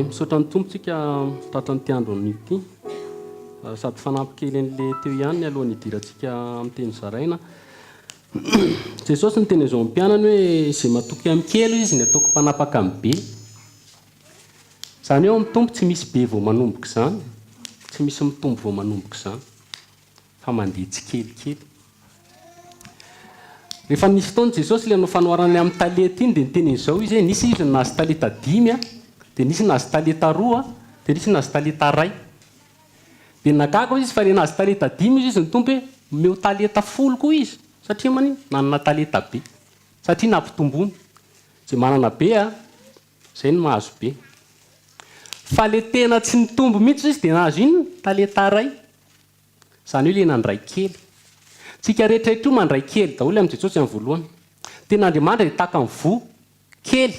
Misaotra ny Tompo tsika tratran'ity andro anio ity. Sady fanampy kely an'le teo ihany alohan'ny hidirantsika amin'ny teny zaraina. Jesosy niteny an'izao amin'ny mpianany hoe izay matoky amin'ny kely izy ny ataoko mpanapaka amin'ny be. Izany hoe ao amin'ny Tompo tsy misy be vao manomboka izany, tsy misy mitombo vao manomboka izany, fa mandeha tsikelikely. Rehefa nisy fotoana Jesosy ilay nanao fanoharana ny amin'ny talenta iny dia niteny an'izao izy hoe nisy izy nahazo talenta dimy, dia nisy nahazo talenta roa, dia nisy nahazo talenta iray. Dia nagaga hoy izy fa ilay nahazo talenta dimy hoy izy ny Tompo hoe omeo talenta folo koa izy satria manino? Nanana talenta be. Satria nampitomboiny. Izay manana be a, izay no mahazo be. Fa ilay tena tsy nitombo mihitsy hoy izy dia nahazo inona? Talenta iray. Izany hoe ilay nandray kely. Tsika rehetra eto io mandray kely daholo amin'i Jesosy amin'ny voalohany. Tena Andriamanitra dia tahaka ny voa kely.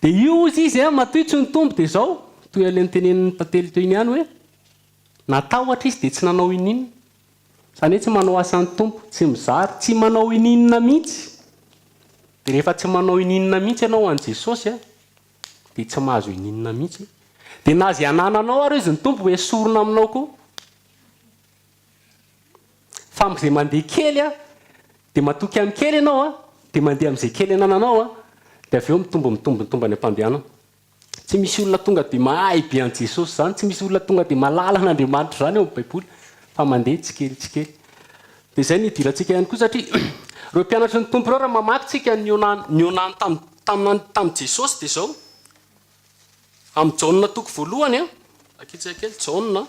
Dia io hozy izy an, matoa tsy nitombo dia izao, toy ilay notenenin'i Tantely teo iny ihany hoe, natahotra izy dia tsy nanao ininona. Izany hoe tsy manao asan'ny Tompo, tsy mizara, tsy manao ininona mihitsy. Dia rehefa tsy manao ininona mihitsy ianao ho an'i Jesosy an, dia tsy mahazo ininona mihitsy. Dia na izay anananao ary hozy ny Tompo ho esorina aminao koa. Fa amin'izay mandeha kely an, dia matoky amin'ny kely ianao an, dia mandeha amin'izay kely anananao an, dia avy eo mitombo mitombo mitombo any am-pandehanana. Tsy misy olona tonga dia mahay be an'i Jesosy izany, tsy misy olona tonga dia mahalala an'Andriamanitra izany ao amin'ny Baiboly, fa mandeha tsikelikely. Dia izay no idirantsika ihany koa satria ireo mpianatry ny Tompo ireo raha mamaky tsika ny nionany tamin'i Jesosy dia izao, Amin'ny Jaona toko voalohany an, akitsika kely, Jaona.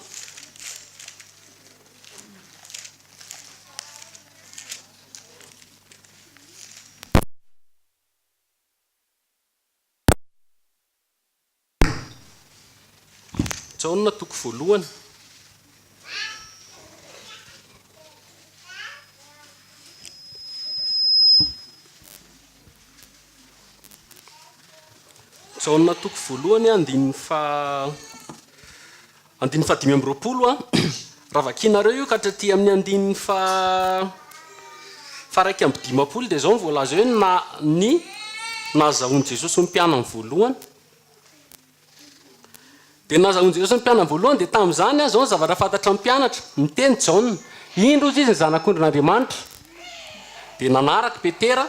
Jaona toko voalohany. Jaona toko voalohany andininy faha andininy faha 25 a. Raha vakianareo io ka hatraty amin'ny andininy faha faha 51 dia izao no voalaza hoe na ny nahazahoan'i Jesosy ny mpianany voalohany. Dia nazahoan'i Jesosy ny mpianany voalohany, dia tamin'izany, izao ny zavatra fantatra ny mpianatra, niteny Jaona, Indro hozy izy ny Zanak'ondrin'Andriamanitra. Dia nanaraka i Petera.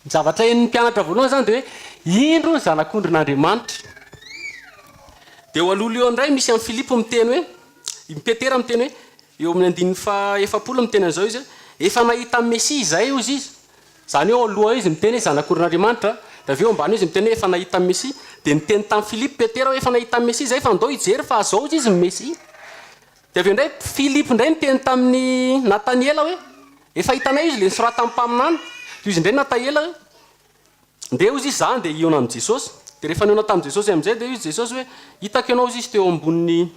Ny zavatra henon'ny mpianatra voalohany izany dia hoe, Indro ny Zanak'ondrin'Andriamanitra. Dia eo aloha eo indray misy an'i Filipo miteny hoe, i Petera miteny hoe, eo amin'ny andininy faha 40 miteny an'izao izy hoe, Efa nahita ny Mesia izahay, hozy izy. Izany hoe ao aloha eo izy miteny hoe Zanak'olon'Andriamanitra, dia avy eo ambany eo izy miteny hoe efa nahita ny Mesia. Dia niteny tamin'i Filipo Petera hoe efa nahita ny Mesia izahay fa ndao hijery fa zao hozy izy ny Mesia. Dia avy eo indray Filipo indray niteny tamin'i Nataniela hoe efa hitanay izy ilay nosoratan'ny mpaminany. Dia hoy izy indray Nataiela hoe ndeha hozy izy za ndeha hihaona amin'i Jesosy. Dia rehefa nihaona tamin'i Jesosy amin'izay dia hoy izy Jesosy hoe hitako ianao hozy izy teo ambonin'ny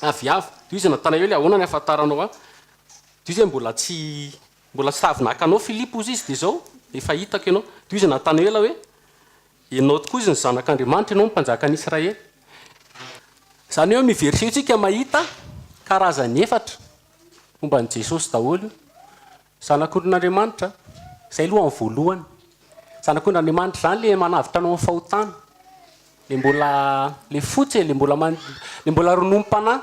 aviavy. Dia hoy izy Natanaela hoe ahoana ny ahafantaranao ahy? Dia hoy izy hoe mbola tsy Mbola tsy avy naka anao Filipo hozy izy, dia izao, efa hitako ianao. Dia hoy izy Natanaela hoe, Ianao tokoa izy ny Zanak'Andriamanitra, ianao no Mpanjakan'i Israely. Izany hoe amin'io verset io tsika mahita karazany efatra momba an'i Jesosy daholo io. Zanak'ondrin'Andriamanitra, izay aloha ny voalohany. Zanak'ondrin'Andriamanitra izany ilay manavotra anao amin'ny fahotana. Ilay mbola, ilay fotsy e, ilay mbola man, ilay mbola rononom-panahy.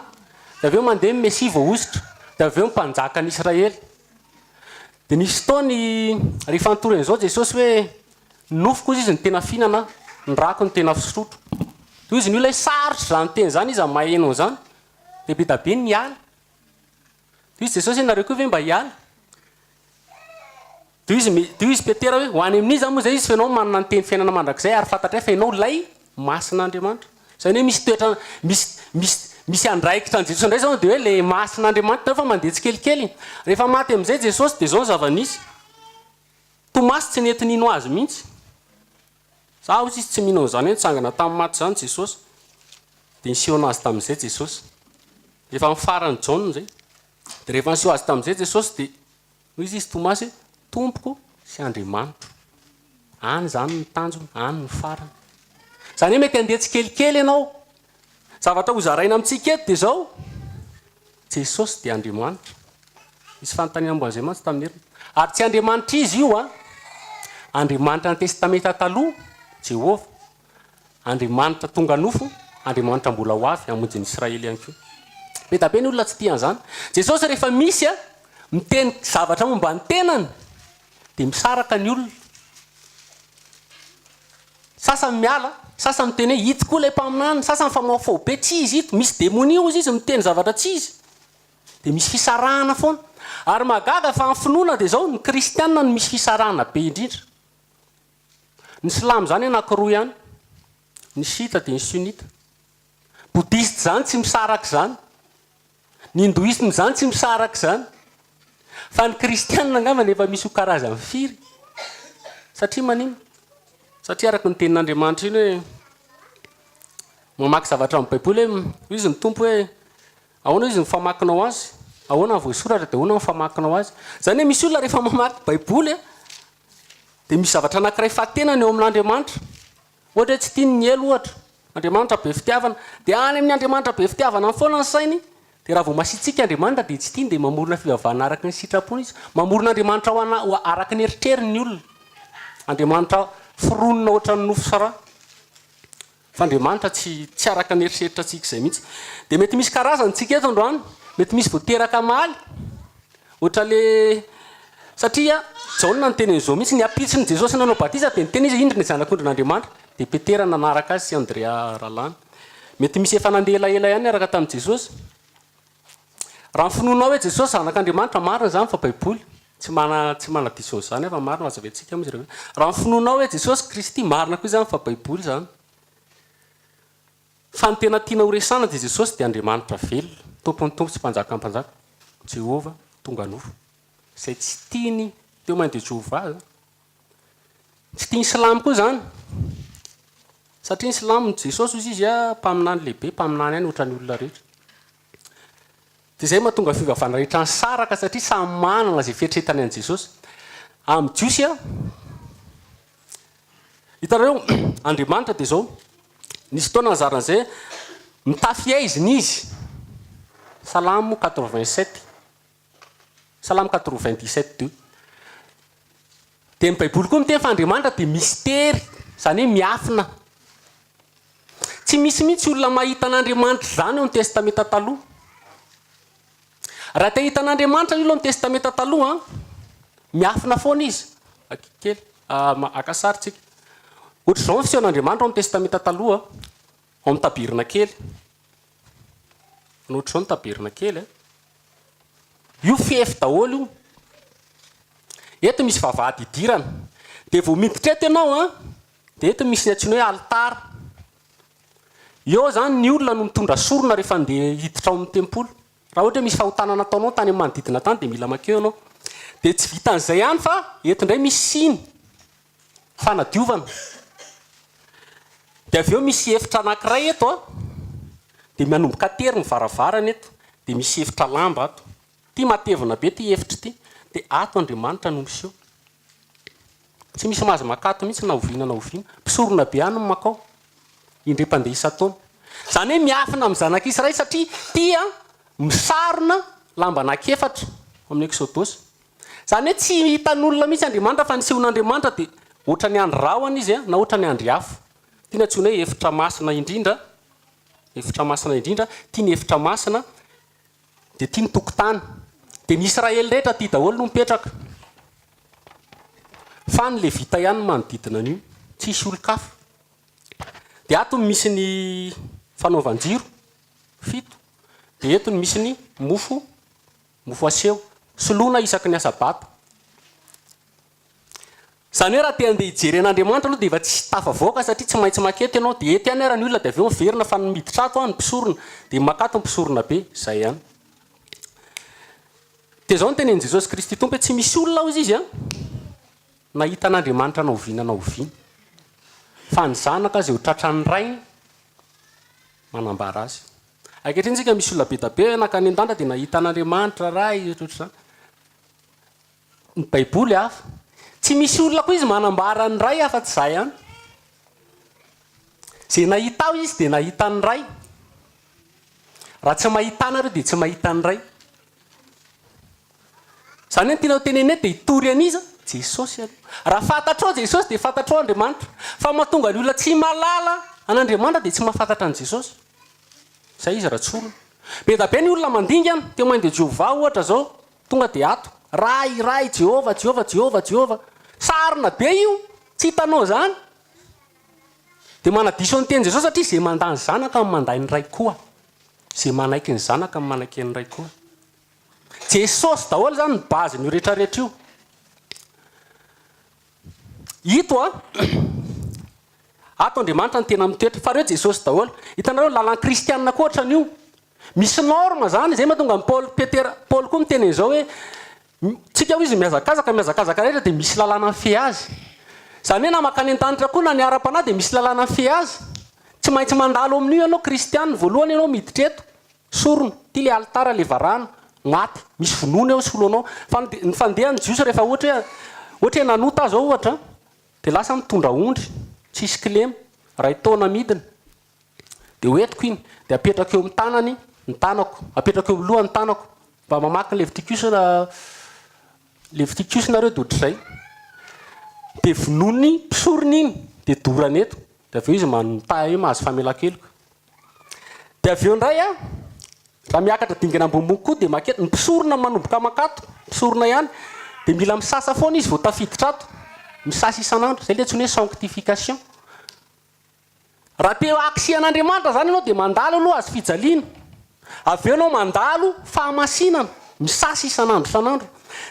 Dia avy eo mandeha ny Mesia voahosotra. Dia avy eo ny Mpanjakan'i Israely. Dia nisy fotoana rehefa nitory an'izao Jesosy hoe, ny nofoko hozy izy no tena fihinana, ny rako no tena fisotro. Dia hozy ny olona hoe sarotra izany teny izany, iza no maheno an'izany? Dia be dia be ny niala. Dia hozy Jesosy hoe nareo koa ve mba hiala? Dia hoy izy, dia hoy izy Petera hoe, ho any amin'iza moa izay izy fa ianao manana ny teny fiainana mandrakizay ary fantatray fa ianao ilay Masin'Andriamanitra. Izany hoe misy toetra, misy, misy, misy andraikitra an'i Jesosy indray izao dia hoe ilay Masin'Andriamanitra fa mandeha tsikelikely. Rehefa maty amin'izay Jesosy dia izao ny zava-nisy. Tomasy tsy nety nino azy mihitsy. Za hozy izy tsy mino an'izany hoe nitsangana tamin'ny maty izany Jesosy. Dia niseho anazy tamin'izay Jesosy. Efa amin'ny faran'i Jaona izay. Dia rehefa niseho azy tamin'izay Jesosy dia Hoy izy Tomasy hoe, Tompoko sy Andriamanitro. Any izany ny tanjona, any ny farany. Izany hoe mety handeha tsikelikely ianao. Zavatra hozaraina amintsika eto dia izao, Jesosy dia Andriamanitra. Nisy fanontaniana momba an'izay mantsy tamin'ny heriny. Ary tsy Andriamanitra izy io an! Andriamanitra ny Testamenta Taloha, Jehovah. Andriamanitra tonga nofo, Andriamanitra mbola ho avy hamonjy ny Israely ihany koa. Be da be ny olona tsy tia an'izany. Jesosy rehefa misy miteny zavatra momba ny tenany dia misaraka ny olona. Sasany miala, sasany miteny hoe ito koa ilay mpaminany, sasany mifamahofaho be, tsy izy ito, misy demonia hozy izy miteny zavatra tsy izy. Dia misy fisarahana foana. Ary mahagaga fa amin'ny finoana dia izao, ny kristiana no misy fisarahana be indrindra. Ny silamo izany anankiroa ihany, ny chiita dia ny sunnita. Bouddhiste izany tsy misaraka izany. Ny hindoisme izany tsy misaraka izany. Fa ny kristiana angambany efa misy ho karazany firy. Satria maninona? Satria araka ny tenin'Andriamanitra iny hoe mamaky zavatra amin'ny baiboly hoe hoy izy ny Tompo hoe ahoana izy ny famakinao azy? Ahoana ny voasoratra dia ahoana ny famakinao azy? Izany hoe misy olona rehefa mamaky baiboly dia misy zavatra anankiray fahatenany eo amin'Andriamanitra. Ohatra hoe tsy tiany ny helo ohatra. Andriamanitra be fitiavana. Dia any amin'ny Andriamanitra be fitiavana any foana ny sainy. Dia raha vao masiatsiaka Andriamanitra dia tsy tiany dia mamorona fivavahana araka ny sitrapony izy. Mamorona Andriamanitra ho ana, ho araka ny eritreriny ny olona. Andriamanitra foronina ohatran'ny nofo sy ra. Fa Andriamanitra tsy, tsy araka ny eritreritrantsika izay mihitsy. Dia mety misy karazany tsika eto androany. Mety misy vao teraka hamaly. Ohatra le, satria Jaona niteny an'izao mihitsy, ny ampitson'i Jesosy nanao batisa dia niteny izy, indro ny Zanak'ondrin'Andriamanitra. Dia Petera nanaraka azy sy Andrea rahalahiny. Mety misy efa nandeha elaela ihany niaraka tamin'i Jesosy. Raha ny finoanao hoe Jesosy Zanak'Andriamanitra, marina izany fa Baiboly tsy mana tsy manadiso an'izany aho fa marina, hazavaintsika moa izy ireo. Raha ny finoanao hoe Jesosy Kristy, marina koa izany fa Baiboly izany. Fa ny tena tiana ho resahana dia Jesosy dia Andriamanitra velona, Tompon'ny tompo sy Mpanjakan'ny mpanjaka, Jehovah tonga nofo. Izay tsy tiany teo main de Jehovah zany. Tsy tian'ny silamo koa izany. Satria ny silamo, Jesosy hozy izy mpaminany lehibe, mpaminany ihany ohatran'ny olona rehetra. Dia izay mahatonga ny fivavahana rehetra nisaraka satria samy manana izay fieritreretany an'i Jesosy. Amin'ny Jiosy, hitanareo, Andriamanitra dia izao, nisy fotoana nizara an'izay, mitafy aizina izy, Salamo 87, Salamo 97 deux. Dia ny Baiboly koa miteny fa Andriamanitra dia mistery, izany hoe miafina. Tsy misy mihitsy olona mahita an'Andriamanitra izany ao amin'ny Testamenta Taloha. Raha te hahita an'Andriamanitra ny olona ao amin'ny Testamenta Taloha, miafina foana izy. Akaiky kely, haka sary tsika. Ohatr'izao ny fisehon'Andriamanitra ao amin'ny Testamenta Taloha, ao amin'ny tabernakely. Ohatr'izao ny tabernakely. Io fefy daholo io. Eto misy vavahady idirana. Dia vao miditra eto ianao an, Dia eto misy ny antsoina hoe alitara. Eo izany ny olona no mitondra sorona rehefa handeha hiditra ao amin'ny tempoly. Raha ohatra hoe misy fahotana nataonao tany amin'ny manodidina tany dia mila mankeo ianao. Dia tsy vitan'izay ihany fa eto indray misy siny fanadiovana. Dia avy eo misy efitra anankiray eto an, dia manomboka tery ny varavarana eto, dia misy efitra lamba ato. Ity matevina be ity efitra ity, dia ato Andriamanitra no miseho. Tsy misy mahazo makato mihitsy na oviana na oviana. Mpisorona be ihany no makao. Indray mpandeha isan-taona. Izany hoe miafina amin'ny zanak'Israely satria tia misarona lamba anankiefatra amin'ny Eksodosy. Izany hoe tsy hitan'olona mihitsy Andriamanitra fa ny sehon'Andriamanitra dia ohatran'ny andry rahona izy na ohatran'ny andry afo. Ity no antsoina hoe efitra masina indrindra, efitra masina indrindra, ity ny efitra masina. Dia ity ny tokotany. Dia ny Israely rehetra aty daholo no mipetraka. Fa ny Levita ihany no manodidina an'io. Tsisy olon-kafa. Dia ato no misy ny fanaovan-jiro, fito. Dia eto no misy ny mofo, mofo aseho. Soloina isaky ny asabata. Izany hoe raha te handeha hijery an'Andriamanitra aloha dia efa tsy tafavoaka satria tsy maintsy maketo ianao, dia eto ihany ara ny olona dia avy eo miverina fa ny miditra ato an ny mpisorona dia makato ny mpisorona be, izay ihany. Dia izao no tenenin'i Jesosy Kristy Tompo hoe tsy misy olona hozy izy an nahita an'Andriamanitra na oviana na oviana fa ny zanaka izay ho tratran'ny Rainy manambara azy. Ankehitriny isika misy olona be da be nankany an-danitra dia nahita an'Andriamanitra Ray ohatrohatr'izany. Ny baiboly hafa. Tsy misy olona koa izy manambara ny Ray afa-tsy izaho ihany. Izay nahita ahy izy dia nahita ny Ray. Raha tsy mahita ahy nareo dia tsy mahita ny Ray. Izany hoe ny tiana ho tenenina eto dia hitory an'iza? Jesosy aloha. Raha fantatrao Jesosy dia fantatrao Andriamanitra. Fa mahatonga ny olona tsy mahalala. an'Andriamanitra dia tsy mahafantatra an'i Jesosy. Izay izy raha tsorina. Be da be ny olona mandingana, Témoin de Jehovah ohatra zao, tonga dia ato, Ray, Ray, Jehovah, Jehovah, Jehovah, Jehovah. Sarona be io, tsy hitanao izany. Dia manadiso ny tenin'i Jesosy satria izay mandà ny Zanaka no mandà ny Ray koa. Izay manaiky ny Zanaka no manaiky ny Ray koa. Jesosy daholo izany ny base-n'io rehetrarehetra io. Ito a, ato Andriamanitra no tena mitoetra, fa reo Jesosy daholo. Hitanareo ny lalan'ny kristianina koa ohatran'io. Misy norme zany, zay mahatonga an'i Paoly, Petera, Paoly koa miteny an'izao hoe, tsika hoy izy mihazakazaka, mihazakazaka rehetra dia misy lalàna mifehy azy. Izany hoe na mankany an-danitra koa na ny ara-panahy dia misy lalàna mifehy azy. Tsy maintsy mandalo amin'io ianao kristianina, voalohany ianao miditra eto, Sorona, ity le alitara le varahana, maty, misy vonoina eo solo anao, fa ny fandehan'ny jiosy rehefa ohatra hoe ohatra hoe nanota aho zao ohatra de lasa mitondra ondry tsisy kilema, ray taona midina, de hoentiko iny de apetrako eo amin'ny tanany ny tanako, apetrako eo amin'ny lohany ny tanako, mba mamaky ny Leviticus na Leviticus nareo de ohatr'izay, de vonoin'ny mpisorona iny de dorany eto, de avy eo izy mitahy hoe mahazo famelan-keloka. Dia avy eo indray an, raha miakatra dingana ambonimbony kokoa dia mankety, ny mpisorona manomboka mankato, mpisorona ihany, dia mila misasa foana izy vao tafiditra ato, misasa isan'andro, izay ilay antsoina hoe sanctification. Raha te ho accès an'Andriamanitra izany ianao dia mandalo aloha hazo fijaliana, avy eo ianao mandalo fahamasinana, misasa isan'andro isan'andro.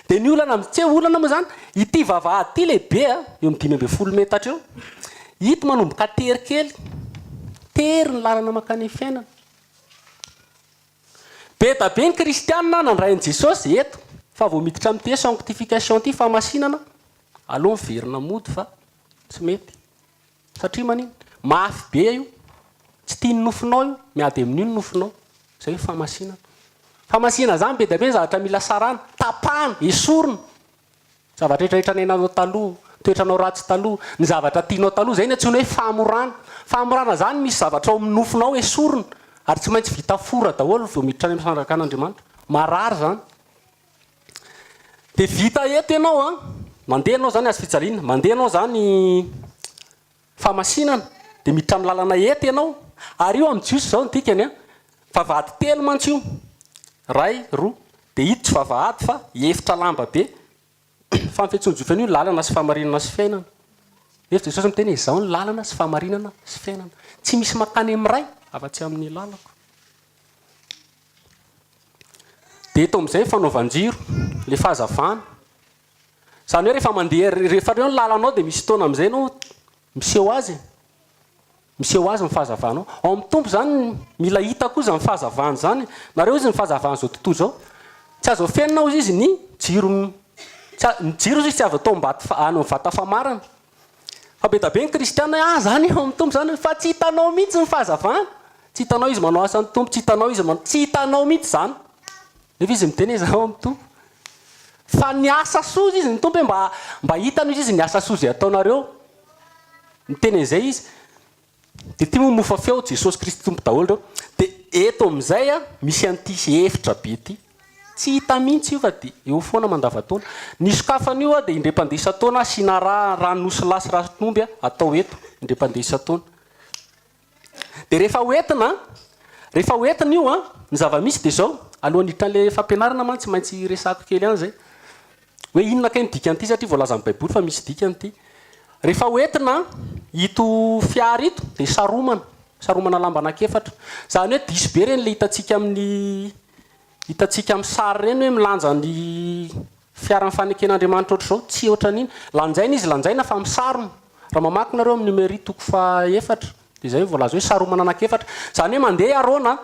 Dia ny olana, tsy hoe olana moa izany, ity vavahady ity lehibe an, eo amin'ny 15 metatra eo, ito manomboka tery kely, Tery ny lalana mankany amin'ny fiainana. Be da be ny kristianina nandray an'i Jesosy eto fa vao miditra amin'ity hoe sanctification ity, fahamasinana, aleo miverina mody fa tsy mety. Satria maninn? Mafy be io, tsy tian'ny nofonao io, miady amin'io ny nofonao. Izay hoe fahamasinana. Fahamasinana izany be dia be ny zavatra mila sarahana, tapahana, esorina. Zavatra rehetra rehetra niainanao taloha, toetranao ratsy taloha, ny zavatra tianao taloha, izay no antsoina hoe famorana. Famorana izany misy zavatra ao amin'ny nofonao esorina ary tsy maintsy vita fora daholo vao miditra any amin'ny fanjakan'Andriamanitra. Marary izany. Dia vita eto ianao an, mandeha ianao izany hazo fijaliana, mandeha ianao izany fahamasinana, dia miditra amin'ny lalana eto ianao, ary io amin'ny Jiosy izao ny dikany an, vavahady telo mantsy io, iray, roa, dia ito tsy vavahady fa efitra lamba be, fa ny fiantsoan'ny Jiosy an'io lalana sy fahamarinana sy fiainana, nefa Jesosy miteny hoe izaho no lalana sy fahamarinana sy fiainana, tsy misy mankany amin'ny Ray afa-tsy amin'ny lalako. Dia eto amin'izay ny fanaovan-jiro, ilay fahazavana. Izany hoe rehefa mandeha, rehefa eo ny lalanao dia misy fotoana amin'izay ianao miseho azy e. Miseho azy ny fahazavanao. Ao amin'ny Tompo izany mila hita koa izany fahazavana izany. Nareo izy ny fahazavan'izao tontolo izao. Tsy azo afenina hozy izy ny jiro, ny jiro hozy izy tsy azo atao ambaty any amin'ny vata famarana. Fa be da be ny kristiana hoe ah zany ao amin'ny Tompo zany fa tsy hitanao mihitsy ny fahazavana. Tsy hitanao izy manao asan'ny Tompo, tsy hitanao izy manao, tsy hitanao mihitsy izany. Nefa izy miteny hoe izaho ao amin'ny Tompo. Fa ny asa soa hozy izy ny Tompo hoe mba mba hitany hozy izy ny asa soa izay ataonareo. Miteny an'izay izy. Dia ity moa mofa feo Jesosy Kristy Tompo daholo ireo. Dia eto amin'izay a, misy an'ity efitra be ity. Tsy hita mihitsy io fa dia eo foana mandavantaona. Ny sokafana io a dia indray mpandeha isan-taona asiana rà, ràn'osy lahy sy ràn'omby atao eto, indray mpandeha isan-taona. Dia rehefa ho entina, rehefa ho entina io an, ny zava-misy dia izao, alohan'ny hiditra an'ilay fampianarana mantsy tsy maintsy resahako kely ihany izay. Hoe inona kay ny dikan'ity satria voalazan'ny baiboly fa misy dikany ity. Rehefa ho entina ito fiara ito dia saromana, saromana lamba anankiefatra. Izany hoe diso be ireny ilay hitantsika amin'ny hitantsika amin'ny sary ireny hoe milanja ny fiaran'ny faneken'Andriamanitra ohatr'izao, tsy ohatran'iny. Lanjaina izy lanjaina fa misarona. Raha mamaky nareo amin'ny Nomery toko fahaefatra dia izay no voalaza hoe saromana anankiefatra. Izany hoe mandeha i Arona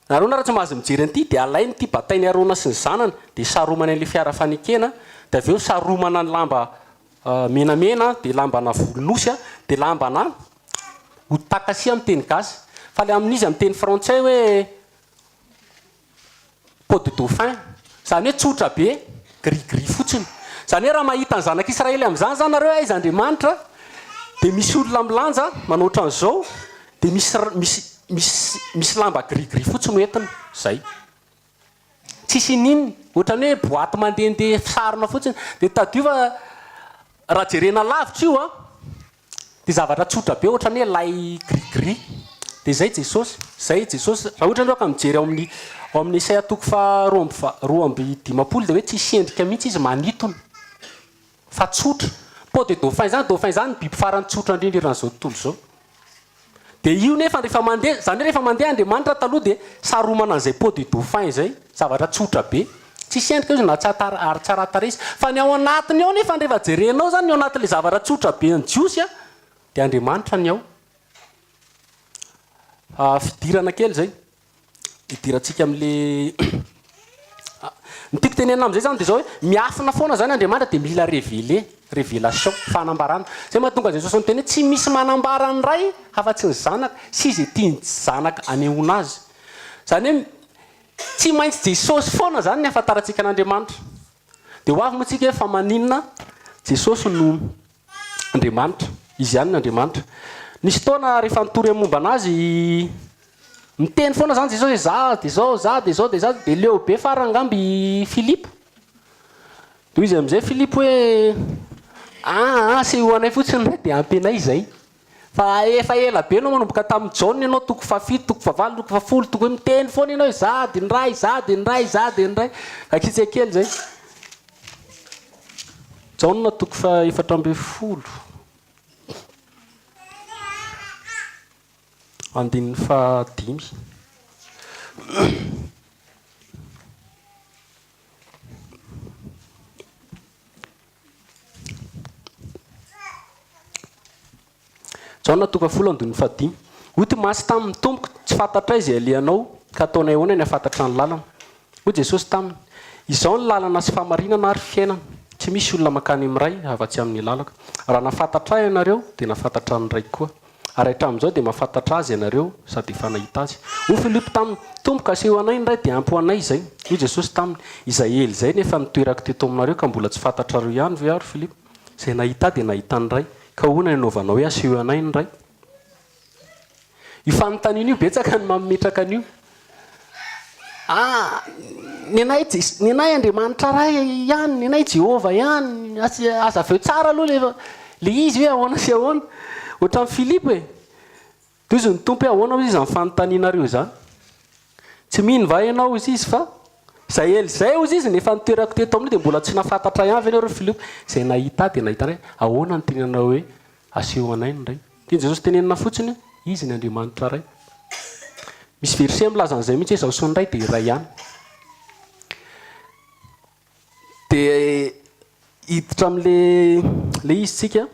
Arona raha tsy mahazo mijery an'ity dia alainy ity batain'i Arona sy ny zanany dia saromany an'ilay fiara fanekena dia avy eo saromana ny lamba menamena dia lambana volon'osy dia lambana hodi-takasia amin'ny teny gasy fa ilay amin'izy amin'ny teny frantsay hoe peau de dauphin izany hoe tsotra be gris gris fotsiny izany hoe raha mahita ny zanak'Israely amin'izany izany nareo hoe aiza Andriamanitra dia misy olona milanja manao ohatran'izao dia misy misy Misy misy lamba gris gris fotsy no entina, zay. Tsisy inin, ohatran'ny hoe boite mandehandeha sarona fotsiny. Dia tadidio fa raha jerena lavitra io an, dia zavatra tsotra be ohatran'ny hoe lay gris. Gris. Dia izay Jesosy, izay Jesosy. Raha ohatra ianao ka mijery ao amin'ny ao amin'ny Isaia toko faha roa amby va- 52 dia hoe tsisy endrika mihitsy izy manitona fa tsotra. Peau de dauphin izany, dauphin izany ny biby farany tsotra indrindra eran'izao tontolo izao. Dia io nefa rehefa mandeha, izany hoe rehefa mandeha Andriamanitra taloha dia saromana an'izay peau de dauphin izay, zavatra tsotra be. Tsisy endrika izy na tsy ary tsy ara-tarehy izy. Fa ny ao anatiny ao nefa rehefa jerenao izany ny ao anatin'ilay zavatra tsotra be an'ny Jiosy dia Andriamanitra ny ao. Fidirana kely izay. Hidirantsika amin'le Ny tiako tenenina amin'izay izany dia izao hoe miafina foana izany Andriamanitra dia mila révéler, révélation, fanambarana. Izay mahatonga an'i Jesosy niteny hoe tsy misy manambara ny Ray afa-tsy ny Zanaka sy izay tian'ny Zanaka anehoana azy. Izany hoe tsy maintsy Jesosy foana izany ny ahafantarantsika an'Andriamanitra. Dia ho avy moa tsika hoe fa maninona Jesosy no Andriamanitra. Izy ihany no Andriamanitra. Nisy fotoana rehefa nitory amin'ny momba an'azy, miteny foana izany Jesosy hoe za dia izao, za dia izao, dia za, dia leo be farany angamba i Filipo. Dia hoy izy amin'izay Filipo hoe, aa asehoy anay fotsiny ny Ray dia ampy anay izay. Fa efa ela be ianao manomboka tamin'i Jaona ianao toko fahafito, toko fahavalo, toko fahafolo, toko hoe miteny foana ianao hoe za dia ny Ray, za dia ny Ray, za dia ny Ray. Vakitsika kely izay. Jaona toko faha-14, andininy fahadimy. Jaona toko fahafolo andininy fahadimy. Hoy Tomasy taminy, Tompoko, tsy fantatray izay alehanao, ka ataonay ahoana ny hahafantatra ny lalana? Hoy Jesosy taminy, Izaho no lalana sy fahamarinana ary fiainana. Tsy misy olona mankany amin'ny Ray afa-tsy amin'ny lalako. Raha nahafantatra Ahy ianareo, dia nahafantatra ny Raiko koa. Ary hatramin'izao dia mahafantatra Azy ianareo sady efa nahita Azy. Hoy Filipo taminy, Tompoko, aseho anay ny Ray, dia ampy ho anay izay. Hoy Jesosy taminy, Izay ela izay no efa nitoerako teto aminareo, ka mbola tsy fantatrareo ihany ve Aho, ry Filipo? Izay nahita Ahy dia nahita ny Ray. Ka ahoana no anaovanao hoe, Asehoy anay ny Ray? Io fanontaniana io betsaka ny mametraka an'io. Ah, ny anay Jes- ny anay Andriamanitra Ray ihany, ny anay Jehovah ihany, aza avy eo tsara aloha le le izy hoe ahoana sy ahoana. Ohatran'i Filipo e. Dia hozy ny Tompo hoe ahoana hozy izany fanontanianareo izany? Tsy mino va ianao hozy izy fa izay ela izay hozy izy no efa nitoerako teto aminao dia mbola tsy nahafantatra ihany ve ianao ry Filipo? Izay nahita ahy dia nahita ny Ray. Ahoana no tenenanao hoe Aseho anay ny Ray. Tian'i Jesosy tenenina fotsiny hoe Izy ny Andriamanitra Ray. Misy verset milaza an'izay mihitsy hoe Izaho sy ny Ray dia iray ihany. Dia hiditra amin'le le izy tsika.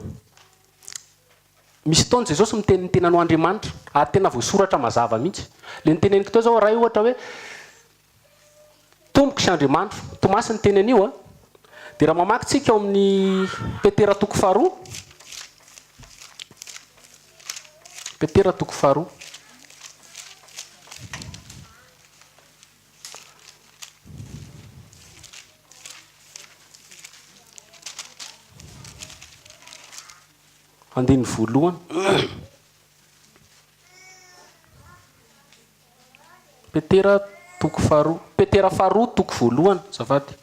Misy fotoana Jesosy miteny ny tenany ho Andriamanitra ary tena voasoratra mazava mihitsy. Le niteneniko teo zao Ray ohatra hoe Tompoko sy Andriamanitro. Tomasy niteny an'io a. Dia raha mamaky tsika ao amin'ny Petera toko faharoa, Petera toko faharoa. Andininy voalohany. Petera toko faharoa. Petera faharoa toko voalohany, azafady.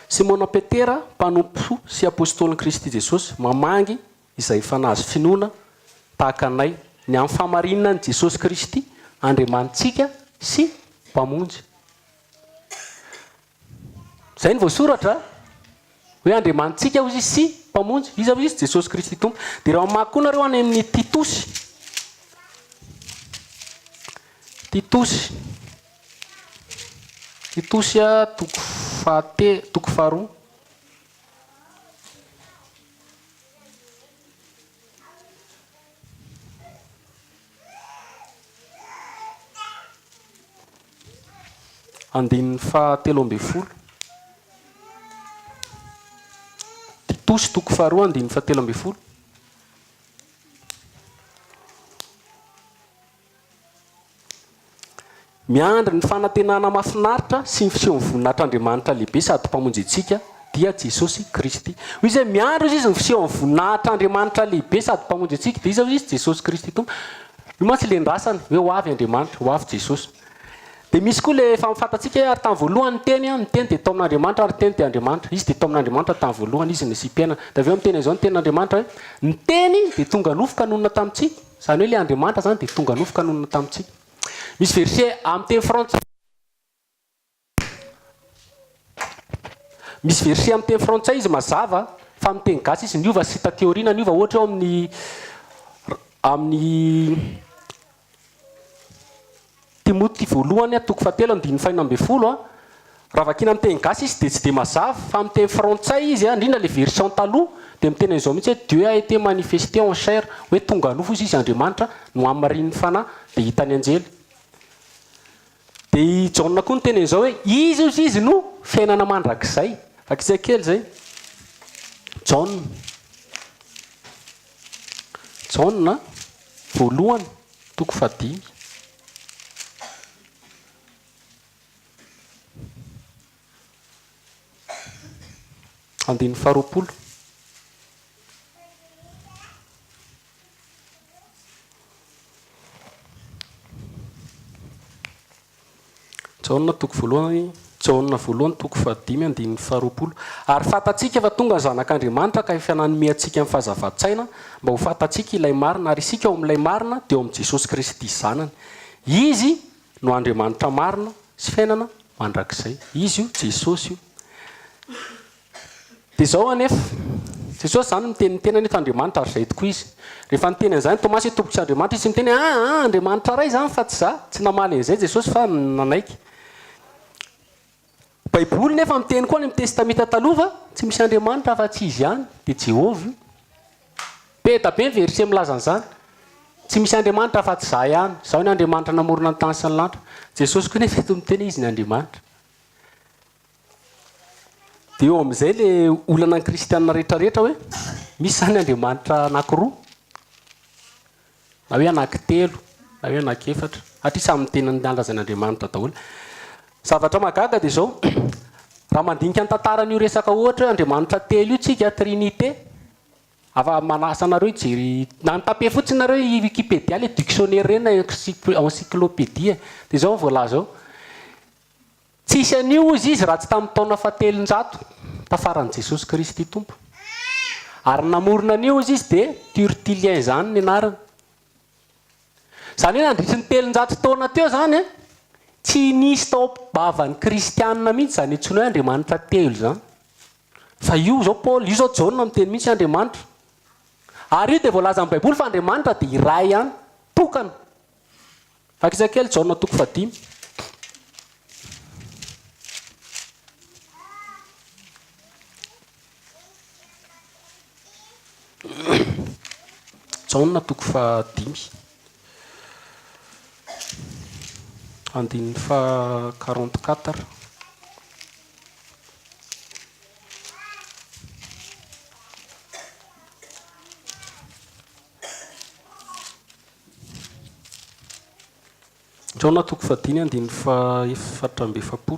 Simona Petera, mpanompo sy apostolin'i Kristy Jesosy, mamangy izay efa nahazo finoana tahaka anay, ny amin'ny fahamarinan'i Jesosy Kristy, Andriamanitsika sy Mpamonjy. Izay no voasoratra hoe Andriamanitsika hozy izy sy Mpamonjy. Iza hozy izy? Jesosy Kristy Tompo. Dia raha mamaky koa nareo any amin'ny Titosy. Titosy. Titosy toko fahate, toko faharoa. Andininy fahatelo ambin'ny folo. Titosy toko faharoa andininy fahatelo ambin'ny folo. Miandry ny fanantenana mahafinaritra sy ny fisehon'ny voninahitr'Andriamanitra lehibe sady Mpamonjy antsika, dia Jesosy Kristy. Hoy izy hoe, Miandry hozy izy ny fisehon'ny voninahitr'Andriamanitra lehibe sady Mpamonjy antsika, dia iza hozy izy? Jesosy Kristy Tompo. Io mantsy ilay andrasany, hoe ho avy Andriamanitra, ho avy Jesosy. Dia misy koa ilay efa fantatsika hoe ary tamin'ny voalohany ny Teny, ny Teny dia tao amin'Andriamanitra ary ny Teny dia Andriamanitra. Izy dia tao amin'Andriamanitra tamin'ny voalohany, Izy no nasiam-piainana. Dia avy eo miteny an'izao ny Tenin'Andriamanitra hoe, ny Teny dia tonga nofo ka nonina tamintsika. Izany hoe ilay Andriamanitra izany dia tonga nofo ka nonina tamintsika. Misy verset amin'ny teny frantsay. Misy verset amin'ny teny frantsay izy mazava fa amin'ny teny gasy izy niova sy taty aoriana niova ohatra eo amin'ny amin'ny Timoty voalohany toko fahatelo andininy fahenina ambinifolo a, raha vakiana amin'ny teny gasy izy dia tsy dia mazava fa amin'ny teny frantsay izy a, indrindra ilay version taloha dia miteny an'izao mihitsy hoe Dieu a été manifesté en chair hoe tonga nofo izy Andriamanitra nohamarinin'ny fanahy dia hitan'ny anjely. Dia i Jaona koa niteny an'izao hoe, Izy hozy izy no fiainana mandrakizay. Vakitsika kely izay. Jaona. Jaona voalohany, toko fahadimy. Andininy faharoapolo. Jaona toko voalohany, Jaona voalohany toko fahadimy andininy faharoapolo. Ary fantatsika fa tonga ny Zanak'Andriamanitra ka efa nanome antsika ny fahazavan-tsaina mba ho fantatsika ilay marina, ary isika ao amin'ilay marina dia ao amin'i Jesosy Kristy Zanany. Izy no Andriamanitra marina sy fiainana mandrakizay. Izy io, Jesosy io. Dia izao anefa, Jesosy izany miteny ny tenany eto Andriamanitra ary izay tokoa Izy. Rehefa niteny an'izany Tomasy hoe Tompoko sy Andriamanitra, Izy miteny hoe aa Andriamanitra Ray izany fa tsy za. Tsy namaly an'izay Jesosy fa nanaiky. Baiboly nefa miteny koa any amin'ny Testamenta Taloha fa tsy misy Andriamanitra afa-tsy Izy ihany, dia Jehovah io. Be da be ny verset milaza an'izany. Tsy misy Andriamanitra afa-tsy za ihany. Izaho ny Andriamanitra namorona ny tany sy ny lanitra. Jesosy koa nefa eto miteny hoe Izy ny Andriamanitra. Dia eo amin'izay ilay olana ny kristiana rehetra rehetra hoe misy izany Andriamanitra anankiroa na hoe anankitelo na hoe anankiefatra satria samy miteny ny lazain'Andriamanitra daholo. Zavatra mahagaga dia izao, raha mandinika ny tantaran'io resaka ohatra hoe Andriamanitra telo io tsika, Trinité, afa manasa anareo hijery na mi-taper fotsiny nareo i Wikipedia ilay dictionnaire ireny na encyclopédie dia izao ny voalaza ao. Tsy hisy an'io hozy izy raha tsy tamin'ny taona fahatelonjato tafaran'i Jesosy Kristy Tompo. Ary ny namorona an'io hozy izy dia Turtillien izany ny anarany. Izany hoe nandritry ny 300 taona teo izany an, tsy nisy tao am-bavan'ny kristianina mihitsy izany antsoina hoe Andriamanitra telo izany. Fa io izao Paoly, io izao Jaona miteny mihitsy hoe Andriamanitra. Ary io dia voalazan'ny Baiboly fa Andriamanitra dia iray ihany, tokana. Vakisa kely Jaona toko fahadimy. Jaona toko fahadimy. Andininy faha 44. Jaona toko fahadimy andininy faha-44.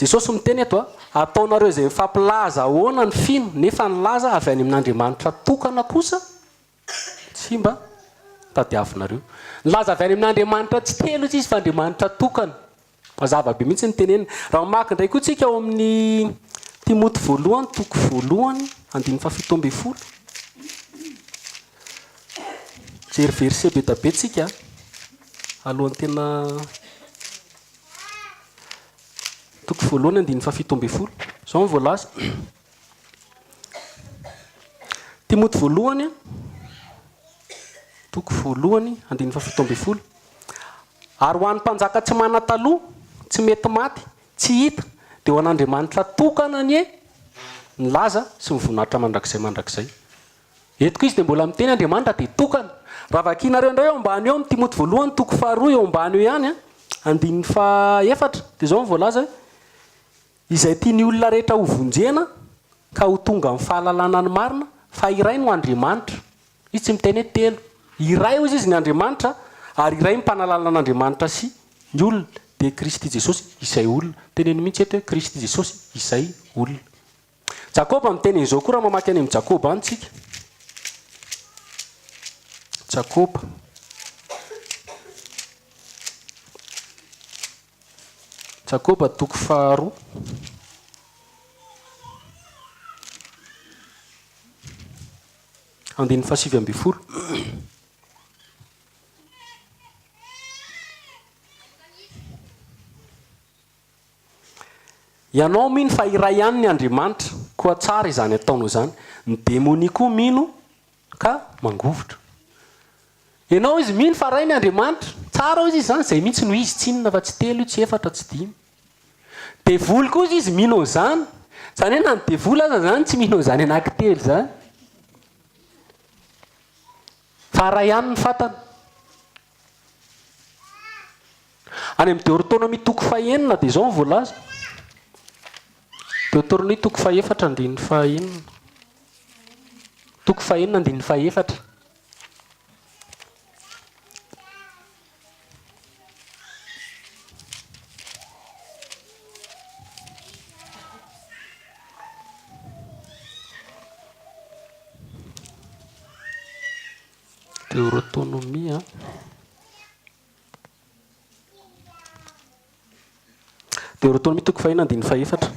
Jesosy miteny eto a, ataonareo izay mifampilaza ahoana ny fino nefa ny laza avy any amin'Andriamanitra tokana kosa tsy mba tadiavinareo. Ny laza avy any amin'Andriamanitra tsy telo izy fa Andriamanitra tokana. Mazava be mihitsy ny teneniny. Raha mamaky indray koa tsika ao amin'ny Timoty voalohany toko voalohany andininy faha-17. Jery verset be da be tsika alohan'ny tena toko voalohany andininy faha-17. Izao no voalaza. Timoty voalohany toko voalohany andininy faha-17. Ary ho an'ny mpanjaka tsy manan-taloha, tsy mety maty, tsy hita, dia ho an'Andriamanitra tokana anie ny laza sy ny voninahitra mandrakizay mandrakizay. Eto koa izy dia mbola miteny Andriamanitra dia tokana. Raha vakinareo indray eo ambany eo amin'ny Timoty voalohany toko faharoa eo ambany eo ihany, andininy fahaefatra, dia izao no voalaza hoe, Izay tian'ny olona rehetra hovonjena ka ho tonga amin'ny fahalalana ny marina, fa iray no Andriamanitra. Izy tsy miteny hoe telo. Iray hozy izy ny Andriamanitra, ary iray ny mpanalalana an'Andriamanitra sy ny olona, dia Kristy Jesosy izay olona. Teneno mihitsy eto hoe Kristy Jesosy izay olona. Jakoba miteny an'izao koa raha mamaky any amin'i Jakoba any tsika. Jakoba. Jakoba toko faharoa. Andininy fahasivy ambinifolo. Ianao mino fa iray ihany ny Andriamanitra, koa tsara izany ataonao izany. Ny demonia koa mino ka mangovitra. Ianao izy mino fa Ray ny Andriamanitra. Tsara hozy izy izany, izay mihitsy no izy, tsy inona fa tsy telo io, tsy efatra, tsy dimy. Devoly koa hozy izy mino an'izany. Izany hoe na ny devoly aza izany tsy mino an'izany anankitelo izany. Fa Ray ihany ny fantany. Any amin'ny Deorotonomia toko fahenina dia izao no voalaza. Deotoronomia toko fahefatra andininy fahenina. Toko fahenina andininy fahefatra. Deorotonomia. Deorotonomia toko fahena andininy fahefatra.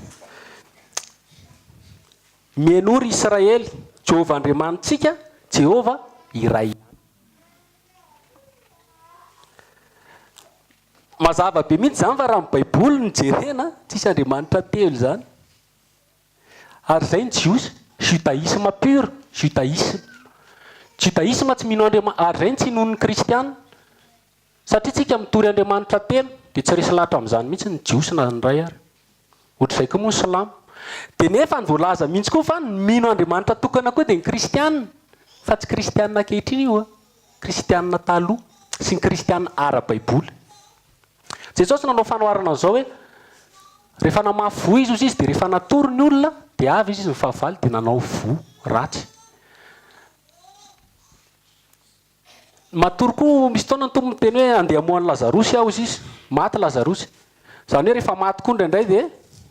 Mihainoa ry Israely, Jehovah Andriamanitsika, Jehovah iray ihany. Mazava be mihitsy izany fa raha ny Baiboly no jerena, tsisy Andriamanitra telo izany. Ary izay ny Jiosy, judaïsme pur, judaïsme. Judaïsme tsy mino Andriamanitra, ary izay no tsy inoan'ny kristiana. Satria tsika mitory Andriamanitra telo, dia tsy resy lahatra amin'izany mihitsy ny Jiosy na ny iray ary. Ohatr'izay koa moa ny silamo. Dia nefa ny voalaza mihitsy koa fa ny mino Andriamanitra tokana koa dia ny kristiana. Fa tsy kristiana ankehitriny io an. Kristiana taloha sy ny kristiana ara-baiboly. Jesosy nanao fanoharana an'izao hoe, rehefa namafy voa izy hozy izy dia rehefa natory ny olona dia avy izy ny fahavalo dia nanao voa ratsy. Matory koa misy fotoana ny Tompo miteny hoe andeha hamoha an'i Lazarosy aho hozy izy. Maty Lazarosy. Izany hoe rehefa maty koa indraindray dia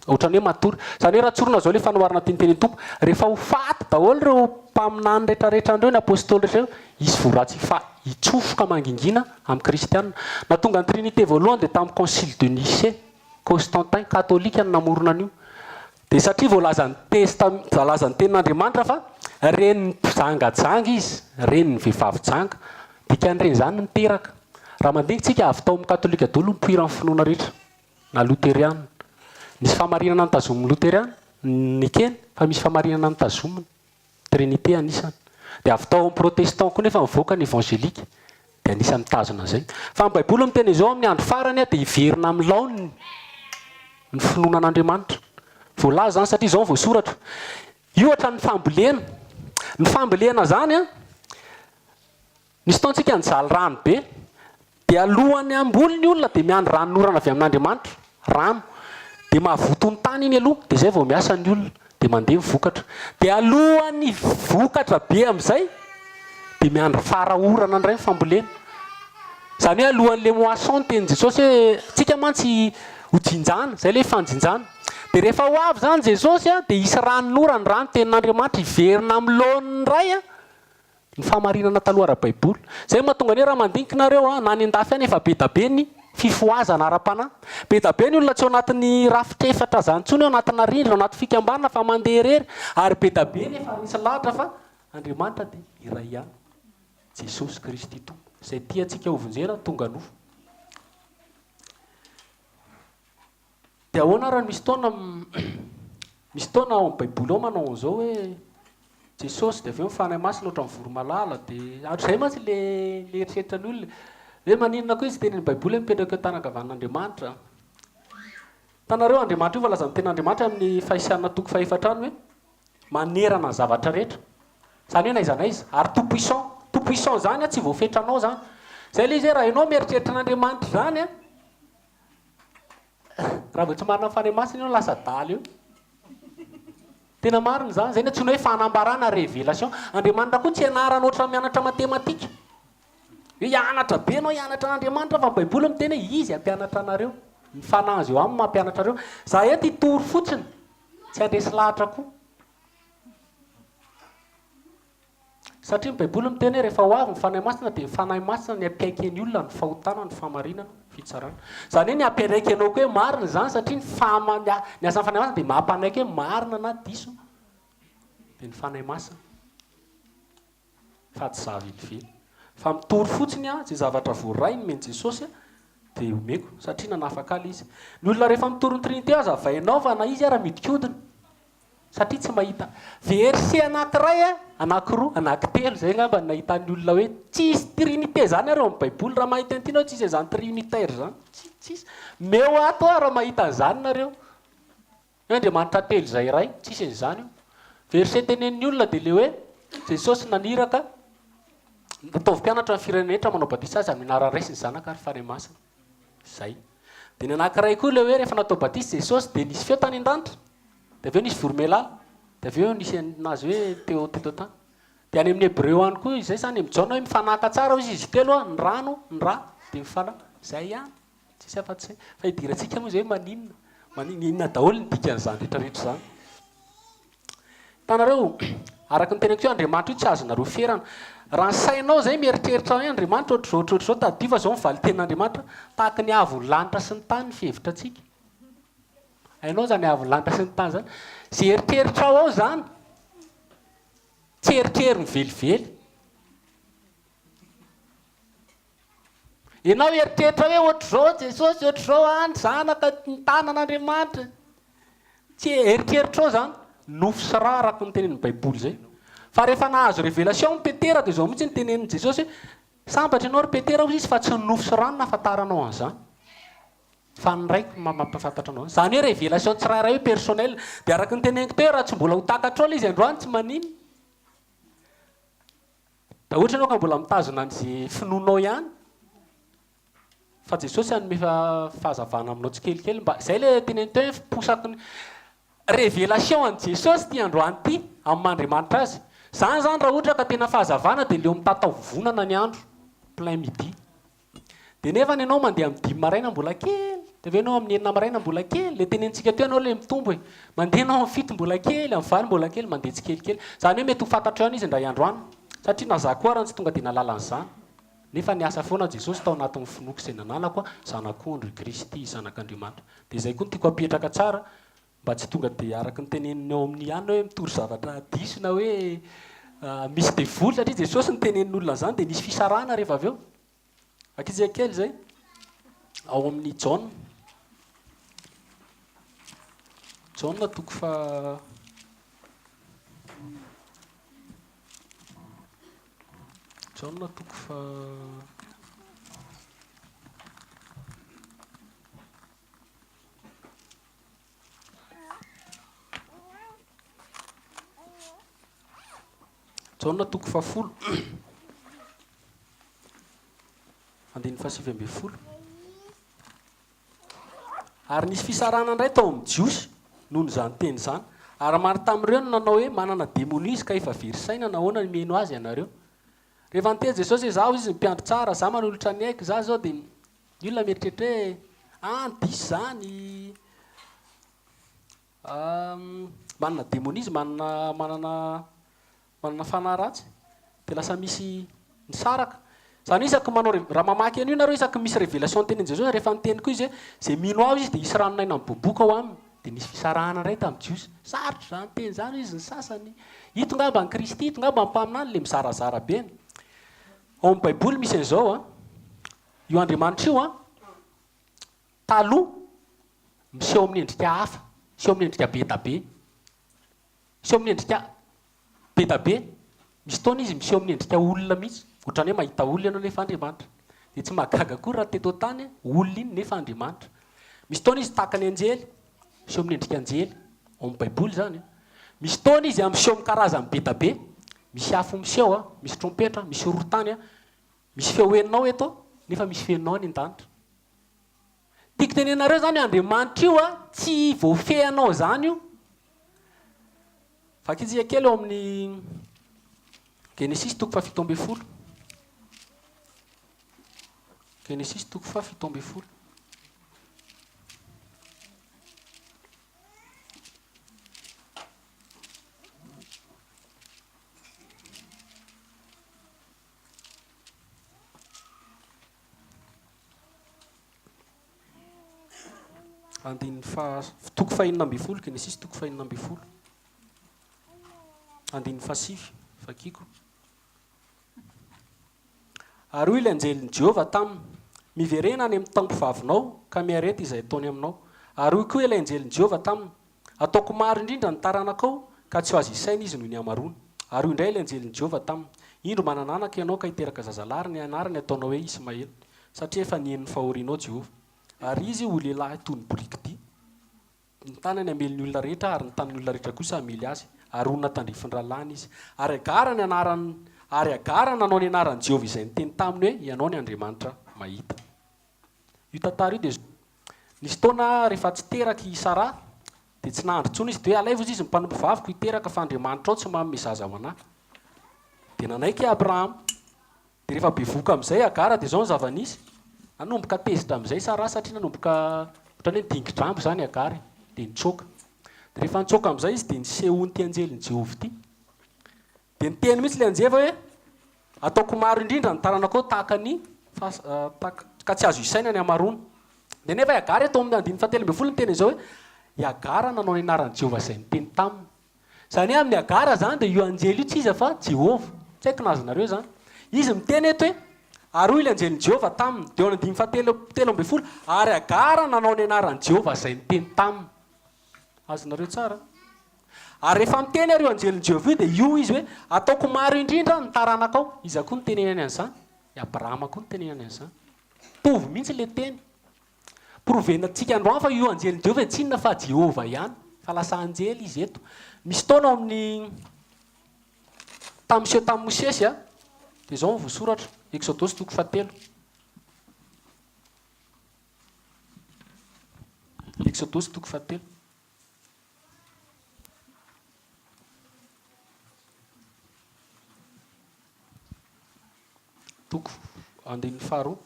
ohatran'ny hoe matory. Izany hoe raha tsorina izao ilay fanoharana tian'ny tenin'ny Tompo, rehefa ho faty daholo ireo mpaminany rehetrarehetra ireo, ny apostoly rehetra ireo, hisy voa ratsy hifa hitsofoka mangingina amin'ny kristiana. Nahatonga ny Trinite voalohany dia tamin'ny Concile de Nicée. Constantin, katolika no namorona an'io. Dia satria voalazan'ny testa voalazan'ny tenin'Andriamanitra fa renin'ny mpijangajanga izy, renin'ny vehivavy janga. Dikan'ireny izany niteraka. Raha mandinika tsika avy tao amin'ny katolika daholo ny mpoiran'ny finoana rehetra. Na loteriana. Nisy fahamarinana notazomin'ny loteriana, nekeny, fa misy fahamarinana notazominy. Trinite anisany. Dia avy tao amin'ny protestant koa nefa nivoaka ny evangelique. Dia anisany mitazona an'izay. Fa ny baiboly miteny izao amin'ny andro farany dia hiverina amin'ny laoniny ny finoana an'Andriamanitra. Voalaza izany satria izao no voasoratra. Io ohatran'ny fambolena. Ny fambolena izany an, Nisy fotoana tsika nijaly rano be, dia alohan'ny hamboly ny olona dia miandry ranonorana avy amin'Andriamanitra, rano, dia mahavoto ny tany iny aloha, dia izay vao miasa ny olona, dia mandeha ny vokatra. Dia alohan'ny vokatra be amin'izay dia miandry fara orana indray ny fambolena. Izany hoe alohan'ilay moisson ny tenin'i Jesosy hoe tsika mantsy ho jinjana, izay ilay fanjinjana. Dia rehefa ho avy izany Jesosy dia hisy ranonorana, rano tenin'Andriamanitra hiverina amin'ny laoniny indray Ny fahamarinana taloha ara-baiboly. Izay no mahatonga ny hoe raha mandinika nareo an, na any an-dafy any efa be da be ny fifohazana ara-panahy. Be da be ny olona tsy ao anatin'ny rafitr'efatra izany intsony, ao anatina rindrina, ao anaty fikambanana fa mandeha irery. Ary be da be ny efa resy lahatra fa Andriamanitra dia iray ihany. Jesosy Kristy Tompo. Izay tia antsika hovonjena tonga nofo. Dia ahoana raha misy taona misy taona ao amin'ny baiboly ao manao an'izao hoe Jesosy dia avy eo ny Fanahy Masina ohatran'ny voromalala dia hatrizay mantsy le le eritreritra ny olona hoe maninona koa izy tenin'ny baiboly hoe mipetraka eo tanan-kavanan'Andriamanitra. Hitanareo Andriamanitra io voalazan'ny tenin'Andriamanitra amin'ny Fahisiana toko fahefatra any hoe manerana ny zavatra rehetra. Izany hoe n'aiza n'aiza. Ary tout puissant. Tout puissant izany tsy voafetranao izany. Izay ilay izy hoe raha ianao mieritreritra an'Andriamanitra izany an, Raha vao tsy marina amin'ny Fanahy Masina ianao lasa adala eo. Tena marina izany, izay no antsoina hoe fanambarana, révélation. Andriamanitra koa tsy ianarana ohatran'ny mianatra matematika. Hoe hianatra be ianao hianatra an'Andriamanitra fa ny Baiboly miteny hoe Izy hampianatra anareo. Ny Fanahy izay eo aminy mampianatra anareo. Za eto hitory fotsiny, tsy handresy lahatra koa. Satria ny Baiboly miteny hoe rehefa ho avy ny Fanahy Masina dia ny Fanahy Masina ny hampiaiky ny olona ny fahotana, ny fahamarinana, Fitsarana. Izany hoe ny hampianaiky anao koa hoe marina izany satria ny fahama, ny asan'ny Fanahy Masina dia mampanaiky hoe marina na diso dia ny Fanahy Masina. Fa tsy za velively. Fa mitory fotsiny aho izay zavatra voaray nomen'i Jesosy dia omeko satria nanafaka ahy izy. Ny olona rehefa mitory ny Trinité hazavainao fa na izy ara mihodinkodina. Satria tsy mahita verset anakiray a, anakiroa, anakitelo, zay angamba no nahitan'ny olona hoe tsisy trinite zany ary ao amin'ny baiboly, raha mahita an'ity nareo tsisy an'izany trinitaire zany, tsisy, meo ato aho raha mahita an'izany nareo, hoe Andriamanitra telo izay iray, tsisy an'izany io. Verset tenenin'ny olona dia le hoe Jesosy naniraka, nataovy mpianatra ny firenena rehetra manao batisa azy amin'ny anaran'ny Ray sy ny Zanaka ary Fanahy Masina. Zay. Dia ny anankiray koa ilay hoe rehefa natao batisa Jesosy dia nisy feo tany an-danitra, dia avy eo nisy voromailala, dia avy eo nisy anazy hoe teo teto an-tany. Dia any amin'ny Hebreo any koa izay sa any amin'ny Jaona hoe mifanahaka tsara hozy izy telo an, ny rano, ny ra, dia ny fanahy. Zay ihany. Tsisy afa-tsy izay. Fa idirantsika moa izay hoe maninona? Maninona? Inona daholo ny dikan'izany rehetra rehetra izany? Hitanareo, araka ny teneniko teo, Andriamanitra io tsy azonareo ferana. Raha ny sainao izay mieritreritra hoe Andriamanitra ohatr'izao ohatr'izao, tadidio fa izao ny valin-tenin'Andriamanitra, tahaka ny haavon'ny lanitra sy ny tany ny fihevitra antsika. Hainao izany haavon'ny lanitra sy ny tany izany? Izay eritreritrao ao izany, tsy eritreriny velively. Ianao eritreritra hoe ohatr'izao Jesosy, ohatr'izao any zanaka, ny tanan'Andriamanitra. Tsy eritreritrao izany, nofo sy ra araka ny tenenin'ny Baiboly izay. Fa rehefa nahazo révélation Petera dia izao mihitsy ny tenenin'i Jesosy hoe, sambatra ianao ry Petera hoy izy fa tsy ny nofo sy ra no nahafantaranao an'izany. Fa ny Raiko no mampahafantatra anao. Izany hoe révélation tsirairay io personnel. Dia araka ny teneniko teo raha tsy mbola ho takatrao ilay izy androany tsy maninona. Raha ohatra ianao ka mbola mitazona an'izay finoanao ihany fa Jesosy hanome fahazavana aminao tsikelikely mba, izay ilay teneniko teo hoe fiposaky ny révélation an'i Jesosy ity androany ity amin'ny maha Andriamanitra azy. Izany izany raha ohatra ka tena fahazavana dia leo mitatao vovonana ny andro, plein midi. Dia nefa ny anao mandeha amin'ny dimy maraina mbola kely, dia avy eo ianao amin'ny enina maraina mbola kely, ilay tenenintsika teo ianao ilay mitombo e. Mandeha ianao amin'ny fito mbola kely, amin'ny valo mbola kely, mandeha tsikelikely. Izany hoe mety ho fantatrao ihany izy indray andro any. Satria na za koa ary tsy tonga dia nahalala an'izany. Nefa niasa foana Jesosy tao anatin'ny finoako izay nananako, Zanak'ondry, Kristy, Zanak'Andriamanitra. Dia izay koa no tiako hapetraka tsara, Mba tsy tonga dia araka ny tenenin'ny ao amin'ny ihany hoe mitory zavatra diso na hoe misy devoly satria Jesosy nitenenin'ny olona an'izany dia nisy fisarahana rehefa avy eo. Ankizy kely izay ao amin'ny Jaona. Jaona toko fa Jaona toko fa Jaona toko fahafolo, andininy fahasivy ambin'ny folo. Ary nisy fisarahana indray tao amin'ny Jiosy noho izany teny izany. Ary maro tamin'ireo no nanao hoe, Manana demonia izy ka efa very saina, nahoana no mihaino azy ianareo? Rehefa niteny Jesosy hoe, Izaho izy no mpiandry tsara, izaho manolotra ny aiko, izaho izao dia Ny olona mieritreritra hoe ah diso izany, manana demonia izy, manana manana manana fanahy ratsy, dia lasa misy misaraka. Izany hoe isaky manao raha mamaky an'io nareo isaky misy révélation tenin'i Jesosy, rehefa niteny koa izy hoe izay mino ahy izy dia hisy ranon'aina miboboka ao aminy, dia nisy fisarahana indray tamin'ny Jiosy. Sarotra izany teny izany hoy izy ny sasany, ito ngamba ny Kristy, ito ngamba ny mpaminany, ilay mizarazara be. Ao amin'ny Baiboly misy an'izao an, Io Andriamanitra io an, taloha miseho amin'ny endrika hafa, miseho amin'ny endrika be da be. Miseho amin'ny endrika be da be. Misy fotoana izy miseho amin'ny endrika olona mihitsy. Ohatran'ny hoe mahita olona ianao nefa Andriamanitra. Dia tsy mahagaga akory raha teto an-tany olona iny nefa Andriamanitra. Misy fotoana izy tahaka ny anjely, miseho amin'ny endrika anjely. Ao amin'ny Baiboly izany an. Misy fotoana izy miseho amin'ny karazany be da be. Misy afo miseho an, misy trompetra, misy horohorontany an. Misy feo henonao eto nefa misy feo henonao any an-danitra. Tiako tenenareo zany io Andriamanitra io a, tsy voafehinao zany io. Vakintsika kely ao amin'ny Genesisy toko faha 17. Genesisy toko faha 17. Andininy faha, toko fahenina ambin'ny folo, Genesisy toko fahenina ambin'ny folo. Andininy fahasivy, vakiko. Ary hoy ilay anjelin'i Jehovah taminy, Miverena any amin'ny tampo-vavinao, ka miareta izay ataony aminao. Ary hoy koa ilay anjelin'i Jehovah taminy, Hataoko maro indrindra ny taranakao, ka tsy ho azo isaina izy noho ny hamaroany. Ary hoy indray ilay anjelin'i Jehovah taminy, Indro manana anaka ianao ka hiteraka zazalahy, ary ny anarany hataonao hoe Ismaela, satria efa nihaino ny fahorianao Jehovah. Ary izy ho lehilahy toy ny borikidia. Ny tanany hamely ny olona rehetra, ary ny tanin'ny olona rehetra kosa hamely azy, ary honina tandrifin'ny rahalahiny izy. Ary Hagara ny anaran' ary Hagara nanao ny anaran'i Jehovah izay niteny taminy hoe, Ianao ny Andriamanitra mahita. Io tantara io dia izao, Nisy taona rehefa tsy teraka i Saraha, dia tsy nahandry intsony izy, dia hoe, Alaivo izy ny mpanompovaviko hiteraka, fa Andriamanitrao tsy manome zaza ho an'ahy. Dia nanaiky i Abrahama. Dia rehefa bevohoka amin'izay Hagara dia izao ny zava-nisy, nanomboka tezitra amin'izay Saraha satria nanomboka ohatran'ny hoe nidingi-drambo izany Hagara e, dia nitsoaka. Dia rehefa nitsoaka amin'izay izy dia nisehoan'ity anjelin'i Jehovah ity. Dia niteny mihitsy ilay anjely hoe, Ataoko maro indrindra ny taranakao tahaka ny fas, tahaka, ka tsy azo isaina ny hamaroany. Dia nefa i Hagara eto amin'ny andininy fahatelo ambin'ny folo niteny an'izao hoe, I Hagara nanao ny anaran'i Jehovah izay niteny taminy. Izany hoe amin'i Hagara izany dia io anjely io tsy iza fa Jehovah. Tsy haiko na azonareo izany. Izy miteny eto hoe, Ary hoy ilay anjelin'i Jehovah taminy, dia eo amin'ny andininy fahatelo 13, Ary Hagara nanao ny anaran'i Jehovah izay niteny taminy. Azonareo tsara? Ary rehefa miteny ary io anjelin'i Jehovah io dia io izy hoe, Ataoko maro indrindra ny taranakao. Iza koa no nitenenany an'izany? I Abrahama koa no nitenenany an'izany. Mitovy mihitsy ilay teny. Prouver-ntsika androany fa io anjelin'i Jehovah dia tsy inona fa Jehovah ihany, fa lasa anjely izy eto. Misy taona ao amin'ny tamin'ny seho tamin'i Mosesy a, dia izao no voasoratra, Eksodosy toko fahatelo. Eksodosy toko fahatelo. Toko andininy faharoa.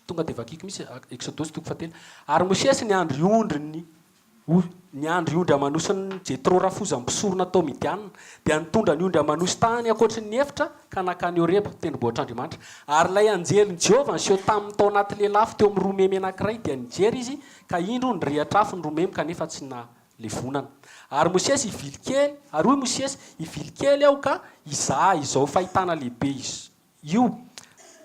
Tonga dia vakiko mihitsy Eksodosy toko fahatelo. Ary Mosesy niandry ondriny niandry ondry aman'osin'i Jetro rafozan'ny mpisorona tao Midiana, dia nitondra ny ondry aman'osy tany ankoatry ny efitra ka nankany Horeba, tendrombohitr'Andriamanitra. Ary ilay anjelin'i Jehovah niseho taminy tao anaty lelafo teo amin'ny roimemy anankiray, dia nijery izy, ka indro nirehitra afo ny roimemy kanefa tsy nalevonana. Ary Mosesy hivily kely, ary hoy Mosesy, Hivily kely aho ka hizaha izao fahitana lehibe io,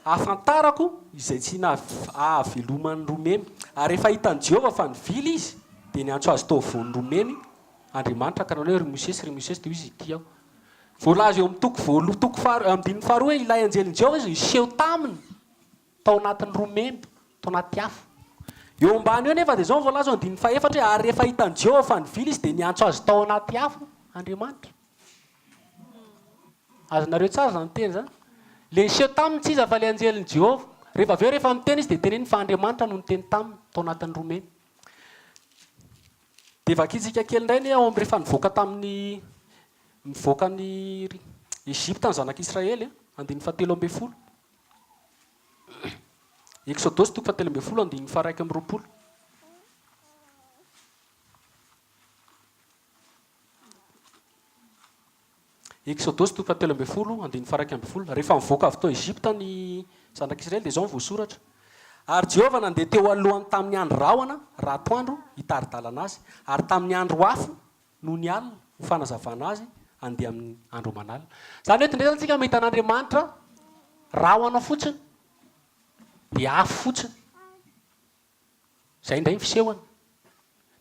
hahafantarako izay tsy nahaveloman'ny roimemy. Ary rehefa hitan'i Jehovah fa nivily izy, dia niantso azy tao afovoan'ny roimemy Andriamanitra ka nanao hoe, Ry Mosesy, ry Mosesy, dia hoy izy, Ity aho. Voalaza eo amin'ny toko voalohany, toko faharoa, andininy faharoa hoe ilay anjelin'i Jehovah izy niseho taminy tao anatin'ny roimemy, tao anaty afo. Eo ambany eo anefa dia izao no voalaza eo andininy fahefatra hoe ary rehefa hitan'i Jehovah fa nivily izy dia niantso azy tao anaty afo Andriamanitra. Azonareo tsara izany teny izany? Ilay niseho taminy tsy iza fa ilay anjelin'i Jehovah. Rehefa avy eo rehefa miteny izy dia teneniny fa Andriamanitra no niteny taminy tao anatin'ny roimemy. Dia vakintsika kely indray anie ao amin'ny rehefa nivoaka tamin'ny nivoaka ny Egypta ny zanak'Israely, andininy fahatelo ambin'ny folo. Eksodosy toko fahatelo ambin'ny folo andininy faha-iraika amby roapolo. Eksodosy toko fahatelo ambin'ny folo, andininy faha-iraika ambin'ny folo. Rehefa nivoaka avy tao Egypta ny zanak'Israely dia izao no voasoratra, Ary Jehovah nandeha teo alohany tamin'ny andro rahona raha atoandro hitari-dalana azy, ary tamin'ny andro afo nony alina ho fanazavana azy handeha amin'ny andro aman'alina. Izany hoe eto indray izany isika mahita an'Andriamanitra rahona fotsiny, dia afo fotsiny. Izay indray ny fisehony.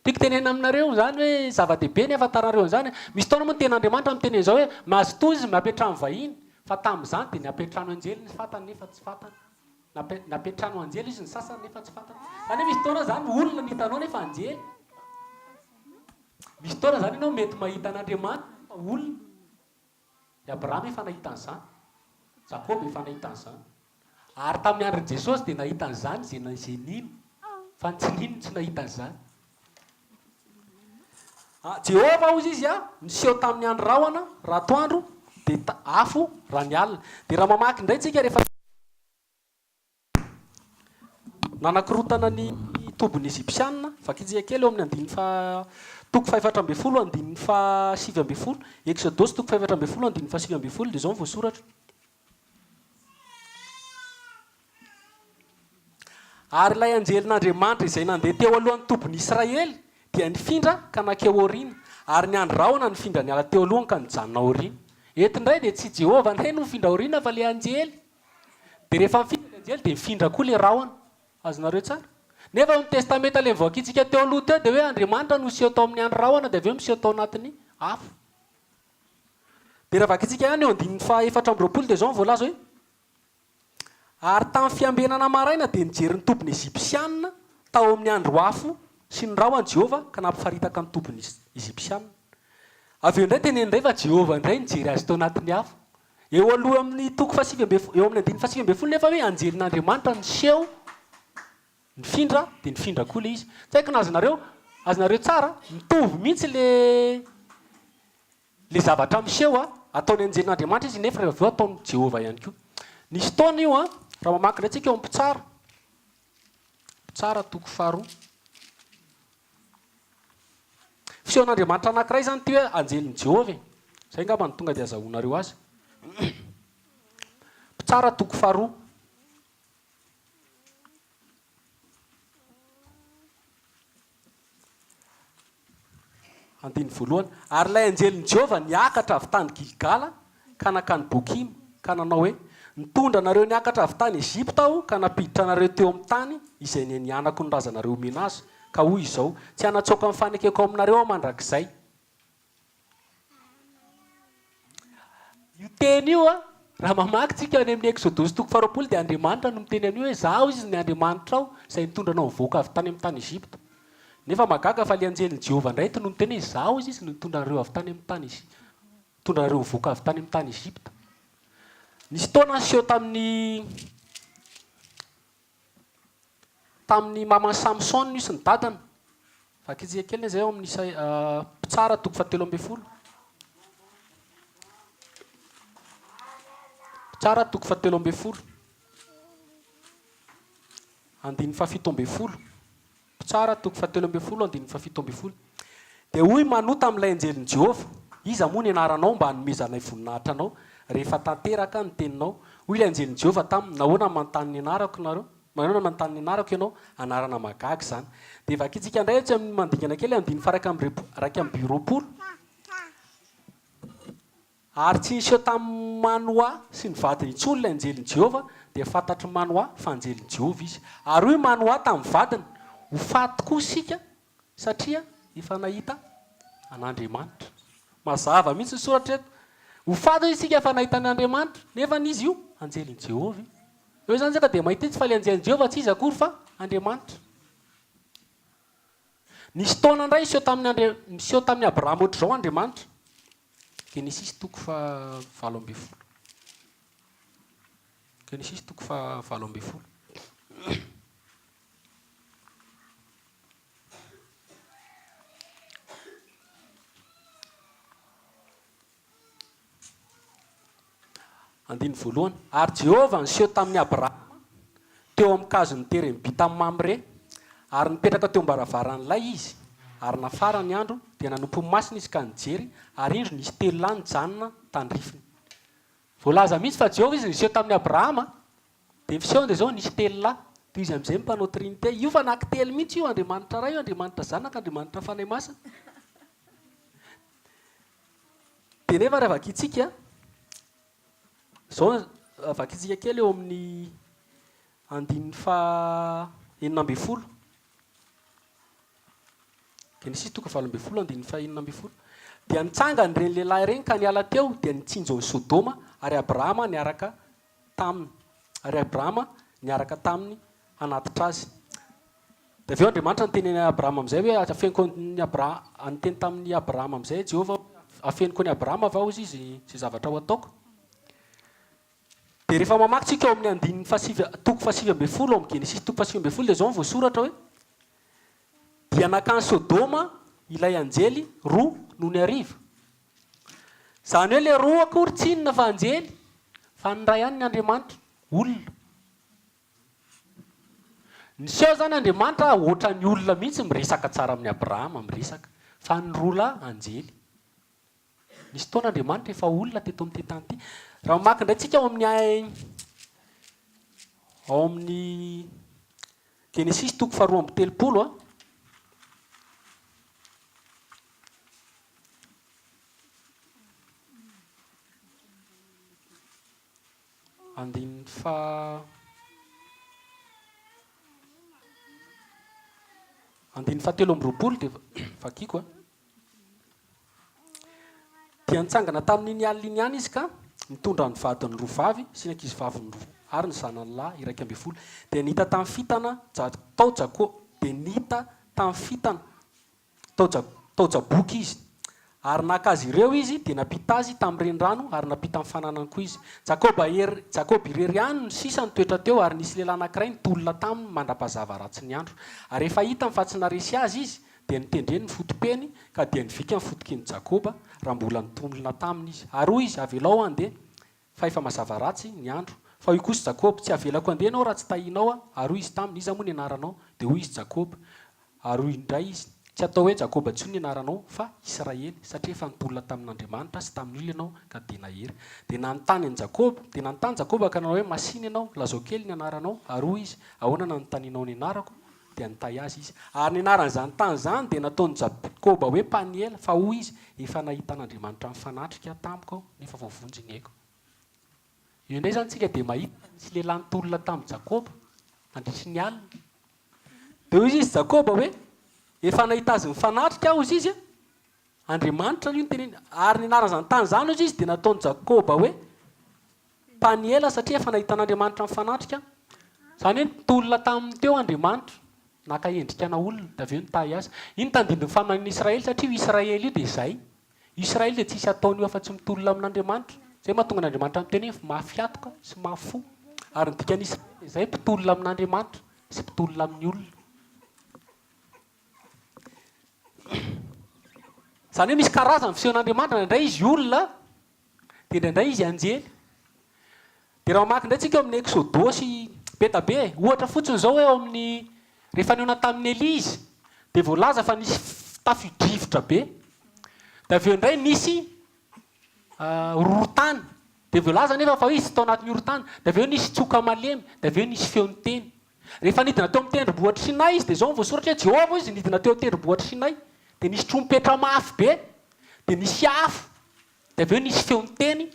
Tiako tenenina aminareo izany hoe zava-dehibe ny ahafantaranareo an'izany. Misy taona moa ny tenin'Andriamanitra miteny an'izao hoe mazotoa izy mampiantrano vahiny, fa tamin'izany dia nampiantrano anjely ny fantany nefa tsy fantany. Nampiantrano anjely izy ny sasany nefa tsy fantany. Izany hoe misy taona izany olona no hitanao nefa anjely. Misy taona izany ianao mety mahita an'Andriamanitra nefa olona. I Abrahama efa nahita an'izany. Jakoba efa nahita an'izany. Ary tamin'ny andron'i Jesosy dia nahita an'izany izay izay nino, fa ny tsy nino tsy nahita an'izany. Ah, Jehovah hozy izy ah, niseho tamin'ny andro rahona raha atoandro, dia afo raha ny alina. Dia raha mamaky indray tsika rehefa Nanakorontana ny tobin'ny Egypsiana. Vakintsika kely eo amin'ny andininy faha, toko fahefatra ambin'ny folo, andininy faha 19. Eksodosy toko fahefatra ambin'ny folo, andininy faha 19, dia izao no voasoratra. Ary ilay anjelin'Andriamanitra izay nandeha teo alohan'ny tobin'ny Israely dia nifindra ka nankeo aoriana, ary ny andry rahona nifindra niala teo alohany ka nijanona aoriana. Eto indray dia tsy Jehovah indray no mifindra aoriana fa ilay anjely. Dia rehefa mifindra ilay anjely dia mifindra koa ilay rahona. Azonareo tsara? Nefa ao amin'ny Testamenta ilay novakintsika teo aloha teo dia hoe Andriamanitra no niseho tao amin'ny andry rahona dia avy eo miseho tao anatin'ny afo. Dia raha vakintsika ihany eo andininy faha 24 dia izao no voalaza hoe, Ary tamin'ny fiambenana maraina dia nijery ny tobin'ny Egypsiana tao amin'ny andro afo sy ny rahona Jehovah ka nampifaritaka ny tobin'ny Egypsiana. Avy eo indray teneno indray fa Jehovah indray nijery azy tao anatin'ny afo. Eo aloha amin'ny toko fahasivy ambin'ny folo, eo amin'ny andininy fahasivy ambin'ny folo nefa hoe anjelin'Andriamanitra niseho, nifindra, dia nifindra koa ilay izy. Tsy haiko na azonareo, azonareo tsara, mitovy mihitsy ilay Ilay zavatra miseho a, ataon'ny anjelin'Andriamanitra izy nefa rehefa avy eo ataon'i Jehovah ihany koa. Nisy fotoana io an, raha mamaky indray tsika eo amin'ny Mpitsara, Mpitsara toko faharoa. Fisehon'Andriamanitra anankiray izany ity hoe anjelin'i Jehovah e. Izay angamba no tonga dia azahoanareo azy. Mpitsara toko faharoa. Andininy voalohany. Ary ilay anjelin'i Jehovah niakatra avy tany Gilgala ka nankany Bokima, ka nanao hoe, Nitondra anareo niakatra avy tany Egypta aho ka nampiditra anareo teo amin'ny tany izay nianianako ny razanareo homena azy, ka hoy izao, Tsy hanatsoaka ny fanekeko aminareo aho mandrakizay. Io teny io, raha mamaky tsika any amin'ny Eksodosy toko faharoapolo dia Andriamanitra no miteny an'io hoe Izaho izy ny Andriamanitrao izay nitondra anao nivoaka avy tany amin'ny tany Egypta. Nefa mahagaga fa ilay anjelin'i Jehovah indray eto no miteny hoe Izaho izy no nitondra anareo avy tany amin'ny tany nitondra anareo nivoaka avy tany amin'ny tany Egypta. Nisy fotoana niseho tamin'ny Tamin'ny maman'i Samsona io sy ny dadany. Vakintsika kely izay ao amin'ny Isa Mpitsara toko fahatelo ambin'ny folo. Mpitsara toko fahatelo ambin'ny folo. Andininy fahafito ambin'ny folo. Mpitsara toko fahatelo ambin'ny folo andininy fahafito ambin'ny folo. Dia hoy Manoa tamin'ilay anjelin'i Jehovah, Iza moa ny anaranao mba hanomezanay voninahitra anao, rehefa tanteraka ny teninao? Hoy ilay anjelin'i Jehovah taminy, Nahoana no manontany ny anarako nareo? Nahoana no manontany ny anarako ianao? Anarana mahagaga izany. Dia vakintsika indray etsy amin'ny mandingana kely andininy faha-21. Ary tsy niseho tamin'i Manoa sy ny vadiny intsony ilay anjelin'i Jehovah, dia fantatr'i Manoa fa anjelin'i Jehovah izy. Ary hoy Manoa tamin'ny vadiny, Ho faty koa isika, satria efa nahita an'Andriamanitra. Mazava mihitsy ny soratra eto. Ho faty hoy isika efa nahita an'Andriamanitra, nefa izy io anjelin'i Jehovah io. Eo izany isika dia mahita mihitsy fa ilay anjelin'i Jehovah tsy iza akory fa Andriamanitra. Nisy fotoana indray niseho tamin'i Andri-, niseho tamin'i Abrahama ohatr'izao Andriamanitra. Genesisy toko faha-18. Genesisy toko faha-18. Andininy voalohany. Ary Jehovah niseho tamin'i Abrahama teo amin'ny kazon'ny terembita Mamre, ary nipetraka teo am-baravaran'ilay izy. Ary nafara ny andro, dia nanompo ny masony izy ka nijery, ary indro nisy telo lahy nijanona tandrifiny. Voalaza mihitsy fa Jehovah izy niseho tamin'i Abrahama, dia ny fisehony dia izao, nisy telo lahy. Toy izy amin'izay ny mpanao Trinite. Io fa anankitelo mihitsy io, Andriamanitra Ray io, Andriamanitra Zanaka, Andriamanitra Fanahy Masina. Dia nefa raha vakintsika, izao vakintsika kely eo amin'ny andininy faha 16. Genesisy toko 18 andininy faha 16. Dia nitsangana ireny lehilahy ireny ka niala teo dia nitsinjo an'i Sodoma ary Abrahama niaraka taminy. Ary Abrahama niaraka taminy hanatitra azy. Dia avy eo Andriamanitra niteny an'i Abrahama amin'izay hoe, Afeniko an'i Abra-, niteny tamin'i Abrahama amin'izay Jehovah hoe, Afeniko an'i Abrahama va hozy izy izay zavatra ho ataoko? Dia rehefa mamaky tsika ao amin'ny andininy fahasivy, toko fahasivy ambin'ny folo ao amin'ny Genesisy toko fahasivy ambin'ny folo dia izao no voasoratra hoe, Dia nankany Sodoma ilay anjely roa nony hariva. Izany hoe ilay roa akory tsy inona fa anjely, fa ny iray ihany ny Andriamanitra, olona. Niseho izany Andriamanitra ohatran'ny olona mihitsy miresaka tsara amin'i Abrahama, miresaka. Fa ny roa lahy anjely. Nisy fotoana Andriamanitra efa olona teto amin'ity tany ity. Raha mamaky indray tsika ao amin'ny ao amin'ny. Genesisy toko faharoa amby telopolo a. Andininy faha Andininy fahatelo amby roapolo dia vakiko a. Dia nitsangana tamin'iny alina iny ihany izy ka nitondra ny vadiny roa vavy sy ny ankizivaviny roa ary ny zanany lahy 11. Dia nita tamin'ny fitana tao Jako dia nita tamin'ny fitana tao tao Jaboka izy. Ary naka azy ireo izy, dia nampita azy tamin'ny renirano, ary nampita ny fananany koa izy. Jakoba er Jakoba irery ihany no sisa nitoetra teo, ary nisy lehilahy anankiray nitolona taminy mandra-pahazava ratsy ny andro. Ary rehefa hitany fa tsy naharesy azy izy, dia notendreny ny foto-peny, ka dia nivika ny fotokin'i Jakoba, raha mbola nitolona taminy izy. Ary hoy izy, Avelao aho handeha, fa efa mazava ratsy ny andro. Fa hoy kosa Jakoba, Tsy havelako handeha ianao raha tsy tahinao aho. Ary hoy izy taminy, Iza moa ny anaranao? Dia hoy izy, Jakoba. Ary hoy indray izy, Tsy hatao hoe Jakoba intsony ny anaranao, fa Israely, satria efa nitolona tamin'Andriamanitra sy tamin'ny olona ianao, ka dia nahery. Dia nanontany an'i Jakoba, dia nanontany Jakoba ka nanao hoe, Masìna ianao, lazao kely ny anaranao. Ary hoy izy, Ahoana nanontanianao ny anarako? Dia nitahy azy izy. Ary ny anaran'izany tany izany dia nataon'i Jakoba hoe Paniela, fa hoy izy, Efa nahita an'Andriamanitra nifanatrika tamiko aho, nefa voavonjy ny aiko. Eo indray izany isika dia mahita fa nisy lehilahy nitolona tamin'i Jakoba nandritry ny alina. Dia hoy izy Jakoba hoe, Efa nahita azy nifanatrika aho, hozy izy, Andriamanitra io no teneniny. Ary ny anaran'izany tany izany, hozy izy, dia nataon'i Jakoba hoe Paniela, satria efa nahita an'Andriamanitra nifanatrika. Izany hoe nitolona taminy teo Andriamanitra, naka endrika ana olona, dia avy eo nitahy azy. Iny tandindon'ny faminanian'i Israely, satria io Israely io dia izay. Israely dia tsisy ataony io afa-tsy mitolona amin'Andriamanitra. Izay mahatonga an'Andriamanitra miteny hoe mafy hatoka sy mafy fo. Ary ny dikan'i Israely dia izay, mpitolona amin'Andriamanitra sy mpitolona amin'ny olona. Izany hoe misy karazany ny fisehon'Andriamanitra, indraindray izy olona, dia indraindray izy anjely. Dia raha mamaky indray tsika ao amin'ny Eksodosy be da be e, ohatra fotsiny izao hoe ao amin'ny rehefa nihaona tamin'i Elia izy dia voalaza fa nisy tafio-drivotra be, dia avy eo indray nisy horohorontany, dia voalaza anefa fa hoe izy tao anatin'ny horohorontany, dia avy eo nisy tsoka malemy, dia avy eo nisy feo niteny. Rehefa nidina teo amin'ny tendrombohitr'i Sinay izy dia izao no voasoratra hoe Jehovah hoy izy nidina teo an-tendrombohitr'i Sinay, dia nisy trompetra mafy be, dia nisy afo, Dia avy eo nisy feo niteny,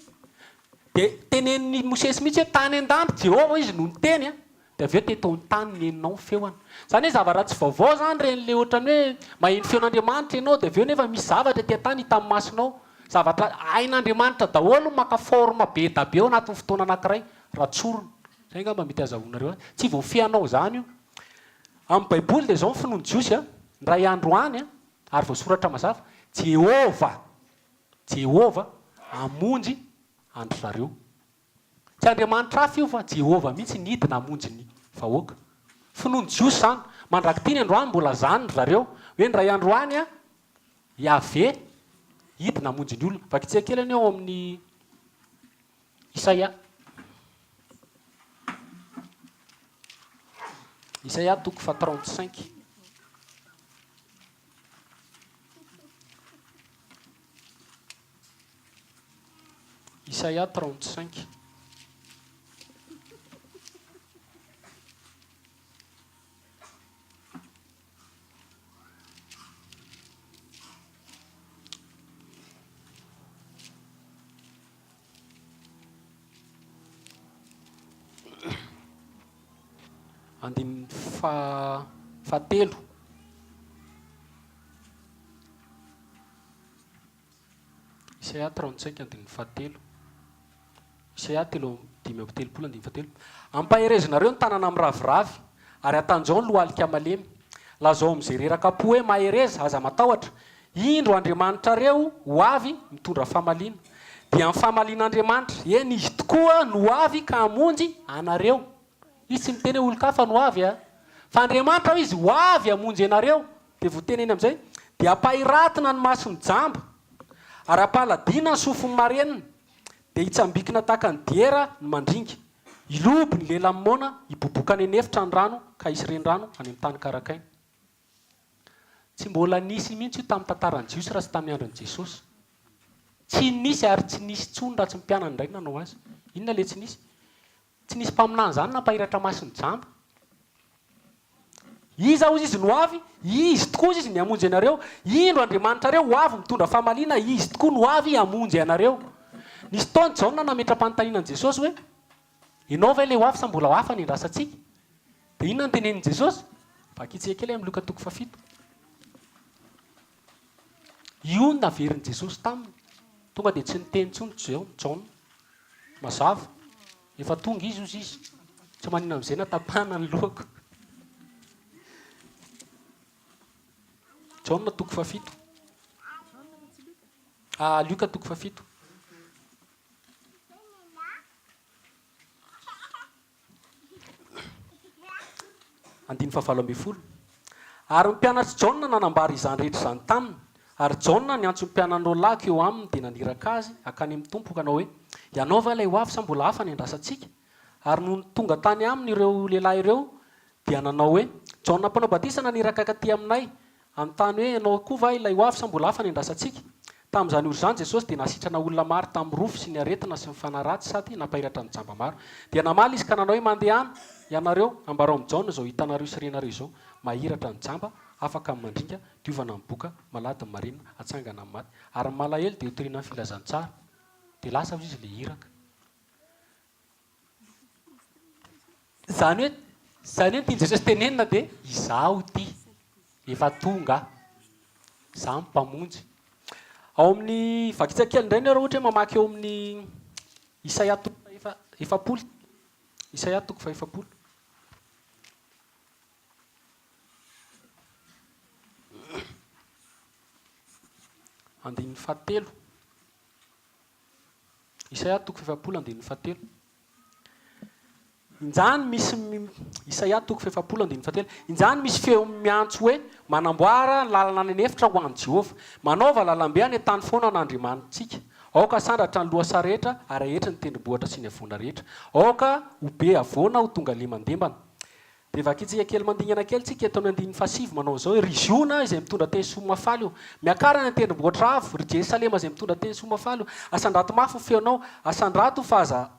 dia tenenin'i Mosesy mihitsy hoe tany an-danitra Jehovah izy no niteny an, dia avy eo teto an-tany nenonao ny feony. Izany hoe zavatra tsy vaovao izany ireny ilay ohatran'ny hoe maheno feon'Andriamanitra ianao dia avy eo nefa misy zavatra ety an-tany hitan'ny masonao. Zavatra hain'Andriamanitra daholo no maka forme be da be ao anatin'ny fotoana anankiray raha tsorina. Izay angamba mety azahoanareo azy. Tsy voafehinao izany io. Amin'ny Baiboly dia izao ny finoan'ny Jiosy an, indray andro any an, ary voasoratra mazava, Jehovah Jehovah hamonjy an-dry zareo. Tsy Andriamanitra hafa io fa Jehovah mihitsy nidina hamonjy ny vahoaka. Finoan'ny Jiosy izany. Mandrak'ity ny androany mbola izany ry zareo. Hoe indray andro any Yaveh hidina hamonjy ny olona. Vakitsika kely anie ao amin'ny Isaia. Isaia toko faha 35. Isaia 35. Andininy fahatelo. Isaia 35 andininy fahatelo. Isaia 35 andininy fahatelo. Ampaherezinareo ny tanana miraviravy, ary atanjao ny lohalika malemy. Lazao amin'izay reraka am-po hoe, Mahereza, aza matahotra. Indro Andriamanitrareo ho avy mitondra famaliana. Dia ny famalian'Andriamanitra, eny, Izy tokoa no ho avy ka hamonjy anareo. Izy tsy miteny hoe olon-kafa no ho avy a! Fa Andriamanitra hoy Izy, ho avy hamonjy anareo. Dia voateneny amin'izay, dia ampahiratina ny mason'ny jamba, ary ampaladiana ny sofin'ny marenina, dia hitsambikina tahaka ny diera ny mandringa. Hilobo ny lelan'ny moana, hiboboka any an'efitra ny rano, ka hisy renirano any amin'ny tany karakaina. Tsy mbola nisy mihitsy io tamin'ny tantaran'ny Jiosy raha tsy tamin'ny andron'i Jesosy. Tsy nisy ary tsy nisy intsony raha tsy ny mpianany indray no nanao azy. Inona ilay tsy nisy? Tsy nisy mpaminany izany nampahiratra maso ny jamba. Iza hozy izy no avy? Izy tokoa hozy izy ny hamonjy anareo. Indro Andriamanitrareo ho avy mitondra famaliana, Izy tokoa no avy hamonjy anareo. Nisy fotoana Jaona nametra-panontaniana an'i Jesosy hoe, Ianao ve ilay ho avy sa mbola hafa ny andrasantsika? Dia inona no tenenin'i Jesosy? Vakintsika kely amin'ny Lioka toko fahafito. Io no naverin'i Jesosy taminy. Tonga dia tsy niteny intsony Jaona. Mazava. Efa tonga izy hozy izy. Tsy maninona amin'izay na tapahana ny lohako. Jaona toko fahafito. Ah, Lioka toko fahafito. Andininy fahavalo ambin'ny folo. Ary ny mpianatr'i Jaona nanambara izany rehetra izany taminy. Ary Jaona niantso ny mpianany roalahy hankeo aminy dia naniraka azy hankany amin'ny Tompo hanao hoe, Ianao va ilay ho avy sa mbola hafa ny andrasantsika? Ary nony tonga tany aminy ireo lehilahy ireo dia nanao hoe, Jaona Mpanao Batisa naniraka hankaty aminay, Hanontany hoe, Ianao koa va ilay ho avy sa mbola hafa ny andrasantsika? Tamin'izany ora izany Jesosy dia nahasitrana olona maro tamin'ny rofy sy ny aretina sy ny fanahy ratsy sady nampahiratra ny jamba maro. Dia namaly Izy ka nanao hoe, Mandehana, ianareo, ambarao amin'i Jaona izao hitanareo sy renareo izao, mahiratra ny jamba, afaka ny mandringa, diovana ny boka, malady ny marenina, atsangana ny maty, ary ny malahelo dia hotorina ny filazantsara. Dia lasa hozy izy ilay iraka. Izany hoe, izany hoe ny tian'i Jesosy tenenina dia izaho ity, efa tonga aho, izaho no Mpamonjy. Ao amin'ny, vakitsika kely indray nareo ohatra hoe mamaky eo amin'ny Isaia toko fahefa efapolo, Isaia toko fahefapolo. Andininy fahatelo. Isaia toko fahefapolo andininy fahatelo. Injany misy Isaia toko fahefapolo andininy fahatelo. Injany misy feo miantso hoe, Manamboara lalana any an'efitra ho an'i Jehovah. Manaova lalambe any an-tany foana an'Andriamanitsika. Aoka hasandratra ny lohasaha rehetra ary haetry ny tendrombohitra sy ny havoana rehetra. Aoka ho be havoana ho tonga lemandembana. Dia vakintsika kely mandingana kely tsika eto amin'ny andininy fahasivy manao an'izao hoe, Ry Ziona izay mitondra teny soa mahafaly ô, miakara any an-tendrombohitra avo, ry Jerosalema izay mitondra teny soa mahafaly ô, asandrato mafy ny feonao, asandrato fa aza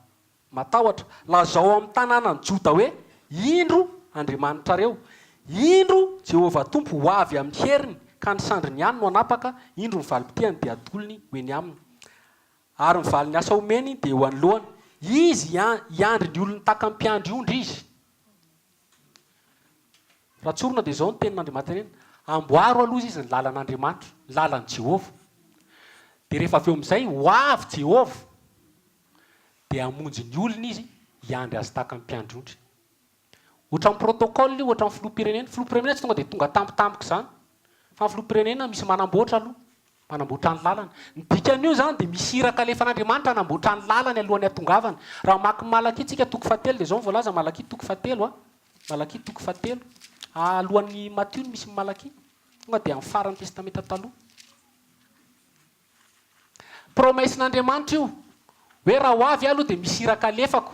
matahotra. Lazao amin'ny tanànan'i Joda hoe, Indro Andriamanitrareo! Indro Jehovah Tompo ho avy amin'ny heriny, ka ny sandriny ihany no hanapaka, indro ny valim-pitehany dia hatolony ho eny aminy. Ary ny valin'ny asa omeny dia eo anoloany. Izy hiandry ny olony tahaka ny mpiandry ondry izy. Raha tsorina dia izao ny tenin'Andriamanitra tenenina, Amboaro aloha izy ny lalan'Andriamanitra, ny lalan'i Jehovah. Dia rehefa avy eo amin'izay, ho avy Jehovah, dia hamonjy ny olony izy, hiandry azy tahaka ny mpiandry ondry. Ohatran'ny protocole io, ohatran'ny filoham-pirenena. Filoham-pirenena tsy tonga dia tonga tampotampoka izany. Fa ny filoham-pirenena misy manamboatra aloha. Manamboatra ny lalana. Ny dikan'io izany dia misy iraka alefan'Andriamanitra hanamboatra ny lalany alohan'ny hatongavany. Raha mamaky Malakia tsika toko fahatelo dia izao no voalaza, Malakia toko fahatelo a, Malakia toko fahatelo. Alohan'ny Matio no misy ny Malakia. Tonga dia amin'ny faran'ny Testamenta Taloha. Promesse-n'Andriamanitra io, hoe raha ho avy aho aloha dia misy iraka alefako.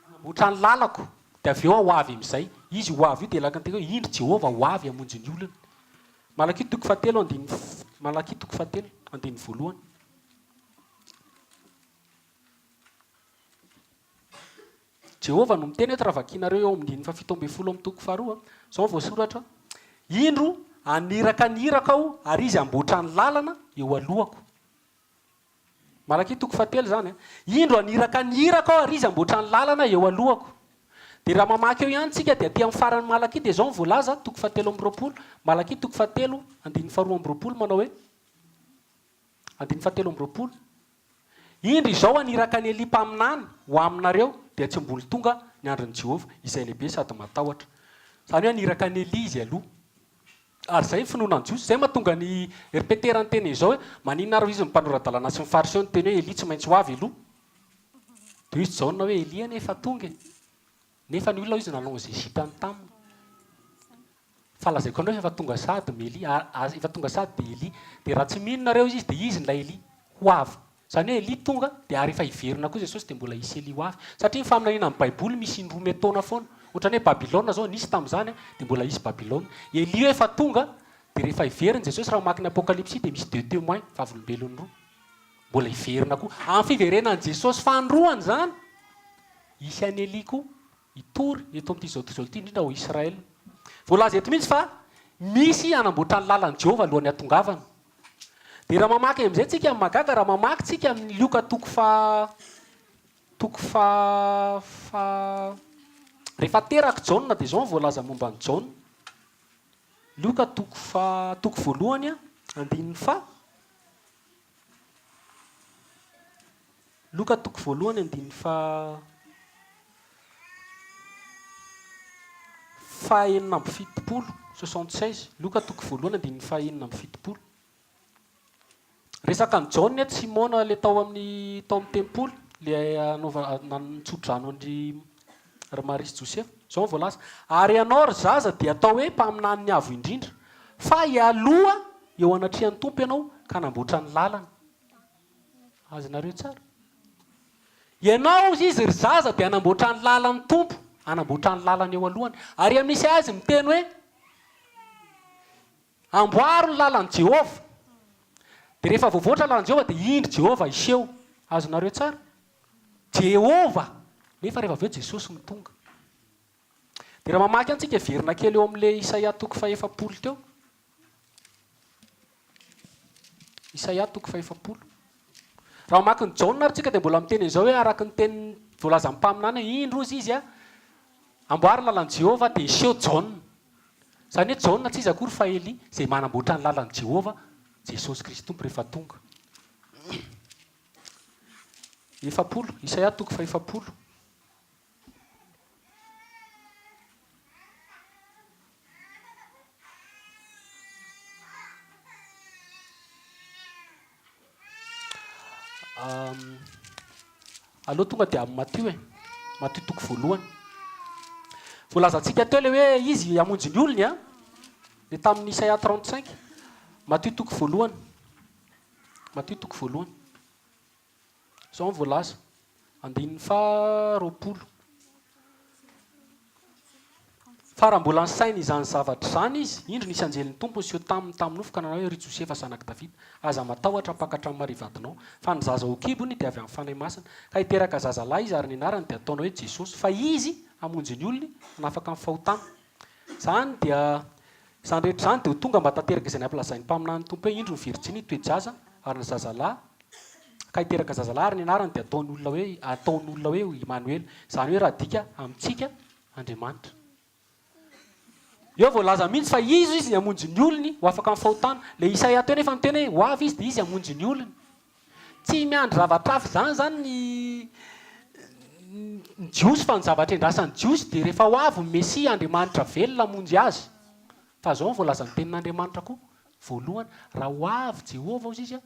Hanamboatra ny lalako, dia avy eo aho ho avy amin'izay. Izy ho avy io dia araka ny teny hoe, Indro Jehovah ho avy hamonjy ny olony. Malakia toko fahatelo andininy Malakia toko fahatelo andininy voalohany. Jehovah no miteny eto raha vakinareo eo amin'ny andininy fahafito ambin'ny folo amin'ny toko faharoa. Izao no voasoratra, Indro haniraka ny irako aho ary izy hamboatra ny lalana eo alohako. Malakia toko fahatelo izany an. Indro haniraka ny irako aho ary izy hamboatra ny lalana eo alohako. Dia raha mamaky eo ihany tsika dia aty amin'ny faran'ny Malakia dia izao no voalaza, toko fahatelo amby roapolo, Malakia toko fahatelo andininy faharoa amby roapolo manao hoe, andininy fahatelo amby roapolo, Indro izao haniraka an'i Elia mpaminany ho aminareo dia tsy mbola tonga ny andron'i Jehovah izay lehibe sady matahotra. Izany hoe haniraka an'i Elia izy aloha. Ary izay ny finoana ny Jiosy. Izay mahatonga an'i ry Petera niteny an'izao hoe, Maninona ary hoy izy ny mpanora-dalàna sy ny Fariseo niteny hoe Elia tsy maintsy ho avy aloha? Dia hoy izy Jaona hoe, Elia anie efa tonga e! Nefa ny olona hoy izy nanao izay sitrany taminy. Fa lazaiko anareo fa efa tonga sahady ny Elia, ary efa tonga sahady dia Elia. Dia raha tsy mino nareo hoy izy dia izy ilay Elia ho avy. Izany hoe Elia tonga dia ary efa hiverina koa Jesosy dia mbola hisy Elia ho avy. Satria ny faminaniana amin'ny Baiboly misy indroa metaona foana. Ohatran'ny hoe Babylona izao nisy tamin'izany dia mbola hisy Babylona. Elia efa tonga dia rehefa hiverina Jesosy raha mamaky ny Apokalypsy dia misy deux témoins, vavolombelona roa. Mbola hiverina koa. Amin'ny fiverenan'i Jesosy fahandroany izany, hisy an'i Elia koa hitory eto amin'ity izao tontolo ity, indrindra ao Israël. Voalaza eto mihitsy fa misy hanamboatra ny lalan'i Jehovah alohan'ny hatongavana. Dia raha mamaky amin'izay tsika, ny mahagaga raha mamaky tsika amin'ny Lioka toko faha toko faha faha rehefa teraka Jaona dia izao no voalaza momba an'i Jaona. Lioka toko faha toko voalohany andininy faha Loka toko voalohany andininy faha faha-76, 76, Lioka toko voalohany andininy faha-76. Resaka an'i Jaona eto, Simona ilay tao amin'ny tao amin'ny tempoly, ilay anaova nitso-drano an-dry ry Maria sy Josefa. Izao no voalaza, Ary ianao ry zaza dia atao hoe mpaminanin'ny Avo Indrindra, fa hialoha eo anatrehan'ny Tompo ianao ka hanamboatra ny lalany. Azonareo tsara? Ianao, hozy izy, ry zaza, dia hanamboatra ny lalan'ny Tompo, hanamboatra ny lalany eo alohany. Ary amin'ny Isaia izy miteny hoe, Amboaro ny lalan'i Jehovah. Dia rehefa voavoatra ny lalan'i Jehovah, dia indro Jehovah hiseho. Azonareo tsara? Jehovah! Nefa rehefa avy eo Jesosy no tonga. Dia raha mamaky antsika, hiverina kely eo amin'ilay Isaia toko fahefapolo teo. Isaia toko fahefapolo. Raha mamaky ny Jaona ary tsika dia mbola miteny an'izao hoe araka ny teny voalazan'ny mpaminany hoe indro hozy izy a, amboary ny lalan'i Jehovah dia hiseho Jaona. Izany hoe Jaona tsy iza akory fa Elia izay manamboatra ny lalan'i Jehovah, Jesosy Kristy Tompo rehefa tonga. 40, Isaia toko fahefapolo. Aleo tonga dia amin'ny Matio e. Matio toko voalohany. Voalazantsika teo ilay hoe izy hamonjy ny olony a. Ilay tamin'ny Isaia 35. Matio toko voalohany. Matio toko voalohany. Izao no voalaza, andininy faha 20. Fa raha mbola nisaina izany zavatra izany izy, indro nisy anjelin'ny Tompo niseho taminy tamin'ny nofy ka nanao hoe, Ry Josefa zanak'i Davida, aza matahotra hampakatra an'i Maria vadinao, fa ny zaza ao an-kibony dia avy amin'ny Fanahy Masina. Ka hiteraka zazalahy izy, ary ny anarany dia hataonao hoe Jesosy, fa Izy hamonjy ny olony, hanafaka ny fahotana. Izany dia, izany rehetra izany dia ho tonga mba tanteraka izay nampilazain'ny mpaminanin'ny Tompo hoe, Indro ny virjiny hitoe-jaza, ary ny zazalahy, ka hiteraka zazalahy, ary ny anarany dia hataon'olona hoe, hataon'olona hoe Imanoela. Izany hoe raha adika amintsika, Andriamanitra. Eo voalaza mihitsy fa izy izy ny hamonjy ny olony ho afaka amin'ny fahotana. Ilay Isaia teo nefa niteny hoe ho avy izy dia izy hamonjy ny olony. Tsy miandry zavatra hafa izany izany ny ny Jiosy fa ny zavatra endrasan'ny Jiosy dia rehefa ho avy ny Mesia Andriamanitra velona hamonjy azy. Fa izao no voalazan'ny tenin'Andriamanitra koa, voalohany, raha ho avy Jehovah hozy izy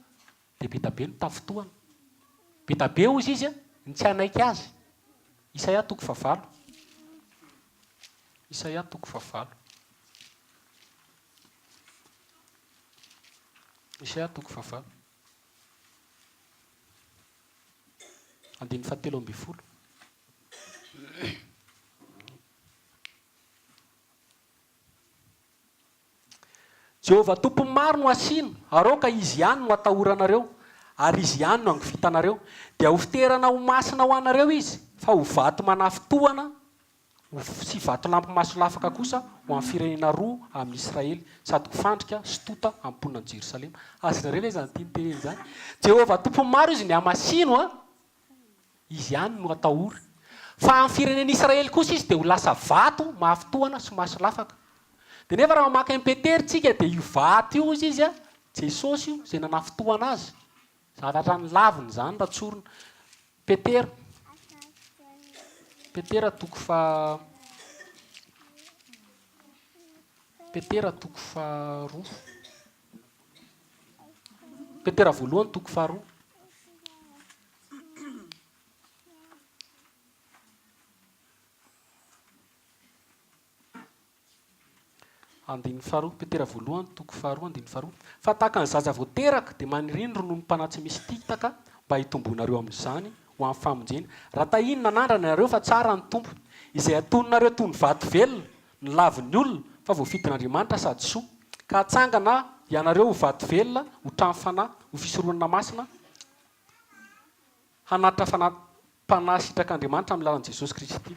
dia be da be no tafintohana. Be da be hozy izy ny tsy hanaiky azy. Isaia toko fahavalo. Isaia toko fahavalo. Isaia toko fahavalo. Andininy fahatelo ambin'ny folo. Jehovah Tompon'ny maro no hasino, ary aoka Izy ihany no hatahoranareo, ary Izy ihany no hangovitanareo. Dia ho fiterana ho masina ho anareo Izy, fa ho vato manafintohana ho sy vatolampy masolafaka kosa ho an'ny firenena roa amin'i Israely, sady ho fandrika sy tota amin'ny mponina any Jerosalema. Azonareo ve izany tiany tenenina izany? Jehovah Tompon'ny maro Izy ny hamasino an! Izy ihany no atahory. Fa amin'ny firenen'i Israely kosa izy dia ho lasa vato mafy tohana sy masolafaka. Dia nefa raha mamaky an'i Petera tsika dia io vato io hozy izy a, Jesosy io izay nanafitohana azy. Zavatra nolaviny izany raha tsorina. Petera, Petera toko faha, Petera toko faharoa. Petera voalohany toko faharoa. Andininy faharoa, Petera voalohany, toko faharoa, andininy faharoa. Fa tahaka ny zaza vao teraka, dia maniria ny rononom-panahy tsy misy titaka, mba hitomboanareo amin'izany ho amin'ny famonjena. Raha tahiny nanandrana ianareo fa tsara ny Tompo, izay atoninareo toy ny vato velona, ny lavin'ny olona, fa voafidin'Andriamanitra sady soa. Ka hatsangana ianareo ho vato velona, ho trano fanahy, ho fisoronana masina, hanatitra fanahy-panahy sitrak'Andriamanitra amin'ny alalan'i Jesosy Kristy.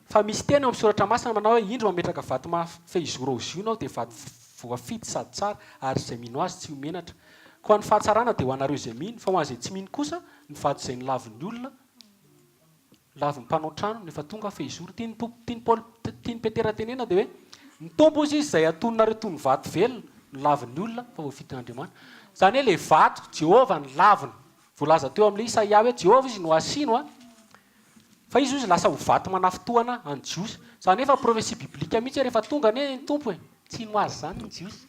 Fa misy teny ao amin'ny Soratra Masina manao hoe, Indro mametraka vato mahafehizoro ao Ziona aho, dia vato voafidy sady tsara, ary izay mino azy tsy ho menatra. Koa ny fahatsarana dia ho anareo izay mino, fa ho an'izay tsy mino kosa, ny vato izay nolavin'ny olona, nolavin'ny mpanao trano, no efa tonga fehizoro. Tian'i tian'i Paoly, tian'i Petera tenenina dia hoe, Ny Tompo hozy izy izay atoninareo toy ny vato velona, nolavin'ny olona, fa voafidin'Andriamanitra. Izany hoe ilay vato, Jehovah nolaviny. Voalaza teo amin'ilay Isaia hoe, Jehovah izy no hasino an. Fa izy hozy lasa ho vato manafintohana an'ny Jiosy. Izany hoe efa prophetie biblique mihitsy hoe rehefa tonga anie ny Tompo e! Tsy hino azy izany ny Jiosy.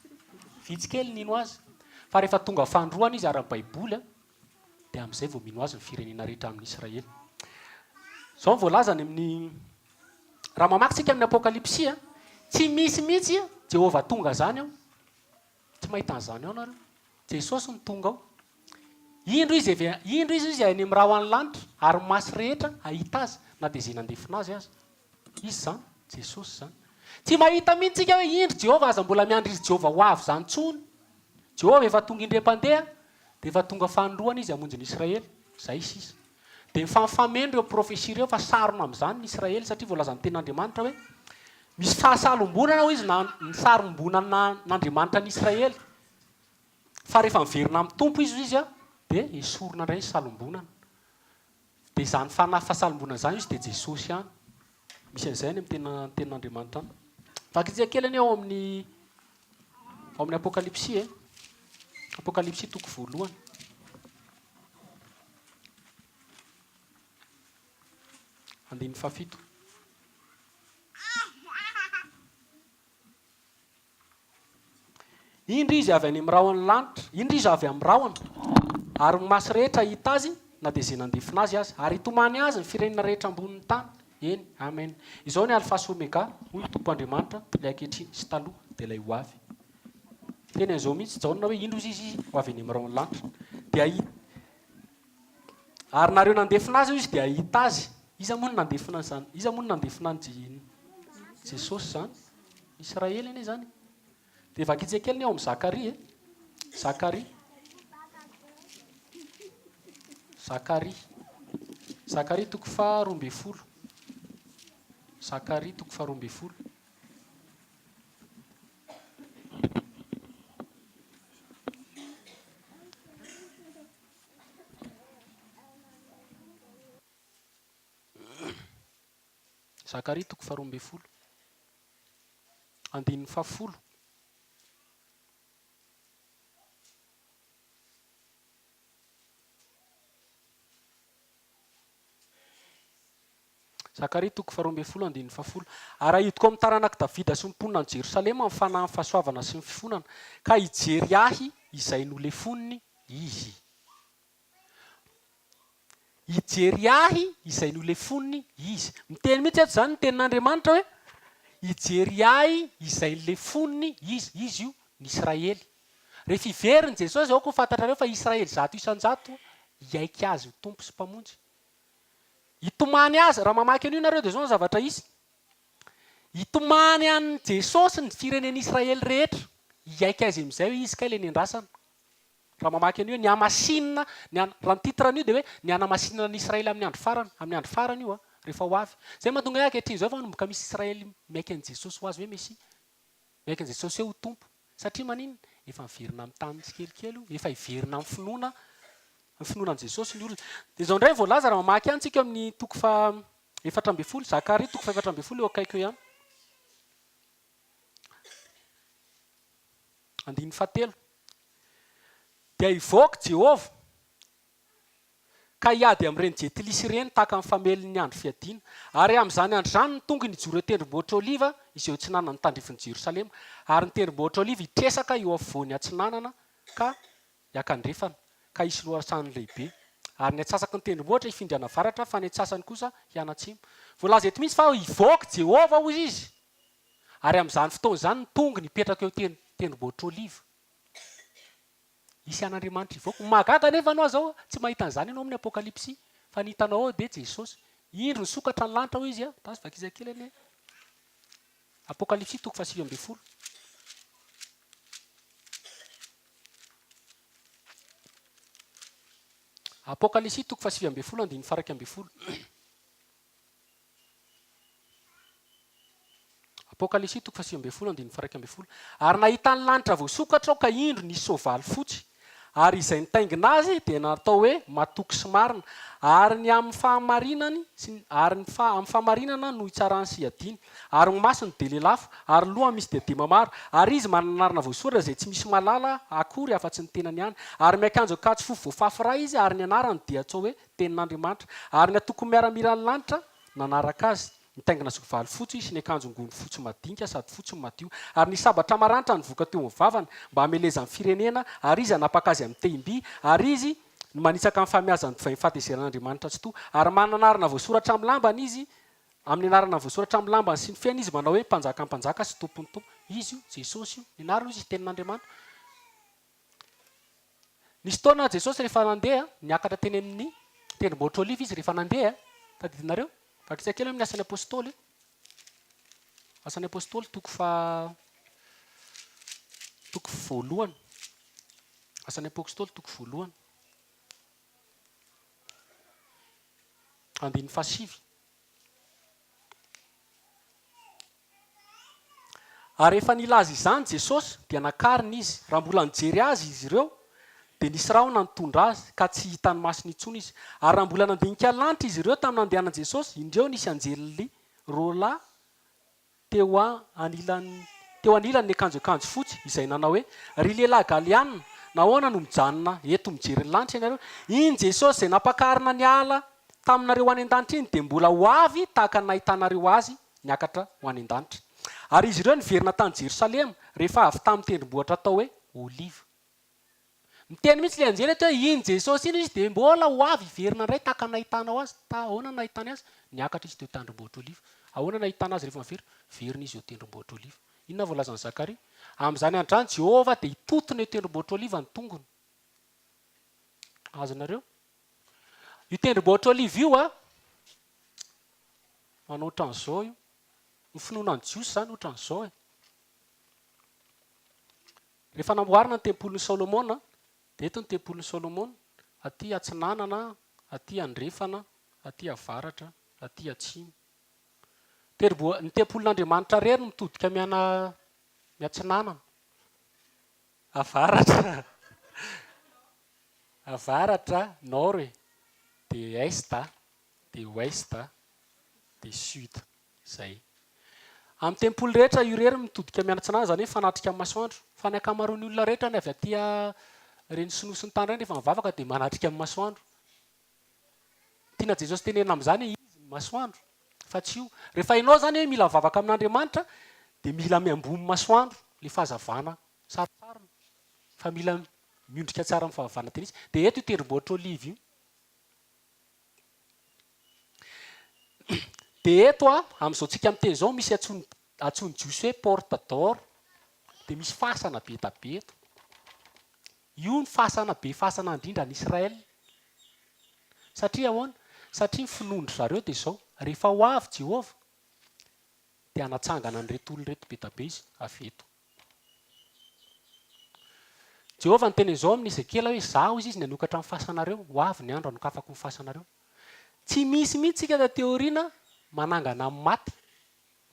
Vitsy kely ny nino azy. Fa rehefa tonga fanindroany izy ara-baiboly an, dia amin'izay vao mino azy ny firenena rehetra amin'ny Israely. Izao ny voalaza any amin'ny raha mamaky tsika amin'ny Apokalypsy an, tsy misy mihitsy Jehovah tonga izany ao. Tsy mahita an'izany ao nareo. Jesosy no tonga ao. Indro izy avy, indro izy izy any amin'ny rahona lanitra, ary ny maso rehetra hahita azy, na dia izay nandefona azy aza. Iza izany? Jesosy izany. Tsy mahita mihitsy tsika hoe indro Jehovah, aza mbola miandry izy Jehovah ho avy izany intsony. Jehovah efa tonga indray mpandeha, dia efa tonga fanindroany izy hamonjy ny Israely. Izay sisa. Dia mifamifameno ireo profesia ireo fa sarona amin'izany ny Israely satria voalazan'ny tenin'Andriamanitra hoe misy fahasalombonana hoy izy na ny sarombonan'Andriamanitra ny Israely fa rehefa miverina amin'ny Tompo izy hoy izy dia esorina indray ny salombonana. Dia izany fanahy fahasalombonana izany hoy izy dia Jesosy ihany. Misy an'izay any amin'ny tena tenin'Andriamanitra any. Vakintsika kely anie ao amin'ny ao amin'ny Apokalypsy e. Apokalypsy toko voalohany. Andininy fahafito. Indro izy avy any amin'ny rahon'ny lanitra, indro izy avy amin'ny rahona, ary ny maso rehetra hahita azy, na dia izay nandefona azy aza, ary hitomany azy ny firenena rehetra ambonin'ny tany. Eny, amen. Izao ny Alfa sy Omega, hoy ny Tompo Andriamanitra, ilay ankehitriny sy taloha, dia ilay ho avy. Teny an'izao mihitsy Jaona hoe indro izy izy ho avy eny amin'ny rahon'ny lanitra. Dia hahita Ary nareo nandefona azy hoy izy dia hahita azy. Iza moa no nandefona an'izany? Iza moa no nandefona an'i Jesosy izany? Israely anie izany. Dia vakintsika kely ny ao amin'ny Zakaria e. Zakaria. Zakaria. Zakaria toko faha 12. Zakaria toko faha 12. Zakaria toko faharoa ambin'ny folo, andininy fahafolo. Zakaria toko faharoa ambin'ny folo andininy fahafolo. Ary hahidiko amin'ny taranak'i Davida sy ny mponina any Jerosalema ny fanahin'ny fahasoavana sy ny fifonana, ka hijery ahy izay nolefoniny izy. Hijery ahy izay nolefoniny izy. Miteny mihitsy eto izany ny tenin'Andriamanitra hoe, hijery ahy izay nolefoniny izy. Izy io, ny Israely. Rehefa hiverina Jesosy, aoka ho fantatrareo fa Israely 100% hiaiky Azy ho Tompo sy Mpamonjy. Hitomany azy, raha mamaky an'io nareo dia izao ny zavatra hisy, hitomany an'i Jesosy ny firenen'Israely rehetra, hiaiky azy amin'izay hoe izy kay ilay nendrasana. Raha mamaky an'io hoe ny hamasinina, ny an, raha ny titre an'io dia hoe ny hanamasinana an'i Israely amin'ny andro farany, amin'ny andro farany io an, rehefa ho avy. Izay mahatonga hoe ankehitriny izao efa manomboka misy Israely miaiky an'i Jesosy ho azy hoe Mesia. Miaiky an'i Jesosy hoe ho Tompo. Satria maninona? Efa miverina amin'ny taniny tsikelikely io, efa hiverina amin'ny finoana, ny finoana an'i Jesosy ny olona. Dia izao indray voalaza raha mamaky ihany tsika amin'ny toko faha 14, Zakaria toko faha 14 eo akaiky eo ihany. Andininy fahatelo. Dia hivoaka Jehovah Ka hiady amin'ireny Jetilisy ireny tahaka ny famelin'ny andro fiadiana. Ary amin'izany andro izany ny tongony hijoro eo tendrombohitra Oliva, izay eo atsinanan'ny tandrifin'i Jerosalema. Ary ny tendrombohitra Oliva hitresaka eo afovoany atsinanana ka hiakandrefana, ka hisy lohasaha lehibe. Ary ny antsasaky ny tendrombohitra hifindra hianavaratra, fa ny antsasany kosa hianatsimo. Voalaza eto mihitsy fa hivoaka Jehovah, hoy izy. Ary amin'izany fotoana izany ny tongony hipetraka eo tendrombohitra Oliva. Hisy an'Andriamanitra hivoaka. Ny mahagaga anefa anao zao, tsy mahita an'izany ianao amin'ny Apokalypsy, fa ny hitanao ao dia Jesosy. Indro nisokatra ny lanitra hoy izy a, tazo vakiza kely anie. Apokalypsy toko faha-19. Apokalypsy toko faha-19 andininy faha-11. Apokalypsy toko faha-19 andininy faha-11, Ary nahita ny lanitra voasokatra aho ka indro nisy soavaly fotsy, ary izay nitaingina azy dia natao hoe Matoky sy Marina, ary ny amin'ny fahamarinany sy ny ary ny fa amin'ny fahamarinana no itsarany sy iadiany, ary ny masony dia lelafo, ary ny lohany misy diadema maro, ary izy manana anarana voasoratra izay tsy misy mahalala akory afa-tsy ny tenany ihany, ary miakanjo akanjo fofy voafafy ra izy, ary ny anarany dia atao hoe Tenin'Andriamanitra, ary ny antokon'ny miaramilan'ny lanitra nanaraka azy. Nitaingina soavaly fotsy sy niakanjo gony fotsy madinika sady fotsy no madio. Ary nisy sabatra maranitra nivoaka teo amin'ny vavany, mba hamelezany firenena, ary izy hanapaka azy amin'ny tehim-by, ary izy no manitsaka ny fahamiazan'ny divain'ny fahatezeran'Andriamanitra Tsitoha. Ary manana anarana voasoratra amin'ny lambany izy, amin'ny anarana voasoratra amin'ny lambany sy ny feny izy, manao hoe, Mpanjakan'ny mpanjaka sy Tompon'ny tompo. Izy io, Jesosy io. Ny anarany hoy izy, Tenin'Andriamanitra. Nisy fotoana Jesosy rehefa nandeha, niakatra teny amin'ny tendrombohitra Oliva izy rehefa nandeha, tadidinareo? Vakitsika kely amin'ny Asan'ny Apostoly. Asan'ny Apostoly toko fa toko voalohany. Asan'ny Apostoly toko voalohany. Andininy fahasivy. Ary rehefa nilaza izany Jesosy, dia nakarina Izy. Raha mbola nijery Azy izy ireo, dia nisy rahona nitondra Azy, ka tsy hitan'ny masony intsony Izy. Ary raha mbola nandinika lanitra izy ireo tamin'ny nandehanan'i Jesosy, indreo nisy anjely roalahy teo anilany teo anilany niakanjo akanjo fotsy, izay nanao hoe, Ry lehilahy Galiana, nahoana no mijanona eto mijery ny lanitra ianareo? Iny Jesosy izay nampakarina niala taminareo ho any an-danitra iny dia mbola ho avy tahaka ny nahitanareo Azy niakatra ho any an-danitra. Ary izy ireo niverina tany Jerosalema, rehefa avy tamin'ny tendrombohitra atao hoe Oliva. Miteny mihitsy ilay anjely eto hoe iny Jesosy iny izy dia mbola ho avy hiverina indray tahaka ny nahitanao azy. Ta, ahoana no nahitany azy? Niakatra izy teo tendrombohitra Oliva. Ahoana no nahitana azy rehefa miverina? Verina izy eo tendrombohitra Oliva. Inona voalazan'i Zakaria? Amin'izany andro izany Jehovah dia hitotona eo tendrombohitra Oliva ny tongony. Azonareo? Io tendrombohitra Oliva io a, manao ohatran'izao io. Ny finoana ny Jiosy izany ohatran'izao e. Rehefa namboarina ny tempolin'i Solomona, dia eto ny tempolin'i Solomona, aty atsinanana, aty andrefana, aty avaratra, aty atsimo. Terbo, ny tempolin'Andriamanitra irery no mitodika miana miatsinanana. Avaratra, avaratra, nord e, dia est a, dia ouest a, dia sud. Izay. Amin'ny tempoly rehetra io irery mitodika mianatsinanana, izany hoe mifanatrika amin'ny masoandro. Fa ny ankamaroan'ny olona rehetra ny avy aty ireny sinoa sy ny tany ireny rehefa mivavaka dia manatrika amin'ny masoandro. Tiana Jesosy tenenina amin'izany hoe izy ny masoandro fa tsy io. Rehefa ianao izany hoe mila mivavaka amin'Andriamanitra dia mila miamboho ny masoandro, ilay fahazavana sarotsarony fa mila miondrika tsara amin'ny fahavavana tena izy. Dia eto io tendrombohitra Olive io. Dia eto a, amin'izao tsika miteny izao misy antsoin'ny antsoin'ny jiosy hoe porte d'or, dia misy fasana be da be eto. Io ny fasana be fasana indrindra any Israël. Satria ahoana? Satria ny finoan-dry zareo dia izao, rehefa ho avy Jehovah dia hanatsangana an'ireto olona ireto be da be izy avy eto. Jehovah niteny an'izao amin'i Ezekiela hoe, Izaho, hoy izy, ny hanokatra ny fasanareo. Ho avy ny andro hanokafako ny fasanareo. Tsy misy mihitsy isika taty aoriana manangana ny maty,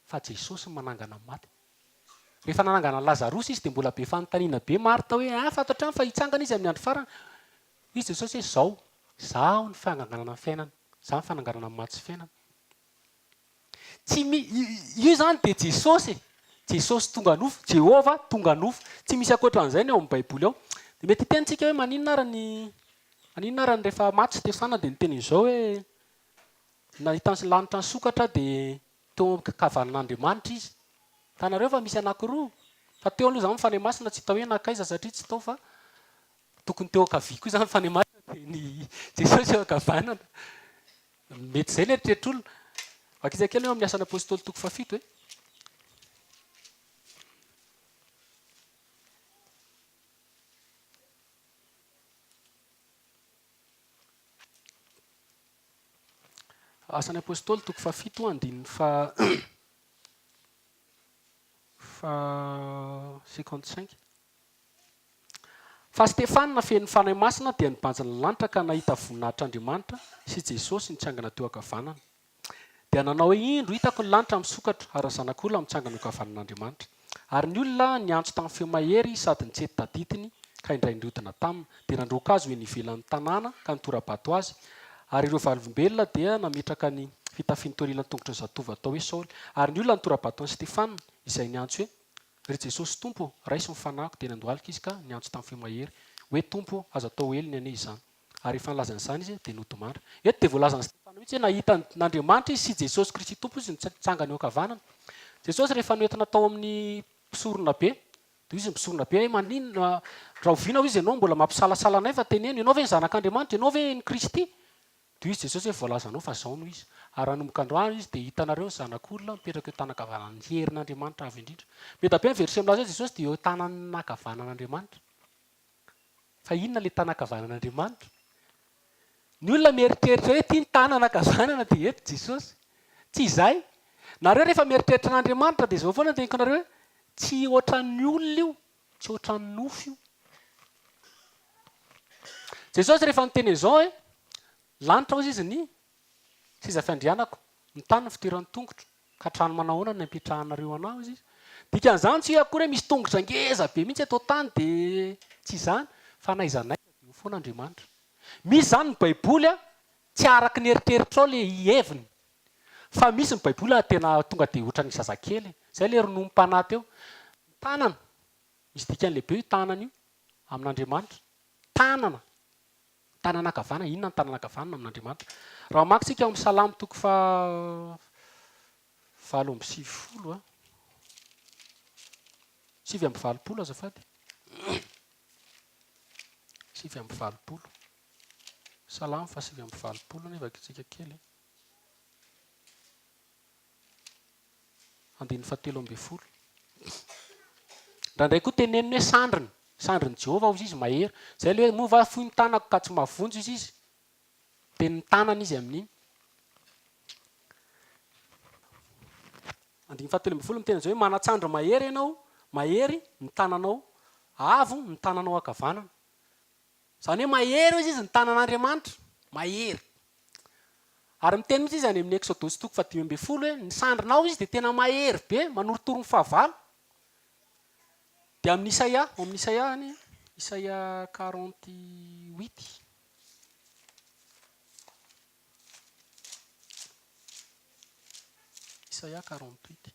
fa Jesosy no manangana ny maty. Rehefa nanangana an'i Lazarosy Izy, dia mbola be fanontaniana be Marta hoe, Ah, fantatrao fa hitsangana izy amin'ny andro farany. Hoy Jesosy hoe, Izao, Izaho no fananganana ny fiainana. Izaho no fananganana ny maty sy fiainana. Tsy mi, io izany dia Jesosy e! Jesosy tonga nofo, Jehovah tonga nofo. Tsy misy ankoatran'izay ny ao amin'ny Baiboly ao. Dia mety hiteny tsika hoe maninona ary ny, maninona ary ny rehefa maty Stefana dia niteny an'izao hoe nahita ny lanitra nisokatra dia teo ankavanan'Andriamanitra izy. Hitanareo fa misy anankiroa. Fa teo aloha izany ny Fanahy Masina tsy hita hoe nankaiza satria tsy tao fa tokony teo ankavia koa izany ny Fanahy Masina dia ny Jesosy eo ankavanana. Mety izay ny eritreritr'olona. Vakitsika kely eo amin'ny Asan'ny Apostoly toko fahafito e. Asan'ny Apostoly toko fahafito andininy faha faha 55. Fa Stefana feno Fanahy Masina dia nibanjina ny lanitra ka nahita voninahitr'Andriamanitra sy Jesosy nitsangana teo ankavanana. Dia nanao hoe, Indro, hitako ny lanitra misokatra, ary ny Zanak'olona mitsangana eo ankavanan'Andriamanitra. Ary ny olona niantso tamin'ny feo mahery sady nitsety tadidiny ka indray nirodona taminy, dia nandroaka azy ho eny ivelan'ny tanàna ka nitora-bato azy. Ary ireo valombelona dia nametraka ny fitafiany teo anilan'ny tongotry ny zatovo atao hoe Saoly. Ary ny olona nitora-bato an'i Stefana, izay niantso hoe, Ry Jesosy Tompo ô, raiso ny fanahiko, dia nandohalika izy ka niantso tamin'ny feo mahery hoe, Tompo ô, aza atao helony anie izany. Ary rehefa nilaza an'izany izy, dia nodimandry. Eto dia voalazan'i Stefana mihitsy hoe nahita an'Andriamanitra izy sy Jesosy Kristy Tompo izy nitsangana eo ankavanana. Jesosy rehefa noentina tao amin'ny mpisorona be, dia hoy izy ny mpisorona be hoe, maninona, rahoviana hoy izy ianao mbola mampisalasala anay fa teneno, ianao ve ny Zanak'Andriamanitra, ianao ve ny Kristy? Dia hoy izy Jesosy hoe, voalazanao fa izao no izy. Ary hanomboka androany izy dia hitanareo ny Zanak'olona mipetraka eo tanan-kavanan'ny herin'Andriamanitra avo indrindra. Be dia be ny verset milaza hoe Jesosy dia eo tanan-kavanan'Andriamanitra. Fa inona ilay tanan-kavanan'Andriamanitra? Ny olona mieritreritra hoe ity ny tanana ankavanana dia eto Jesosy. Tsy izay. Nareo rehefa mieritreritra an'Andriamanitra dia izao foana no teneniko anareo hoe tsy ohatran'ny olona io, tsy ohatran'ny nofo io. Jesosy rehefa niteny an'izao hoe lanitra hozy izy ny Seza fiandrianako, ny tany ny fitoeran'ny tongotro, ka trano manao ahoana no ampitrahanareo anah hozy izy. Dikan'izany tsy hoe akory hoe misy tongotra ngeza be mihitsy eto an-tany dia tsy izany, fa n'aiza n'aiza dia eo foana Andriamanitra. Misy izany ny baiboly a, tsy araka ny eritreritrao le heviny, fa misy ny baiboly a tena tonga dia ohatran'ny zazakely, izay le rononom-panahy teo. Ny tanana, misy dikany lehibe io tanana io amin'Andriamanitra, tanana. Tanana ankavanana, inona ny tanana ankavanana amin'Andriamanitra? Raha mamaky isika ao amin'ny Salamo toko faha 98 a, 89 azafady, 89, Salamo faha 89 anie vakintsika kely. Andininy fahatelo ambin'ny folo. Indraindray koa teneniny hoe sandriny, sandrin'i Jehovah hozy izy mahery. Izay ilay hoe moa va fohy ny tanako ka tsy mahavonjy hozy izy. Miteny ny tanany izy amin'iny. Andininy fahatelo ambin'ny folo miteny an'izao hoe manan-tsandry mahery ianao, mahery ny tananao, avo ny tananao ankavanana. Izany hoe mahery hozy izy ny tanan'Andriamanitra, mahery. Ary miteny mihitsy izy any amin'ny Eksodosy toko faha-15 hoe ny sandrinao izy dia tena mahery be, manorotoro ny fahavalo. Dia amin'ny Isaia, ao amin'ny Isaia any, Isaia 48. Isaia 48.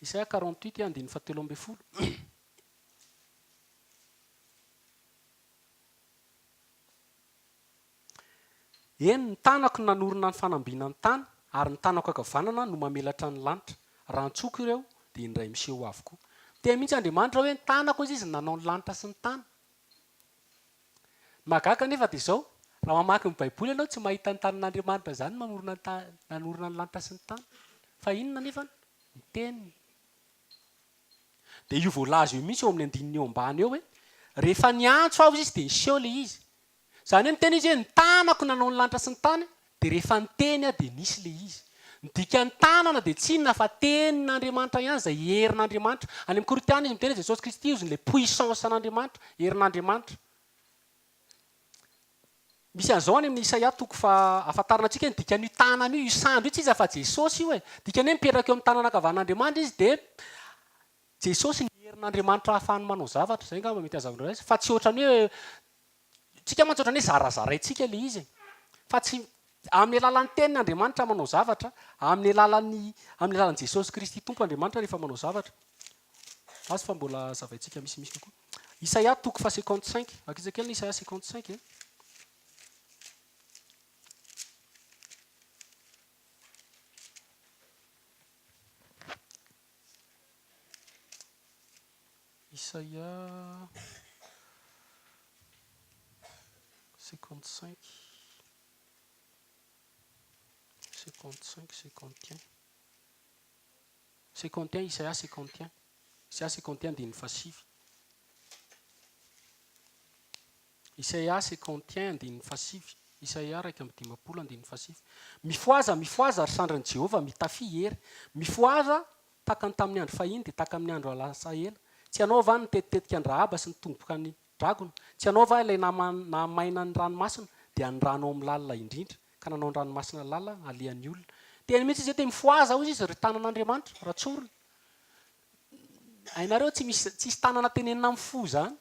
Isaia 48 andininy fahatelo ambin'ny folo. Eny, ny tanako no nanorina ny fanambina ny tany, ary ny tanako ankavanana no mamelatra ny lanitra. Raha antsoiko ireo, dia indray miseho avokoa. Miteny mihitsy Andriamanitra hoe, ny tanako hozy izy no nanao ny lanitra sy ny tany. Ny mahagaga anefa dia izao, raha mamaky ny Baiboly ianao tsy mahita ny tanan'Andriamanitra izany manorina ny tany, nanorina ny lanitra sy ny tany. Fa inona anefa? Ny teniny. Dia io voalaza io mihitsy eo amin'ny andininy eo ambany eo hoe, rehefa niantso aho izy dia niseho ilay izy. Izany hoe miteny izy hoe ny tanako nanao ny lanitra sy ny tany, dia rehefa niteny aho dia nisy ilay izy. Ny dikan'ny tanana dia tsy inona fa tenin'Andriamanitra ihany izay herin'Andriamanitra. Any amin'ny Korintiana izy miteny hoe Jesosy Kristy izy ilay puissance an'Andriamanitra, herin'Andriamanitra. Misy an'izao any amin'ny Isaia toko faha ahafantarana antsika ny dikan'io tanana io, io sandry io tsy iza fa Jesosy io e. Dikany hoe mipetraka eo amin'ny tanana ankavanan'Andriamanitra izy dia Jesosy ny herin'Andriamanitra ahafahany manao zavatra. Izay angamba mety azahoanareo azy fa tsy ohatran'ny hoe Tsika mantsy ohatran'ny hoe zarazaraintsika ilay izy e. Fa tsy, amin'ny alalan'ny teniny Andriamanitra manao zavatra, amin'ny alalan'ny, amin'ny alalan'i Jesosy Kristy Tompo Andriamanitra rehefa manao zavatra. Azo fa mbola hazavaintsika misimisy kokoa. Isaia toko faha 55, vakitsika kely ny Isaia 55 e. Isaia 55, 55, 51, 51, Isaia 51, Isaia 51 andininy fahasivy. Isaia 51 andininy fahasivy, Isaia 51 andininy fahasivy. Mifohaza, mifohaza ry sandrin'i Jehovah, mitafia hery. Mifohaza Tahaka ny tamin'ny andro fahiny dia tahaka amin'ny andro lasa ela. Tsy ianao va no nitetitetika an-dRahaba sy nitomboka ny dragona? Tsy ianao va ilay nahamaina ny ranomasina? dia ny rano ao amin'ny lalina indrindra, ka nanao ny ranomasina lalina halehan'ny olona. Teny mihitsy izy hoe, Mifohaza, hozy izy, ry tanan'Andriamanitra, raha tsorina. Hainareo, tsy misy, tsisy tanana tenenina amin'ny fo izany.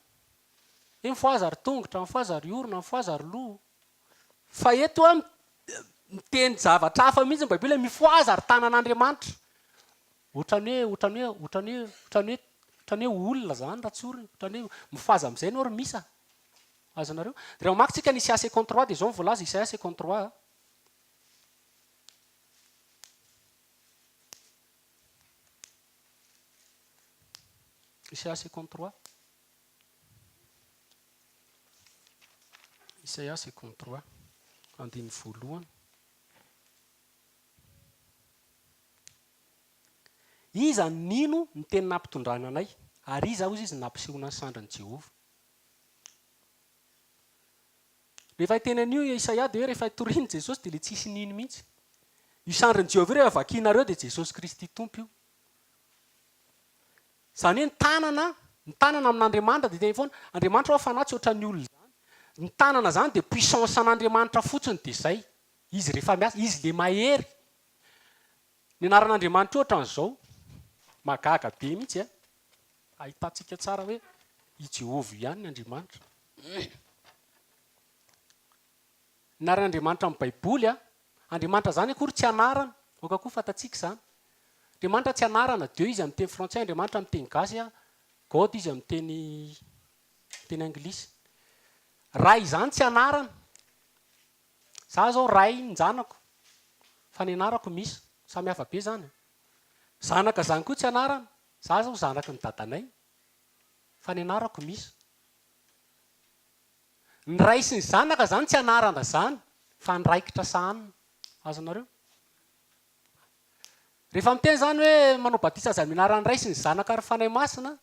Hoe mifohaza ry tongotra, mifohaza ry orona, mifohaza ry loha. Fa eto an, miteny zavatra hafa mihitsy ny Baiboly hoe mifohaza ry tanan'Andriamanitra. Ohatran'ny hoe, ohatran'ny hoe, ohatran'ny hoe, ohatran'ny hoe, ohatran'ny hoe olona izany raha tsorina. Ohatran'ny hoe mifohaza amin'izay ianao ry Misa. Azonareo? Dia raha mamaky tsika ny Isaia 53 dia izao no voalaza, Isaia 53. Isaia 53. Isaia 53, andininy voalohany. Iza no nino ny teny nampitondrana anay, ary iza hozy izy no nampisehoana ny sandrin'i Jehovah? Rehefa hiteny an'io i Isaia dia hoe rehefa torian'i Jesosy dia ilay tsisy nino mihitsy. Io sandrin'i Jehovah io rehefa vakianareo dia Jesosy Kristy Tompo io. Izany hoe ny tanana, ny tanana amin'Andriamanitra dia teny foana, Andriamanitra hoa fanahy tsy ohatran'ny olona izany. Ny tanana izany dia puissance an'Andriamanitra fotsiny dia izay. Izy rehefa miasa, izy le mahery. Ny anaran'Andriamanitra io ohatran'izao, mahagaga be mihitsy a. Ahitantsika tsara hoe i Jehovah ihany ny Andriamanitra. Ny anaran'Andriamanitra amin'ny Baiboly a, Andriamanitra izany akory tsy anarana, aoka koa fantatsika izany. Andriamanitra tsy anarana, Dieu izy amin'ny teny frantsay, Andriamanitra amin'ny teny gasy a, God izy amin'ny teny teny anglisy. Ray izany tsy anarana. Za zao ray njanako, fa ny anarako misy, samy hafa be zany a. Zanaka zany koa tsy anarana, za zao zanaky ny dadanay, fa ny anarako misy. Ny ray sy ny zanaka zany tsy anarana zany fa andraikitra sahanina. Azonareo? Rehefa miteny zany hoe manao batisa azy amin'ny anaran'ny Ray sy ny Zanaka ary Fanahy Masina,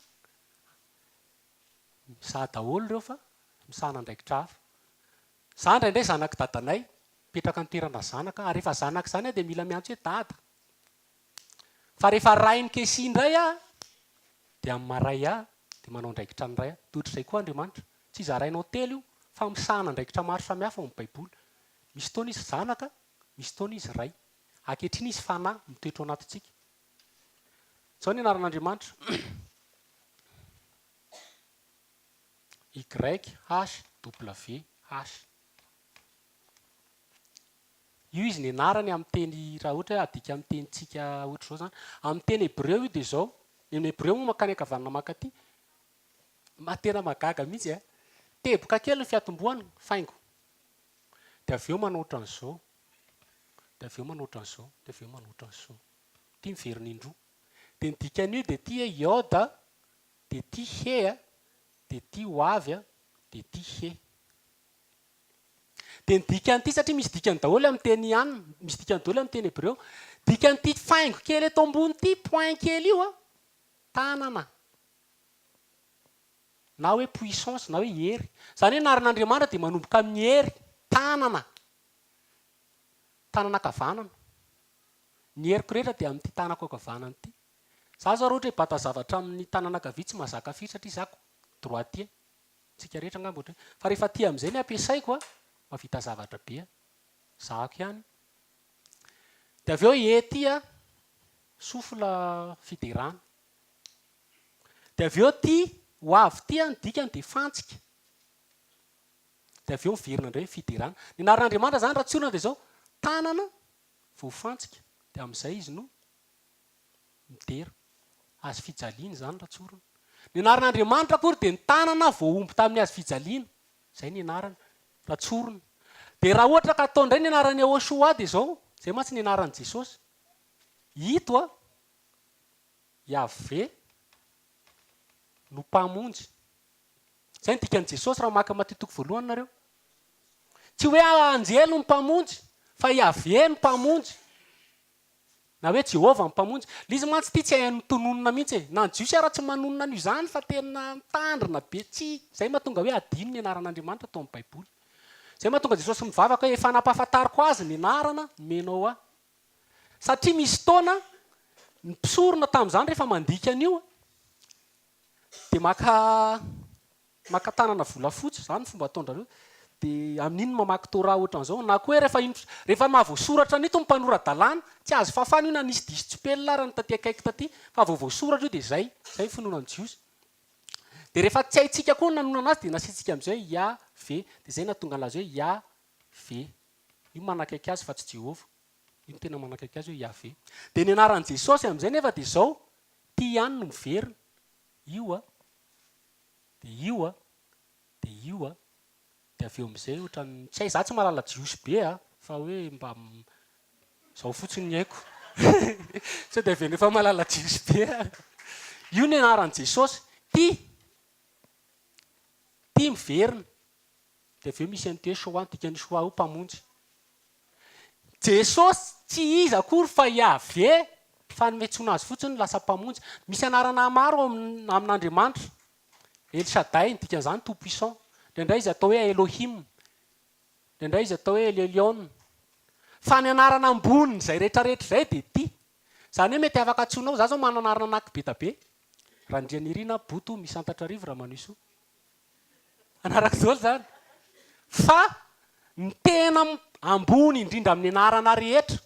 misaha daholo ireo fa misahana andraikitra hafa. Za indraindray zanak'i dadanay, mipetraka ny toerana zanaka, ary rehefa zanaka izany aho dia mila miantso hoe dada. Fa rehefa rain'i Kessie indray aho dia amin'ny maha ray ahy dia manao andraikitra ny ray aho. Dia ohatr'izay koa Andriamanitra. Tsy zarainao telo io fa misahana andraikitra maro samihafa ao amin'ny Baiboly. Misy fotoana izy zanaka, misy fotoana izy ray. Ankehitriny izy fanahy mitoetra ao anatintsika. Izao ny anaran'Andriamanitra. YHWH. Io izy ny anarany amin'ny teny, raha ohatra hoe adika amin'ny tenintsika ohatr'izao izany. Amin'ny teny hebreo io dia izao, ny hebreo moa mankany ankavanana mankaty. Tena mahagaga mihitsy e! Teboka kely ny fiatombohany, faingo. Dia avy eo manao ohatran'izao, dia avy eo manao ohatran'izao, dia avy eo manao ohatran'izao. Ity miverina indroa. Dia ny dikan'io dia ity hoe Yod, dia ity He, dia ity ho avy, dia ity He. Dia ny dikan'ity, satria misy dikany daholo amin'ny teny an, misy dikany daholo amin'ny teny hebreo, dikan'ity faingo kely eto ambony ity, point kely io an, tanana, na hoe puissance, na hoe hery. Izany hoe ny anaran'Andriamanitra dia manomboka amin'ny hery, tanana, tanana ankavanana. Ny heriko rehetra dia amin'ity tanako ankavanana ity. Za zao raha ohatra hoe hibata zavatra amin'ny tanana ankavia tsy mahazaka firy satria za droitier. Tsika rehetra angamba ohatry fa rehefa aty amin'izay ny ampiasaiko a, mahavita zavatra be a, zahako ihany. Dia avy eo ety a, souffle fiderana. Dia avy eo ty ho avy ty a, ny dikany dia fantsika. Dia avy eo miverina indray ny fiderana. Ny anaran'Andriamanitra izany raha tsorina dia izao, tanana voafantsika, dia amin'izay izy no Midera. Hazo fijaliana izany raha tsorina. Ny anaran'Andriamanitra akory dia ny tanana voahombo tamin'ny hazo fijaliana. Izay ny anarany, raha tsorina. Dia raha ohatra ka atao indray ny anaran'i Yahoshuah dia izao, izay mantsy ny anaran'i Jesosy. Ito a, Yaveh no Mpamonjy. Izay ny dikan'i Jesosy raha maka Matio toko voalohany nareo. Tsy hoe anjely no Mpamonjy, fa Yaveh no Mpamonjy. Na hoe Jehovah ny Mpamonjy. Ilay izy mantsy ity tsy hainy tononina mihitsy e. Na ny Jiosy ara tsy manonona an'io izany fa tena mitandrina be. Tsy izay mahatonga hoe adino ny anaran'Andriamanitra tao amin'ny Baiboly. Izay mahatonga Jesosy mivavaka hoe efa nampahafantariko azy ny anarana nomenao ahy. Satria misy fotoana ny mpisorona tamin'izany rehefa mandika an'io dia maka maka tanana volafotsy, izany ny fomba ataon-dRareo. Dia amin'iny no mamaky Torah ohatran'izao. Na koa hoe rehefa iny, rehefa mahavoasoratra an'ito ny mpanora-dalàna, tsy azo fafana io na nisy diso tsipelina ary ny taty akaiky taty, fa vao voasoratra io dia izay. Izay ny finoana ny Jiosy. Dia rehefa tsy haintsika koa ny nanonona anazy dia nasiantsika amin'izay hoe Yahve. Dia izay nahatonga an'azy hoe Yahve. Io manakaiky azy fa tsy Jehovah. Io no tena manakaiky azy hoe Yahve. Dia ny anaran'i Jesosy amin'izay nefa dia izao, ity ihany no miverina. Io a. Dia io a. Dia io a. Dia avy eo amin'izay ohatran'ny, tsy hay, za tsy mahalala jiosy be a, fa hoe mba izao fotsiny ny haiko. Sao dia avy eo efa mahalala jiosy be a. Io ny anaran'i Jesosy. Ty. Ty miverina. Dia avy eo misy an'ity hoe Shoah, ny dikan'ny Shoah io mpamonjy. Jesosy tsy iza akory fa Yahveh, fa ny miantsoana azy fotsiny lasa mpamonjy. Misy anarana maro ao amin'Andriamanitra. El Shaddai, ny dikan'izany tout puissant. Indraindray izy atao hoe Elohim. Indraindray izy atao hoe El Elyon. Fa ny anarana ambonin'izay rehetrarehetra izay dia ity. Izany hoe mety afaka antsoinao, za zao manana anarana anaky be da be. Randrianirina, Boto, Misantatrarivo, Ramanoisoa. Anarako daholo izany. Fa ny tena ambony indrindra amin'ny anarana rehetra,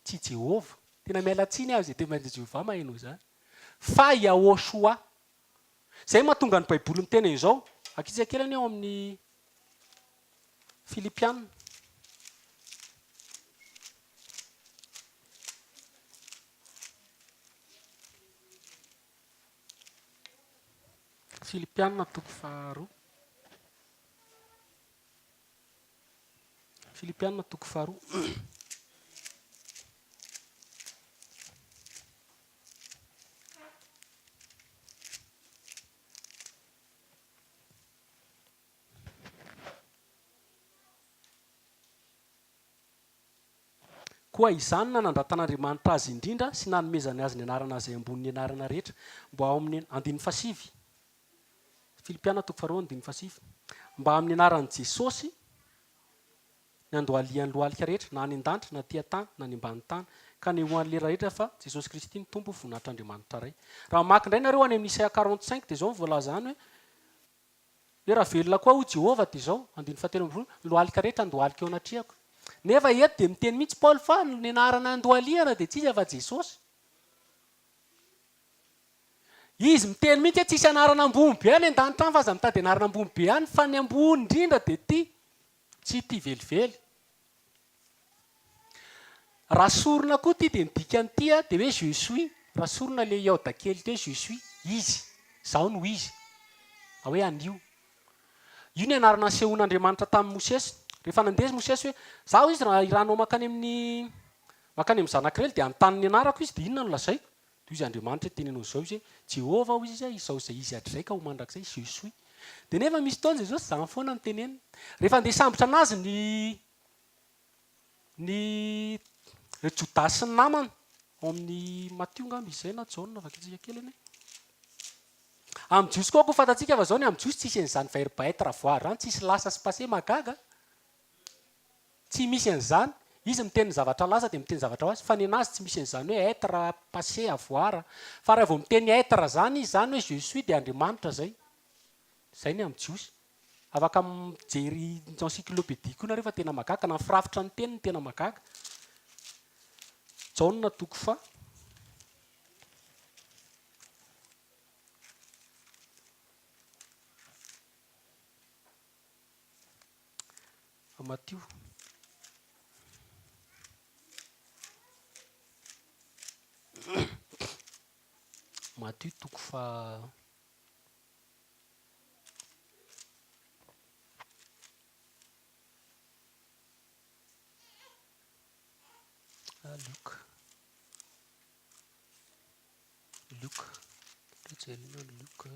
tsy Jehovah. Tena miala tsiny aho izay témoin de Jehovah maheno izany. Fa Yahoshuah. Izay mahatonga ny Baiboly miteny an'izao. Ankizy kely anie ao amin'ny Filipiana. Filipiana toko faharoa. Filipiana toko faharoa. Koa izany no nanandratan'Andriamanitra azy indrindra sy nanomezany azy ny anarana izay ambonin'ny anarana rehetra, mba ao amin'ny, andininy fahasivy, Filipiana toko faharoa andininy fahasivy, mba amin'ny anaran'i Jesosy, ny andohalihan'ny lohalika rehetra, na any an-danitra, na aty an-tany, na any ambanin'ny tany, ka anehoan'ny lera rehetra fa Jesosy Kristy no Tompo, voninahitr'Andriamanitra Ray. Raha mamaky indray nareo any amin'ny Isaia 45 dia izao no voalaza any hoe, Hoe raha velona koa hoy Jehovah dia izao, andininy fahatelo ambin'ny folo, ny lohalika rehetra handohalika eo anatrehako. Nefa eto dia miteny mihitsy Paoly fa ny anarana handohalihana dia tsy iza fa Jesosy. Izy miteny mihitsy hoe tsisy anarana ambony be any an-danitra any fa aza mitady anarana ambony be any fa ny ambony indrindra dia ity. Tsy ity velively. Raha sorona koa ity dia ny dikan'ity dia hoe je suis. Raha sorona ilay iode kely ity hoe je suis, izy, izaho no izy. Na hoe anio. Io ny anarana nasehon'Andriamanitra tamin'i Mosesy. Rehefa nandeha izy Mosesy hoe, izaho izy raha irahanao mankany amin'ny mankany amin'ny zanak'Israely dia hanontany ny anarako izy dia inona no lazaiko? Dia hoy izy Andriamanitra hoe teneno an'izao izy hoe, Jehovah hoy izy, izao izay izy hatrizay ka ho mandrakizay, je suis. Dia nefa misy fotoana Jesosy izany foana no teneniny. Rehefa handeha hisambotra an'azy ny ny ry Jodasy sy ny namany, ao amin'ny Matio angamba izy izay na Jaona, vakintsika kely anie. Amin'ny Jiosy koa koa fantatsika fa izao ny amin'ny Jiosy tsisy an'izany verbe être voir izany, tsisy lasa sy passé, mahagaga an! Tsy misy an'izany. Izy miteny ny zavatra lasa dia miteny zavatra ho azy. Fa nenazy tsy misy an'izany hoe être, passé, avoir. Fa raha vao miteny être zany izy zany hoe je suis dia Andriamanitra zay. Zay ny amin'ny Jiosy. Afaka mijery encyclopédie koa nareo fa tena mahagaga. Na ny firafitra ny teniny tena mahagaga. Jaona toko faha. Matio. Matio toko faha. Lioka. Lioka. Jerena Lioka.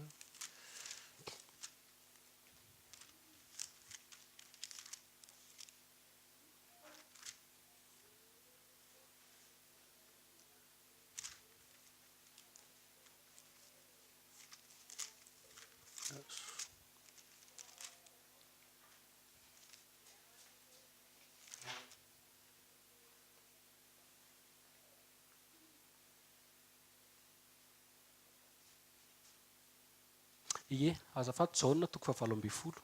Ie, azafady, Jaona toko fahavalo ambin'ny folo.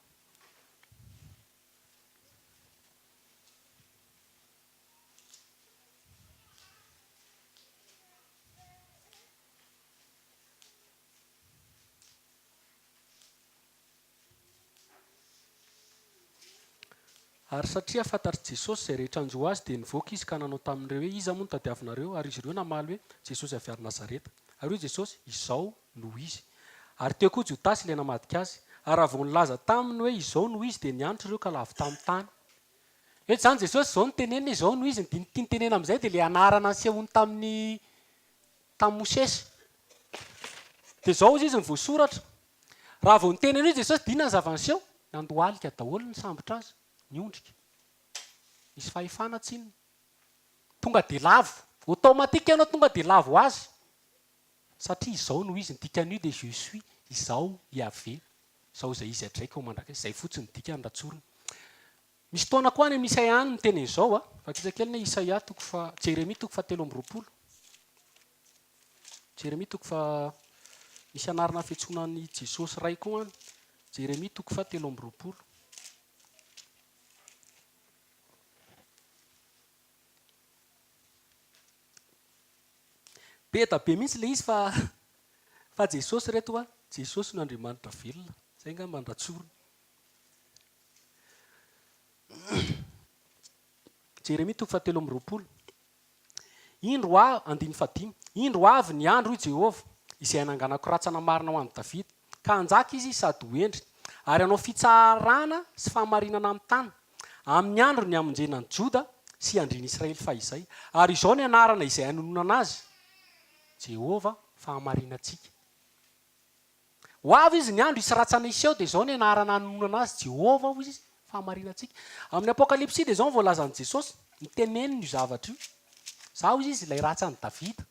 Ary satria fantatr'i Jesosy izay rehetra hanjo Azy, dia nivoaka Izy ka nanao tamin'ireo hoe, Iza moa no tadiavinareo? Ary izy ireo namaly hoe, Jesosy avy ary Nazareta. Ary hoy Jesosy, Izao no Izy. Ary teo koa Jodasy ilay namadika Azy. Ary raha vao nilaza taminy hoe, Izao no Izy, dia niantra ireo ka lavo tamin'ny tany. Eto izany Jesosy izao no teneniny, izao no Izy. Ny tiany tenenina amin'izay dia ilay anarana nasehony tamin'ny tamin'i Mosesy. Dia izao hozy izy no voasoratra, Raha vao niteny an'io Jesosy dia inona ny zava-niseho? Nandohalika daholo nisambotra azy, niondrika. Nisy fahefana tsinona. Tonga dia lavo. Automatique ianao tonga dia lavo ho azy. Satria izao no izy, ny dikan'io dia je suis, izaho Yaveh. Izao izay izy hatraiko ho mandrakizay. Izay fotsiny ny dikany raha tsorina. Misy taona koa any amin'i Isaia any miteny an'izao a. Vakitsa kely ny Isaia toko faha, Jeremia toko fahatelo amby roapolo. Jeremia toko faha, misy anarana fiantsoana an'i Jesosy Ray koa any. Jeremia toko fahatelo amby roapolo. Be da be mihitsy ilay izy fa fa Jesosy reto a, Jesosy no Andriamanitra velona. Izay angamba no raha tsorina. Jeremia toko fahatelo amby roapolo. Indro aho, andininy fahadimy, Indro avy ny andro, hoy Jehovah, izay hananganako rantsana marina ho an'i Davida, ka hanjaka izy sady ho hendry, ary hanao fitsarana sy fahamarinana amin'ny tany, amin'ny androny hamonjena an'i Joda sy handrian'i Israely fahizay. Ary izao ny anarana izay hanononana azy, Jehovah fahamarinantsika. Ho avy izy ny andro hisy ratsana hiseho dia izao ny anarana hanononana azy, Jehovah hoy izy, fahamarinantsika. Amin'ny Apokalypsy dia izao no voalazan'i Jesosy, niteneniny io zavatra io. Izaho hoy izy ilay ratsan'i Davida.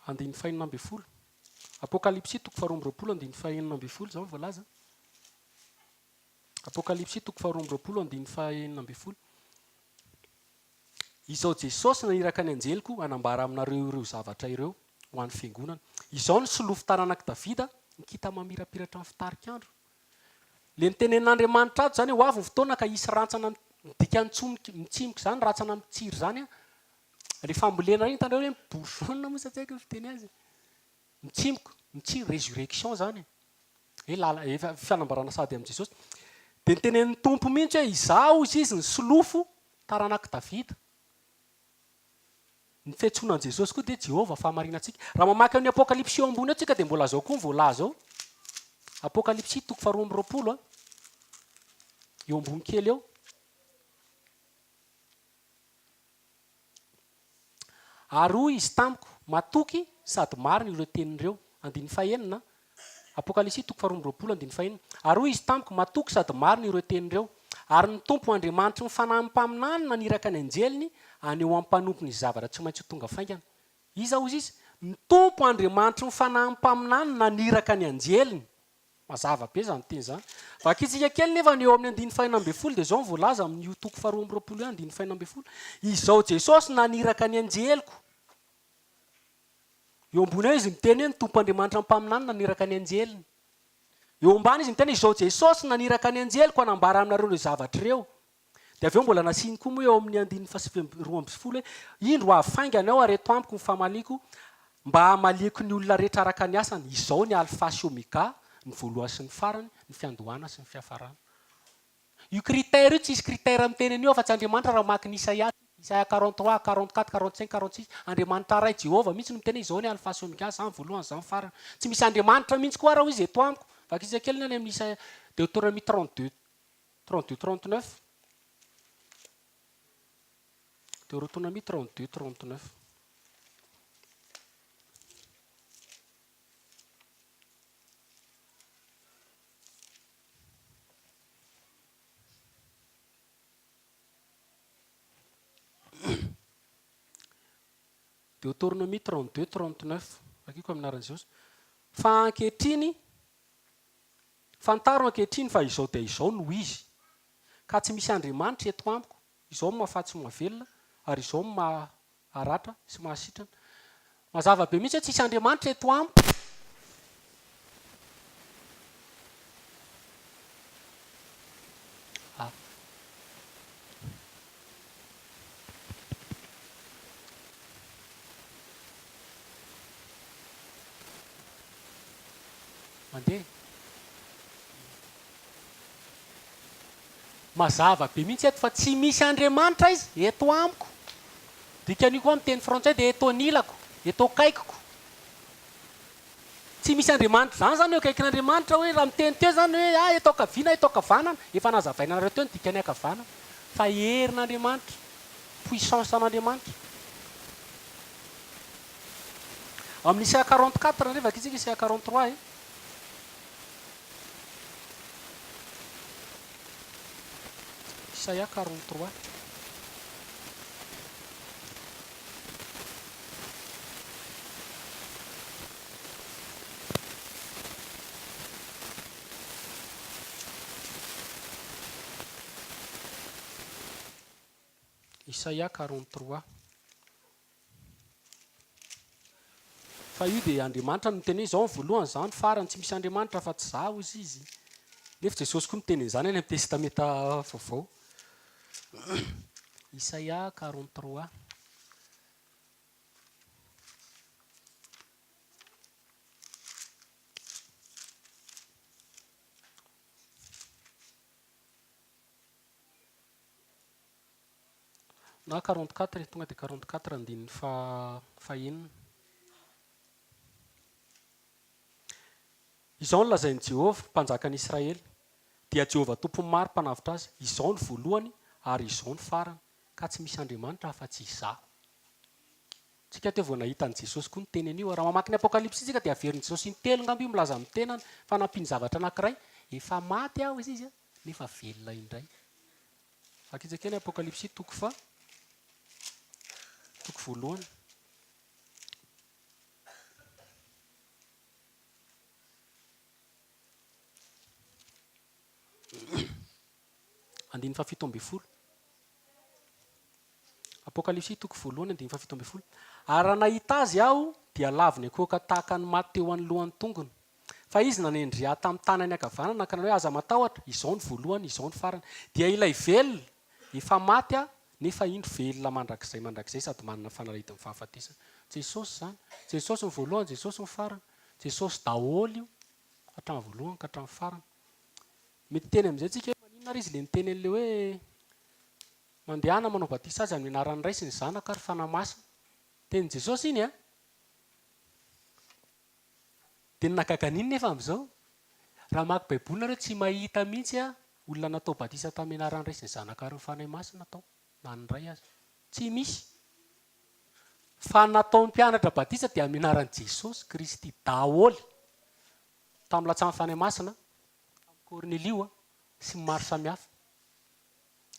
Andininy fahenina ambin'ny folo. Apokalypsy toko faharoa amby roapolo andininy fahenina ambin'ny folo izao no voalaza. Apokalypsy toko faharoa amby roapolo andininy fahenina ambin'ny folo. Izao Jesosy naniraka ny anjeliko hanambara aminareo ireo zavatra ireo ho an'ny fiangonana. Izao ny solofo taranak'i Davida, ny kita mamirapiratra amin'ny fitarik'andro. Ilay nitenenin'Andriamanitra ato izany hoe ho avy ny fotoana ka hisy rantsana ny dikan'ny tsimoka mitsimoka izany, rantsana mitsiry izany an, ilay fambolena ireny hitanareo hoe mi-bourgeonne moa sa tsy haiko ny fiteny azy. Mitsimoka, mitsiry, résurrection izany e. Hoe lala, efa fanambarana sahady amin'i Jesosy. Dia notenenin'ny Tompo mihitsy hoe izaho hozy izy ny solofo taranak'i Davida. Ny fiantsoana an'i Jesosy koa dia Jehovah fahamarinantsika. Raha mamaky an'io Apokalypsy eo ambony eo tsika dia mbola zao koa ny voalaza ao. Apokalypsy toko faharoa amby roapolo a. Eo ambony kely eo. Ary hoy izy tamiko, Matoky sady marina ireo teniny ireo. Andininy fahenina, Apokalypsy toko faharoa amby roapolo andininy fahenina. Ary hoy izy tamiko, Matoky sady marina ireo teny ireo. Ary ny Tompo Andriamanitry ny fanahin'ny mpaminany naniraka ny anjeliny haneho amin'ny mpanompony izay zavatra tsy maintsy ho tonga faingana. Iza hozy izy? Ny Tompo Andriamanitry ny fanahin'ny mpaminany naniraka ny anjeliny. Mazava be izany teny izany. Vakintsika kely nefa ny eo amin'ny andininy fahenina ambin'ny folo dia izao no voalaza amin'io toko faharoa amby roapolo io andininy fahenina ambin'ny folo, Izao Jesosy naniraka ny anjeliko. Eo ambony eo izy miteny hoe ny Tompo Andriamanitra mpaminany naniraka ny anjeliny. Eo ambany izy miteny hoe izao Jesosy naniraka ny anjeliko hanambara aminareo ireo zavatra ireo. Dia avy eo mbola nasiany koa moa eo amin'ny andininy fahasivy amby 12 hoe, Indro ho avy faingana aho ary eto amiko ny famaliako, mba hamaliako ny olona rehetra araka ny asany. Izao ny Alfa sy Omega, ny voalohany sy ny farany, ny fiandohana sy ny fiafarana. Io critère io tsisy critère miteny an'io afa-tsy Andriamanitra raha mamaky ny Isaia, Isaia 43, 44, 45, 46, Andriamanitra Ray, Jehovah, mihitsy no miteny hoe izao ny Alfa sy Omega, izaho ny voalohany, izaho ny farany. Tsy misy Andriamanitra mihitsy koa ary hoy izy eto amiko. Vakitsika kely ny any amin'ny Isaia, Deuteronomie 32. 32 39 Deutéronomie 32 39 Deutéronomie 32 39 Vakiko amin'ny anaran'i Jesosy. Fa ankehitriny Fantaro ankehitriny fa izao dia izao no izy, ka tsy misy Andriamanitra eto amiko, izao no mahafaty sy mahavelona, ary izao no maharatra sy mahasitrana. Mazava be mihitsy hoe tsisy Andriamanitra eto amiko. A. Mandeha. Mazava be mihitsy eto fa tsy misy Andriamanitra aiza eto amiko. Dikan'io koa amin'ny teny frantsay dia eto anilako, eto akaikiko. Tsy misy Andriamanitra izany izany eo akaikin'Andriamanitra hoe raha miteny teo izany hoe ah eto ankavia na eto ankavanana, efa nazavaina anareo teo ny dikan'ny ankavanana fa herin'Andriamanitra, puissance an'Andriamanitra. Ao amin'ny Isaia 44 indray vakintsika Isaia 43 e. Isaia 43. Isaia 43. Fa io dia Andriamanitra no miteny hoe izao ny voalohany, izaho no farany, tsy misy Andriamanitra afa-tsy izaho, hozy izy. Nefa Jesosy koa miteny an'izany any amin'ny Testamenta Vaovao. Isaia 43. Na 44 e, tonga dia 44 andininy fahenina. Izao no lazain'i Jehovah, Mpanjakan'ny Israely, dia Jehovah Tompon'ny maro Mpanavotra azy, Izao no voalohany ary izao no farany, ka tsy misy Andriamanitra afa-tsy Izaho. Tsika teo vao nahita an'i Jesosy koa niteny an'io. Raha mamaky ny Apokalypsy isika dia averin'i Jesosy intelo angamba io milaza amin'ny tenany fa nampiany zavatra anankiray, Efa maty aho, hoy Izy, nefa velona indray. Vakitsika kely Apokalypsy toko faha toko voalohany. Andininy faha 17. Apokalypsy toko voalohany andininy faha 17. Ary raha nahita azy aho dia lavo niankohoka tahaka ny maty teo anoloan'ny tongony. Fa izy nanendry ahy tamin'ny tanany ankavanana ka nanao hoe, Aza matahotra, izao no voalohany, izao no farany. Dia ilay velona, efa maty aho, nefa indro velona mandrakizay mandrakizay sady manana fanalahidin'ny fahafatesana. Jesosy izany. Jesosy ny voalohany, Jesosy ny farany. Jesosy daholo io, hatramin'ny voalohany ka hatramin'ny farany. Mety hiteny amin'izay tsika hoe maninona ary izy ilay niteny an'ilay hoe mandehana manao batisa azy amin'ny anaran'ny Ray sy ny Zanaka ary Fanahy Masina. Tenin'i Jesosy iny an! Dia ny nahagaga an'iny nefa amin'izao, raha mamaky baiboly nareo tsy mahita mihitsy olona natao batisa tamin'ny anaran'ny Ray sy ny Zanaka ary ny Fanahy Masina tao, na ny Ray aza. Tsy misy. Fa ny nataon'ny mpianatra batisa dia amin'ny anaran'i Jesosy Kristy daholo. Tamin'ny latsahan'ny Fanahy Masina, tamin'i Kornelio sy ny maro samihafa.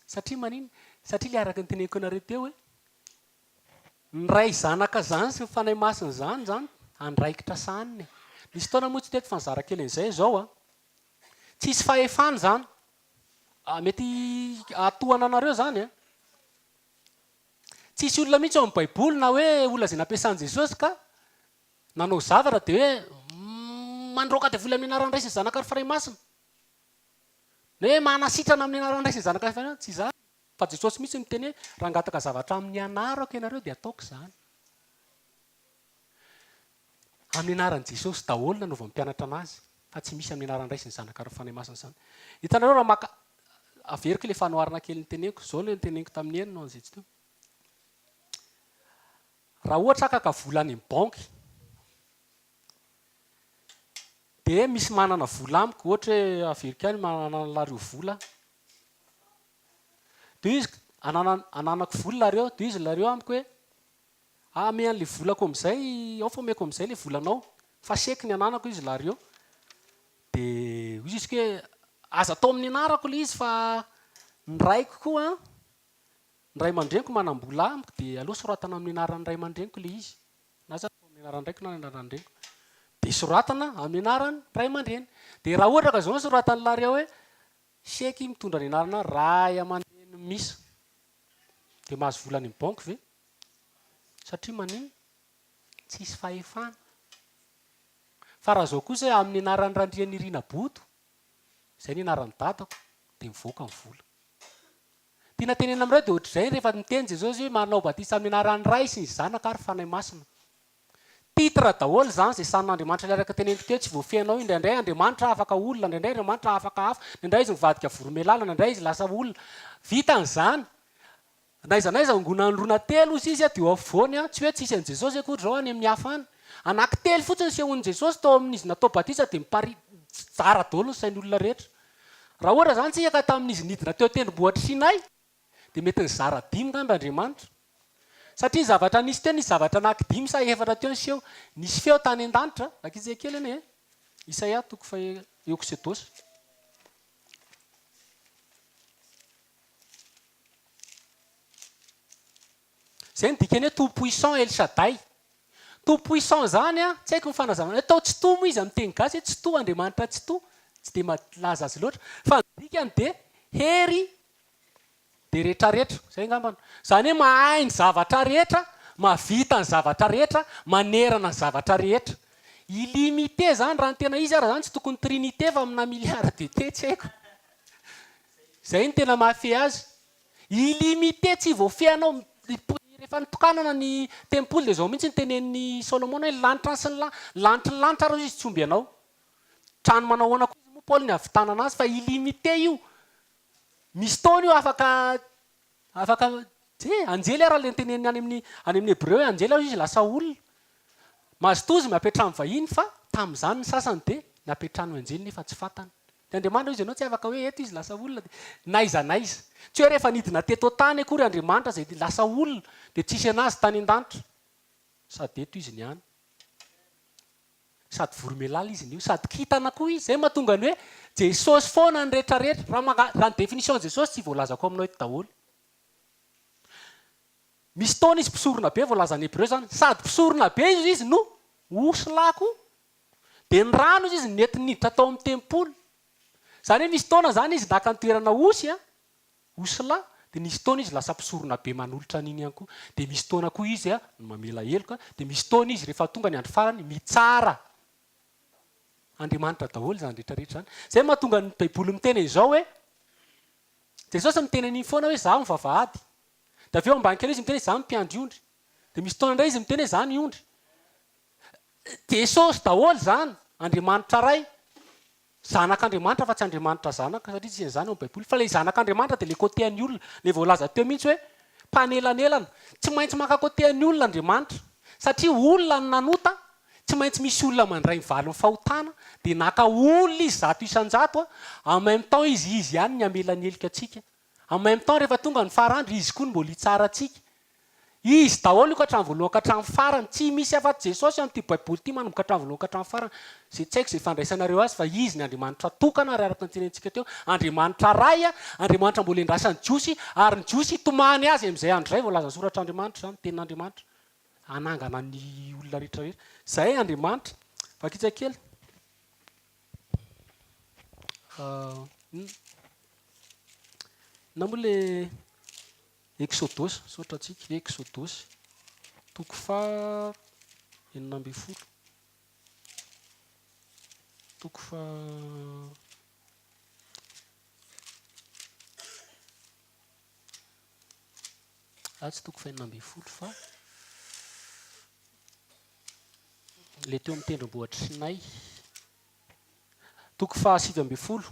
Satria maninona? Satria ilay araka ny teneniko anareo teo hoe Ny Ray Zanaka zany sy ny Fanahy Masina zany zany andraikitra sahaniny e. Nisy fotoana moa tsy teto fa nizara kely an'izay izao a. Tsisy fahefana zany. Mety hahatohana anareo zany a. Tsisy olona mihitsy ao amin'ny baiboly na hoe olona izay nampiasan'i Jesosy ka nanao zavatra dia hoe mandroaka devoly amin'ny anaran'ny Ray sy ny Zanaka ary Fanahy Masina. Na hoe manasitrana amin'ny anaran'ny Ray sy ny Zanaka ary Fanahy Masina. Tsy izany. Fa Jesosy mihitsy niteny hoe, raha hangataka zavatra amin'ny anarako ianareo dia ataoko izany. Amin'ny anaran'i Jesosy daholo no nanaovan'ny mpianatra anazy, fa tsy misy amin'ny anaran'ny Ray sy ny Zanaka ary ny Fanahy Masina izany. Hitanareo raha maka, averiko ilay fanoharana kely noteneniko, izao ilay noteneniko tamin'i Hery no an'izay tsy teo. Raha ohatra haka vola any amin'ny banky, dia misy manana vola amiko, ohatra hoe averiko ihany manana an'lario vola aho, Dia hoy izy, Anana, ananako vola nareo. Dia hoy izy nareo amiko hoe, Ame an'ilay volako amin'izay, ao fa omeko amin'izay ilay volanao. Fa chèque ny ananako hoy izy lario. Dia hoy izy hoe, Aza atao amin'ny anarako ilay izy fa ny raiko koa an, ny ray aman-dreniko manam-bola amiko dia aleo soratana amin'ny anaran'ny ray aman-dreniko ilay izy. Na aza atao amin'ny anaran-draiko na ny anaran-dreniko. Dia soratana amin'ny anaran'ny ray aman-dreny. Dia raha ohatra ka izao no soratan'i lario hoe, Chèque mitondra ny anarana ray aman-dreny misa. Dia mahazo vola any amin'ny banky ve? Satria maninona? Tsisy fahefana. Fa raha izao kosa hoe amin'ny anaran'i Randrianirina Boto, izay ny anaran'ny dadako, dia mivoaka ny vola. Tiana tenenina aminareo dia ohatr'izay rehefa miteny Jesosy hoe manao batisa amin'ny anaran'ny Ray sy ny Zanaka ary Fanahy Masina. Titre daholo izany izay sarin'Andriamanitra ilay araka teneniko teo tsy voafehinao indraindray Andriamanitra afaka olona indraindray Andriamanitra afaka hafa indraindray izy mivadika voromailala indraindray izy lasa olona vitany izany N'aiza n'aiza angonan'ny roa na telo ozy izy dia eo afovoany an, tsy hoe tsisy an'i Jesosy akory izao any amin'ny hafa any. Anaky telo fotsiny nisehoan'i Jesosy tao amin'izy natao batisa dia mipari zara daholo ny sain'ny olona rehetra. Raha ohatra izany tsika ka tamin'izy nidina teo an-tendrombohitr'i Sinay dia mety nizara dimy ngamba Andriamanitra. Satria ny zavatra nisy teo nisy zavatra anaky dimy sa efatra teo niseho. Nisy feo tany an-danitra, vakitsika kely anie e. Isaia toko faha Eoksedosy. Zay no dikany hoe tout puissant El Shaddai. Tout puissant zany an, tsy haiko ny fanazavana, atao tsitoha moa izy amin'ny teny gasy hoe tsitoha, Andriamanitra tsitoha, tsy dia mahalaza azy loatra, fa ny dikany dia hery dia retraretra, zay angambany. Zany hoe mahay ny zavatra rehetra, mahavita ny zavatra rehetra, manerana ny zavatra rehetra. Illimité zany raha ny tena izy ara zany tsy tokony trinité fa amina milliard de té tsy haiko. Zay no tena mahafehy azy. Illimité tsy voafehinao. Rehefa nitokanana ny tempoly dia izao mihitsy no tenenin'i Solomona hoe ny lanitra sy ny lanitry ny lanitra ary izy tsy omby anao. Trano manao ahoana koa izy moa Paoly ny hahavitana anazy fa illimité io. Misy taona io afaka afaka eh anjely ara le noteneniny any amin'ny any amin'ny hebreo hoe anjely ary izy lasa olona. Mazotoa izy miampiantrano vahiny fa tamin'izany ny sasany dia nampiantrano anjely nefa tsy fantany. Dia Andriamanitra hoy izy ianao tsy afaka hoe eto izy lasa olona dia n'aiza n'aiza. Tsy hoe rehefa nidina teto an-tany akory Andriamanitra izay lasa olona dia tsisy an'azy tany an-danitra. Sady eto izy ny any. Sady voromailala izy nio, sady kintana koa izy. Izay mahatonga ny hoe Jesosy foana ny rehetra rehetra. Raha manga, raha ny définition Jesosy tsy voalazako aminao eto daholo. Misy taona izy mpisorona be voalazan'ny Hebreo izany. Sady mpisorona be izy no osilahy koa. Dia ny rano izy izy nentiny niditra tao amin'ny tempoly. Izany hoe misy taona izany izy naka ny toerana osy an, osilahy, dia nisy taona izy lasa mpisorona be manolotra an'iny ihany koa. Dia misy taona koa izy an, no mamela heloka, dia misy taona izy rehefa tonga ny andro farany mitsara. Andriamanitra daholo izany rehetra rehetra izany. Izay no mahatonga ny baiboly miteny an'izao hoe, Jesosy miteny an'iny foana hoe izaho ny vavahady. Dia avy eo ambany kely izy miteny hoe izaho ny mpiandry ondry. Dia misy taona indray izy miteny hoe izaho ny ondry. Jesosy daholo izany, Andriamanitra Ray, Zanak'Andriamanitra fa tsy Andriamanitra Zanaka satria tsisy an'izany ao amin'ny baiboly, fa ilay Zanak'Andriamanitra dia ilay côté an'ny olona, ilay voalaza teo mihitsy hoe mpanelanelana, tsy maintsy maka côté an'ny olona Andriamanitra satria olona no nanota, tsy maintsy misy olona mandray ny valin'ny fahotana, dia naka olona izy 100%, en même temps izy izy ihany ny hamela ny heloka antsika, En même temps rehefa tonga ny farandro izy koa no mbola hitsara antsika. Izy daholo io ka hatramin'ny voalohany ka hatramin'ny farany. Tsy misy afa-tsy Jesosy amin'ity baiboly ity manomboka hatramin'ny voalohany ka hatramin'ny farany. Izay tsy haiko izay fandraisanareo azy fa Izy ny Andriamanitra tokana ary araka ny tenentsika teo, Andriamanitra Ray, Andriamanitra mbola endrasan'ny Jiosy ary ny Jiosy hitomany Azy amin'izay andro izay voalazan'ny soratr'Andriamanitra izany, tenin'Andriamanitra. Hanangana ny olona rehetra rehetra. Izay Andriamanitra. Vakitsa kely. Inona moa le Eksodosy, misaotra antsika, Eksodosy, toko faha 16, toko faha ah tsy toko faha 16 fa le teo amin'ny tendrombohitr'i Sinay. Toko faha 19.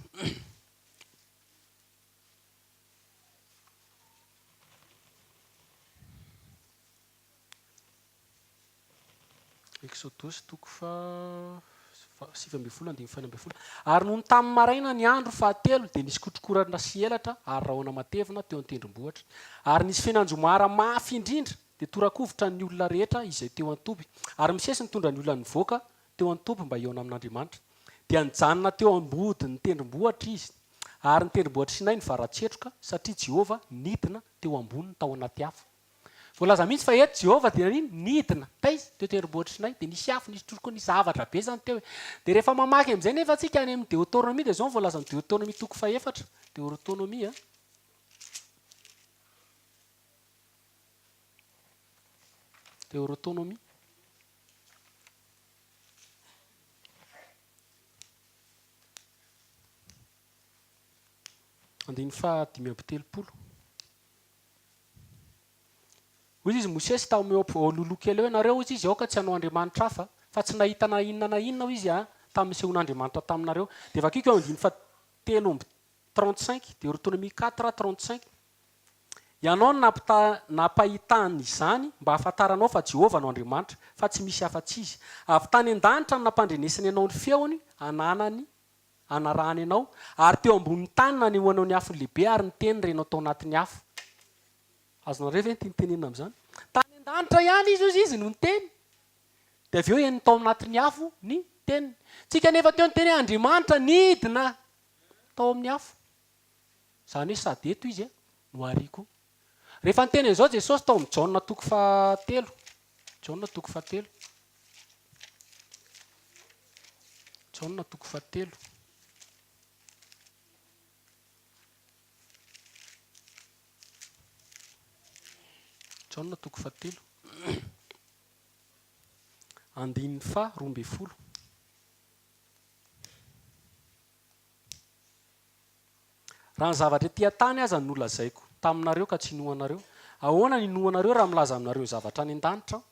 Eksodosy toko faha 19 andininy faha 16. Ary nony tamin'ny maraina ny andro fahatelo dia nisy kotrokorana sy elatra ary rahona matevina teo an-tendrombohitra. Ary nisy fen'anjomara mafy indrindra, dia tora-kovitra ny olona rehetra izay teo an-toby. Ary Mosesy nitondra ny olona nivoaka teo an-toby mba hihaona amin'Andriamanitra. Dia nijanona teo am-bodin'ny tendrombohitra izy, ary ny tendrombohitr'i Sinay nivaratsetroka, satria Jehovah nidina teo amboniny tao anaty afo. Voalaza mihitsy fa eto Jehovah dia nanino? Nidina. Taiza? Teo tendrombohitr'i Sinay. Dia nisy afo, nisy troko, nisy zavatra be izany teo e. Dia rehefa mamaky amin'izay nefa tsika any amin'ny Deotornomia, dia izao no voalazan'ny Deotornomia toko fahefatra. Deorotonomia. Deorotonomia. Andininy faha 35. Hoy izy, Mosesy tao eo ampovoa loloha kely eo ianareo, hoy izy, aoka tsy hanao andriamanitra hafa, fa tsy nahita na inona na inona, hoy izy, tamin'ny nisehoan'Andriamanitra taminareo. Dia vakiko eo andininy fahatelo amby 35, Deorotonomia 4, 35. Ianao no nampita, nampahitany izany mba hahafantaranao fa Jehovah no Andriamanitra, fa tsy misy afa-tsy Izy. Avy tany an-danitra no nampandrenesany anao ny feony, ananany, anarahany anao, ary teo ambonin'ny tany nanehoanao ny afony lehibe ary ny teny renao tao anatin'ny afo. Azonareo ve ny tiany tenenina amin'izany? Tany an-danitra ihany izy hozy izy no niteny. Dia avy eo henony tao anatin'ny afo ny teniny. Tsika anefa teo niteny hoe Andriamanitra nidina tao amin'ny afo. Izany hoe sady eto izy no ary koa. Rehefa niteny an'izao Jesosy tao amin'ny Jaona toko fahatelo, Jaona toko fahatelo, Jaona toko fahatelo. Jaona toko fahatelo. Andininy faha 12. Raha ny zavatra ety an-tany aza no nolazaiko taminareo ka tsy inoanareo, ahoana no inoanareo raha milaza aminareo ny zavatra any an-danitra aho?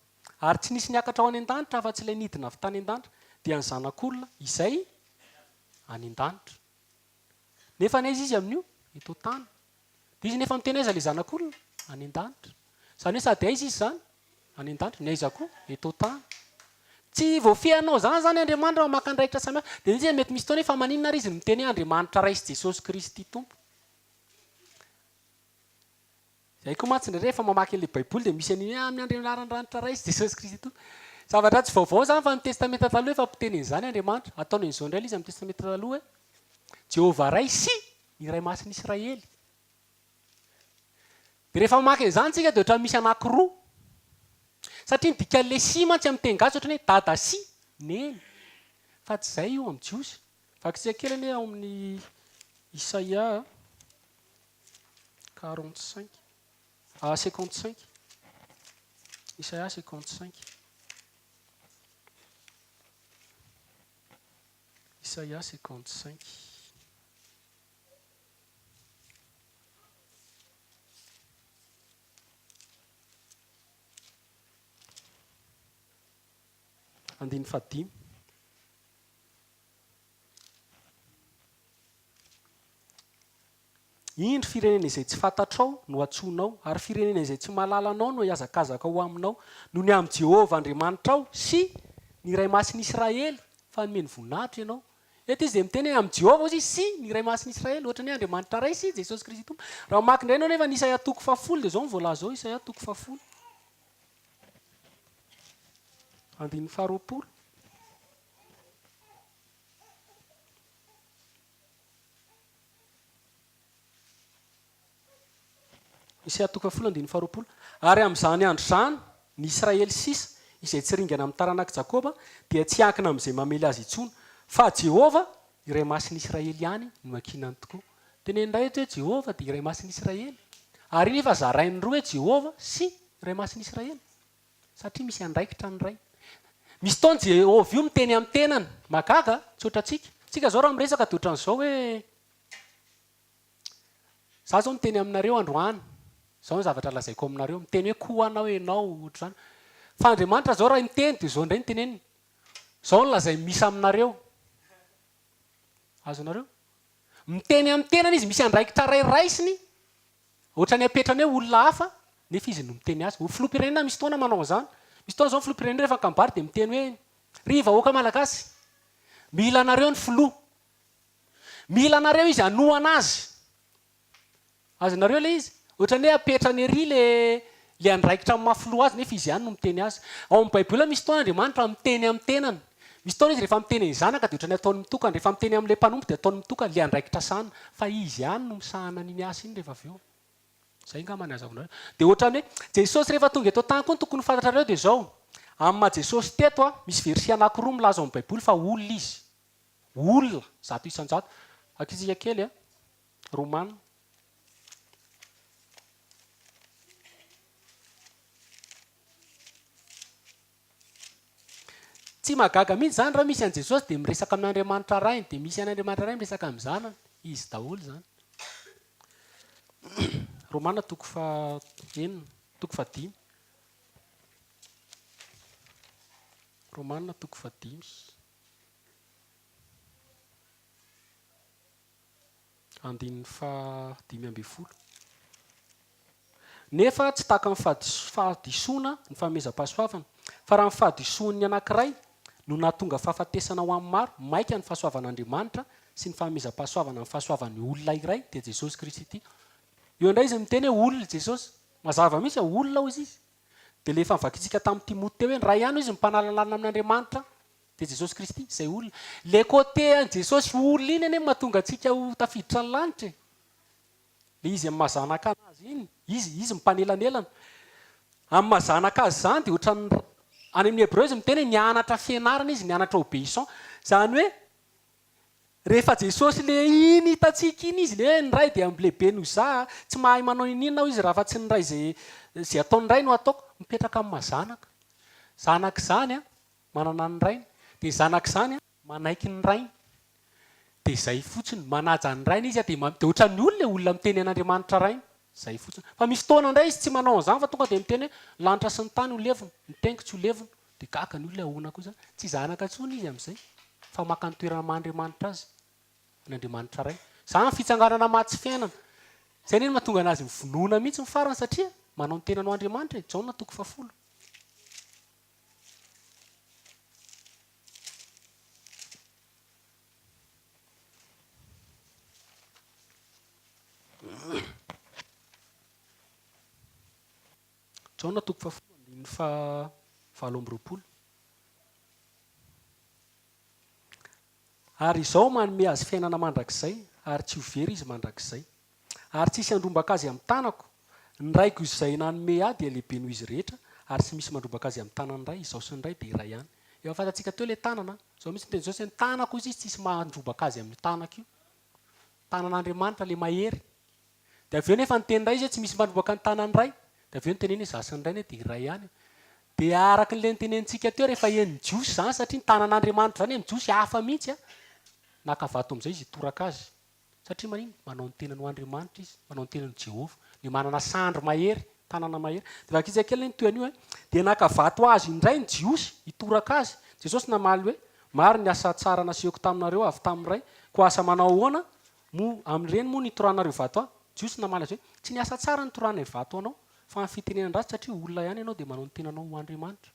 Ary tsy nisy niakatra ho any an-danitra afa-tsy ilay nidina avy tany an-danitra, dia ny Zanak'olona izay any an-danitra. Nefa any aiza izy amin'io? Eto an-tany. Dia izy nefa miteny aiza ilay Zanak'olona? Any an-danitra. Izany hoe sady aiza izy izany? Any an-danitra. Ny aiza koa? Eto an-tany. Tsy voafehinao izany izany Andriamanitra fa maka andraikitra samihafa. Dia izy mety misy fotoana hoe fa maninona ary izy no miteny hoe Andriamanitra Ray sy Jesosy Kristy Tompo? Izay koa mantsy indraindray rehefa mamaky an'ilay Baiboly dia misy an'iny hoe amin'ny Andrianaran'ny Ray sy Jesosy Kristy Tompo. Zavatra tsy vaovao izany fa ny Testamenta Taloha efa mpiteny an'izany Andriamanitra. Ataony an'izao indray ilay izy amin'ny Testamenta Taloha hoe Jehovah Ray sy ny Ray Masin'i Israely. Dia rehefa mamaky an'izany isika dia ohatran'ny misy anankiroa. Satria ny dikan'ilay sy mantsy amin'ny teny gasy ohatran'ny hoe dada sy neny. Fa tsy izay io amin'ny Jiosy. Vakitsika kely anie ao amin'ny Isaia 45, ah 55. Isaia 55. Isaia 55. Andininy fahadimy. Indro, firenena izay tsy fantatrao no hantsoinao, ary firenena izay tsy mahalala anao no hihazakazaka ho aminao, noho ny amin'i Jehovah Andriamanitrao sy ny Iray Masin'i Israely, fa nomeny voninahitra ianao. Eto izy dia miteny hoe amin'i Jehovah hozy izy sy ny Iray Masin'i Israely, ohatran'ny hoe Andriamanitra Ray sy Jesosy Kristy Tompo. Raha mamaky indray ianao anefa ny Isaia toko fahafolo dia izao no voalaza ao, Isaia toko fahafolo, andininy faharoapolo. Isaia toko fahafolo andininy faharoapolo, Ary amin'izany andro izany, ny Israely sisa, izay tsy ringana amin'ny taranak'i Jakoba, dia tsy hiankina amin'izay mamely azy intsony, fa Jehovah, Iray Masin'ny Israely ihany, no hiankinany tokoa. Teneno indray eto hoe Jehovah dia Iray Masin'ny Israely. Ary iny efa zarainy roa hoe Jehovah sy Iray Masin'ny Israely. Satria misy andraikitra ny Ray. Misy fotoana Jehovah io miteny amin'ny tenany. Mahagaga, tsy ohatrantsika. Tsika izao raha miresaka dia ohatran'izao hoe, Za zao miteny aminareo androany, izao ny zavatra lazaiko aminareo, miteny hoe koa anao ianao, ohatr'izany. Fa Andriamanitra zao raha miteny dia izao indray no teneniny, izao no lazainy misy aminareo. Azonareo? Miteny amin'ny tenany izy, misy andraikitra iray raisiny, ohatran'ny apetrany hoe olona hafa, nefa izy no miteny azy. Ho filoham-pirenena misy fotoana manao an'izany. Misy fotoana izao ny filoham-pirenena rehefa mikambary dia miteny hoe, ry vahoaka malagasy, mila anareo ny filoha. Mila anareo izy hanohana azy. Azonareo ilay izy? Ohatran'ny hoe apetrany ery le le andraikitra amin'ny maha filoha azy nefa izy ihany no miteny azy. Ao amin'ny baiboly misy fotoana Andriamanitra miteny amin'ny tenany. Misy fotoana izy rehefa miteny amin'ny zanaka dia ohatran'ny ataony mitokana, rehefa miteny amin'ilay mpanompo dia ataony mitokana, ilay andraikitra sahanina. Fa izy ihany no misahana an'iny asa iny rehefa avy eo. Izay angamba ny azahoanareo. Dia ohatran'ny hoe Jesosy rehefa tonga eto an-tany koa ny tokony ho fantatrareo dia izao, amin'ny maha Jesosy teto, misy verset anankiroa milaza ao amin'ny baiboly fa olona izy. Olona, 100%. Ankizy kely a. Romana. Tsy mahagaga mihitsy izany raha misy an'i Jesosy dia miresaka amin'Andriamanitra Rainy, dia misy an'Andriamanitra Ray miresaka amin'ny Zanany. Izy daholo izany. Romana toko faha enina, toko fahadimy. Romana toko fahadimy. Andininy faha-15. Nefa tsy tahaka ny fahadisoana ny fanomezam-pahasoavana, fa raha ny fahadisoan'ny anankiray no nahatonga fahafatesana ho an'ny maro, mainka ny fahasoavan'Andriamanitra sy ny fanomezam-pahasoavana ny fahasoavan'ny olona iray, dia Jesosy Kristy. Eo indray izy miteny hoe olona Jesosy. Mazava mihitsy hoe olona hozy izy. Dia ilay efa novakintsika tamin'i Timoty teo hoe ny Ray ihany hozy no mpanalalana amin'Andriamanitra. Dia Jesosy Kristy, izay olona. Ilay côté an'i Jesosy olona iny anie no mahatonga antsika ho tafiditra ny lanitra e. Ilay izy amin'ny maha zanaka anazy iny, izy, izy mpanelanelana. Amin'ny maha zanaka azy izany dia ohatran'ny, any amin'ny Hebreo izy miteny hoe nianatra fianarana izy, nianatra obéissant. Izany hoe rehefa Jesosy ilay iny hitantsika iny izy, ilay hoe ny Ray dia lehibe noho izaho, tsy mahay manao iniana aho izy raha fa tsy ny Ray izay, izay ataon'ny Ray no ataoko. Mipetraka amin'ny maha zanaka. Zanaka izany an. Manana ny rainy. Dia zanak'izany manaiky ny rainy. Dia izay fotsiny. Manaja ny rainy izy dia dia ohatran'ny olona e, olona miteny an'Andriamanitra rainy. Izay fotsiny. Fa misy fotoana indray izy tsy manao an'izany fa tonga dia miteny hoe lanitra sy ny tany ho levona, ny teniko tsy ho levona. Dia gaga ny olona hoe ahoana koa izany. Tsy zanaka intsony izy amin'izay fa maka ny toerana maha Andriamanitra azy. An'Andriamanitra Ray. Izany ny fitsanganana maty sy fiainana. Izay anie no mahatonga anazy mivonoana mihitsy ny farany satria manao ny tenany ho Andriamanitra e. Jaona toko fahafolo. Jaona toko fahafolo andininy faha 28. Ary izao manome azy fiainana mandrakizay, ary tsy ho very izy mandrakizay. Ary tsy hisy handrombaka azy amin'ny tanako. Ny Raiko izay nanome ahy dia lehibe noho izy rehetra, ary tsy misy mandrombaka azy amin'ny tanan'ny Ray, izaho sy ny Ray dia iray ihany. Efa fantatsika teo ilay tanana an! Izao mihitsy ny tenin'i Jesosy hoe ny tanako hozy izy tsy hisy mandrobaka azy amin'io tanako io. Tanan'Andriamanitra ilay mahery. Dia avy eo nefa niteny indray izy hoe tsy misy mandrobaka ny tanan'ny Ray. Dia avy eo niteneny hoe izaho sy ny Ray anie dia iray ihany. Dia araka ilay notenenintsika teo rehefa henon'ny Jiosy izany satria ny tanan'Andriamanitra izany amin'ny Jiosy hafa mihitsy an! Naka vato amin'izay izy hitoraka azy. Satria maninona? Manao ny tenany ho Andriamanitra izy, manao ny tenany ho Jehovah, ilay manana sandry mahery, tanana mahery. Dia vakitsika kely anie ny tohin'io e. Dia naka vato hazo indray ny Jiosy hitoraka azy. Jesosy namaly hoe, Maro ny asa tsara nasehoko taminareo avy tamin'ny Ray, koa asa manao ahoana moa amin'ireny moa no itorahanareo vato ahy? Jiosy namaly azy hoe, Tsy ny asa tsara no itorahanay vato anao, fa ny fitenenan-dratsy satria olona ihany ianao dia manao ny tenanao ho Andriamanitra.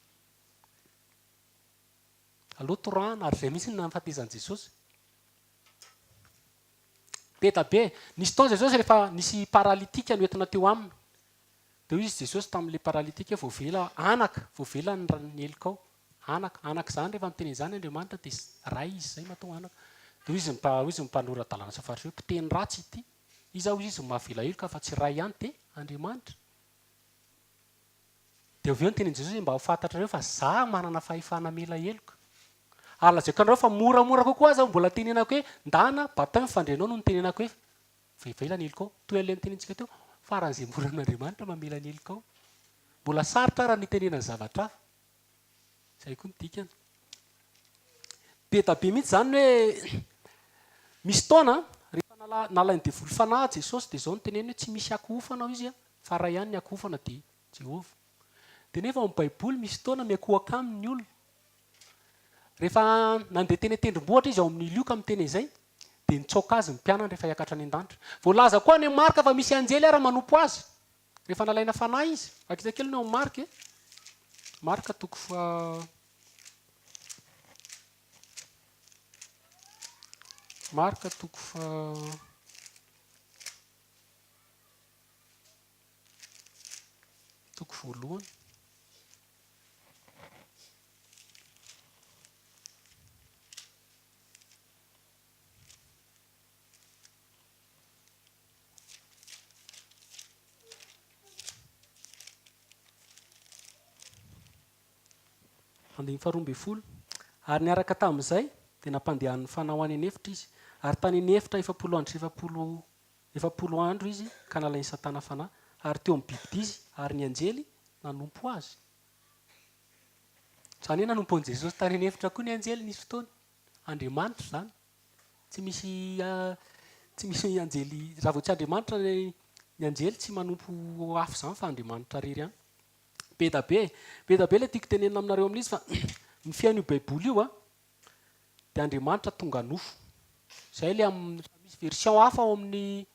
Aleo torahana, ary izay mihitsy no nahafatezan'i Jesosy. Be da be. Nisy fotoana Jesosy rehefa nisy paralytique noentina teo aminy. Dia hoy izy Jesosy tamin'ilay paralytique hoe voavela anaka, voavela ny ny helokao. Anaka, anaka izany rehefa miteny an'izany Andriamanitra dia Ray izy izay matoa anaka. Dia hoy izy ny hoy izy ny mpanora-dalàna sy fariseo hoe mpiteny ratsy ity. Iza hoy izy no mahavela heloka fa tsy Ray ihany dia Andriamanitra. Dia avy eo niteny an'i Jesosy hoe mba ho fantatrareo fa za manana fahefana hamela heloka. Ary lazaiko anareo fa moramora kokoa aza mbola tenenako hoe ndana batao ny fandrianao no nitenenako hoe vela ny helokao. Toy an'ilay nitenentsika teo, faran'izay mora amin'Andriamanitra mamela ny helokao. Mbola sarotra raha ny hitenenana zavatra hafa. Izay koa ny dikany. Be da be mihitsy izany hoe misy taona rehefa nalain'ny devoly fanahy Jesosy dia izao no teneniny hoe tsy misy akohofana hoy izy fa ray ihany ny akohofana dia Jehovah. Dia nefa ao amin'ny Baiboly misy fotoana miankohoka aminy ny olona. Rehefa nandeha teny an-tendrombohitra izy ao amin'ny Lioka miteny izay, dia nitsaoka azy ny mpianany rehefa hiakatra any an-danitra. Voalaza koa any amin'ny Marka fa misy anjely ara manompo azy rehefa nalaina fanahy izy. Vakitsika kely ny ao amin'ny Marka e. Marka toko faha Marka toko faha Toko voalohany. Andininy faharoa ambin'ny folo. Ary niaraka tamin'izay, dia nampandehanin'ny Fanahy ho any an'efitra izy. Ary tany an'efitra 40 andro sy 40 40 andro izy ka nalain'i Satana fanahy, ary teo amin'ny bibidia izy, ary ny anjely nanompo azy. Izany hoe nanompo an'i Jesosy tany an'efitra koa ny anjely nisy fotoana. Andriamanitra izany. Tsy misy tsy misy anjely, raha vao tsy Andriamanitra ny ny anjely tsy manompo hafa izany fa Andriamanitra irery ihany. Be da be e. Be da be ilay tiako tenenina aminareo amin'izy fa Ny fihaino io Baiboly io an, dia Andriamanitra tonga nofo. Izay ilay amin'ny, misy version hafa ao amin'ny,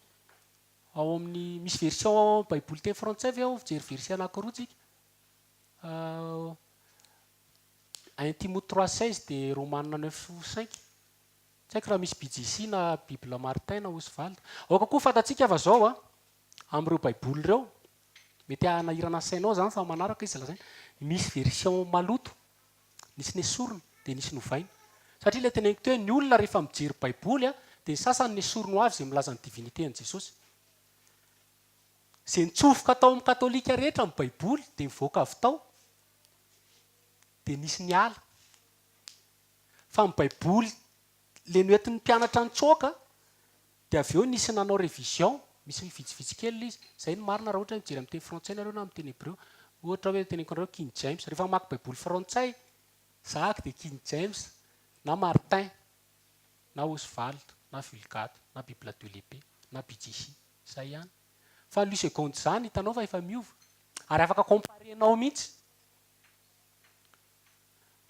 ao amin'ny, misy version Baiboly teny frantsay ve ao? Mijery verset anankiroa tsika. Un Timothée 3,16 dia Romana 9,5. Tsy haiko raha misy BJC na Bible Martin na Oswald. Aoka koa fantatsika fa izao an, amin'ireo Baiboly ireo, mety hanahirana ny sainao izany fa manaraka izy lazaina, misy version maloto, nisy nesorina dia nisy novaina. Satria ilay teneniko teo hoe ny olona rehefa mijery Baiboly an, dia ny sasany nesoriny ho avy izay milaza ny divinité an'i Jesosy. Izay nitsofoka tao amin'ny katolika rehetra ny Baiboly dia nivoaka avy tao dia nisy niala. Fa ny baiboly le noentin'ny mpianatra nitsoaka dia avy eo nisy nanao revision, misy vitsivitsy kely le izy, zay no marina raha ohatra hoe mijery amin'ny teny frantsay nareo na amin'ny teny hebreo, ohatra hoe teneniko anareo King James, rehefa mamaky baiboly frantsay zahako dia King James na Martin na Oswald na Vulgate na Bible de l'Epée na BJC, zay ihany. Fa ny seconde zany hitanao fa efa miova ary afaka comparer-nao mihitsy.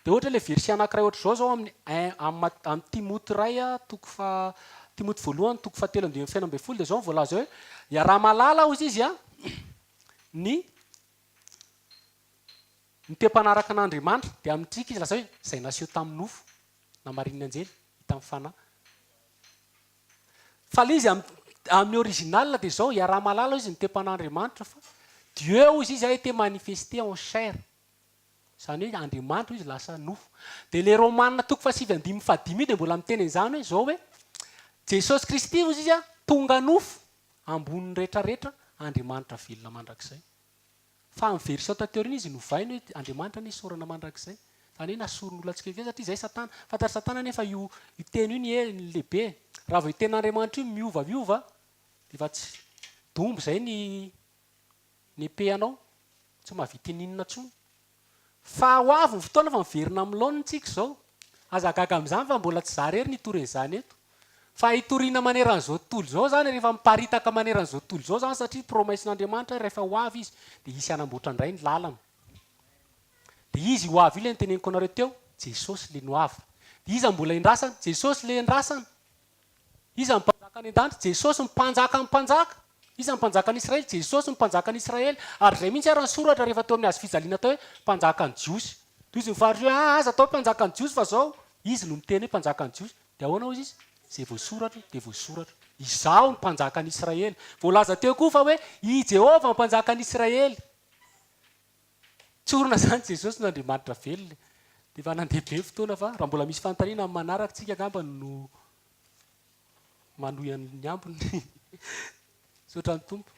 Dia ohatra ilay verset anankiray ohatr'izao izao amin'ny un amin'ny amin'ny Timoty iray toko faha Timoty voalohany toko fahatelo andininy fahenina ambin'ny folo dia izao no voalaza hoe iaraha-mahalala hozy izy an ny ny toe-panaraka an'Andriamanitra dia amintsika izy lasa hoe izay naseho tamin'ny nofo namarinin'ny anjely hita amin'ny fanahy. Fa ilay izy amin'ny original dia izao iaraha-mahalala hozy ny toe-pan'Andriamanitra fa Dieu hozy izy a été manifesté en chair. Izany hoe Andriamanitra hoy izy lasa nofo. Dia ilay Romana toko fahasivy andininy fahadimy io dia mbola miteny an'izany hoe izao hoe Jesosy Kristy hozy izy tonga nofo ambonin'ny rehetra rehetra Andriamanitra velona mandrakizay. Fa amin'ny version taty aoriana izy novainy hoe Andriamanitra anie isaorana mandrakizay. Izany hoe nasoriny olona tsikelikely satria izay Satana. Fantatr'i Satana anefa io io teny io ny heriny lehibe e. Raha vao io tenin'Andriamanitra io miovaova dia efa tsy dombo izay ny ny épée anao tsy mahavita ininona intsony. Fa ho avy ny fotoana fa miverina amin'ny laoniny tsika izao. Aza gaga amin'izany fa mbola tsy za irery no hitory an'izany eto. Fa hitoriana maneran'izao tontolo izao izany rehefa miparitaka maneran'izao tontolo izao izany satria promesse-n'Andriamanitra rehefa ho avy izy dia hisy hanamboatra indray ny lalana. Dia izy ho avy io ilay noteneniko anareo teo, Jesosy ilay no avy. Dia iza mbola endrasana? Jesosy ilay endrasana. Iza no mpanjaka any an-danitra? Jesosy no mpanjakan'ny mpanjaka. Iza no mpanjakan'i Israely? Jesosy no mpanjakan'i Israely. Ary izay mihitsy ary ny soratra rehefa teo amin'ny hazo fijaliana tao hoe mpanjakan'ny Jiosy. Toy izy ny Fariseo hoe ah, aza atao hoe mpanjakan'ny Jiosy fa izao. Izy no miteny hoe mpanjakan'ny Jiosy. Dia ahoana hozy izy? Izay voasoratra dia voasoratra. Izaho no mpanjakan'i Israely. Voalaza teo koa fa hoe i Jehovah no mpanjakan'i Israely. Tsorina izany Jesosy no Andriamanitra velona e. Dia efa nandeha be ny fotoana fa raha mbola misy fanontaniana amin'ny manaraka tsika angamba no manohy an'ny ambiny. Misaotra ny Tompo.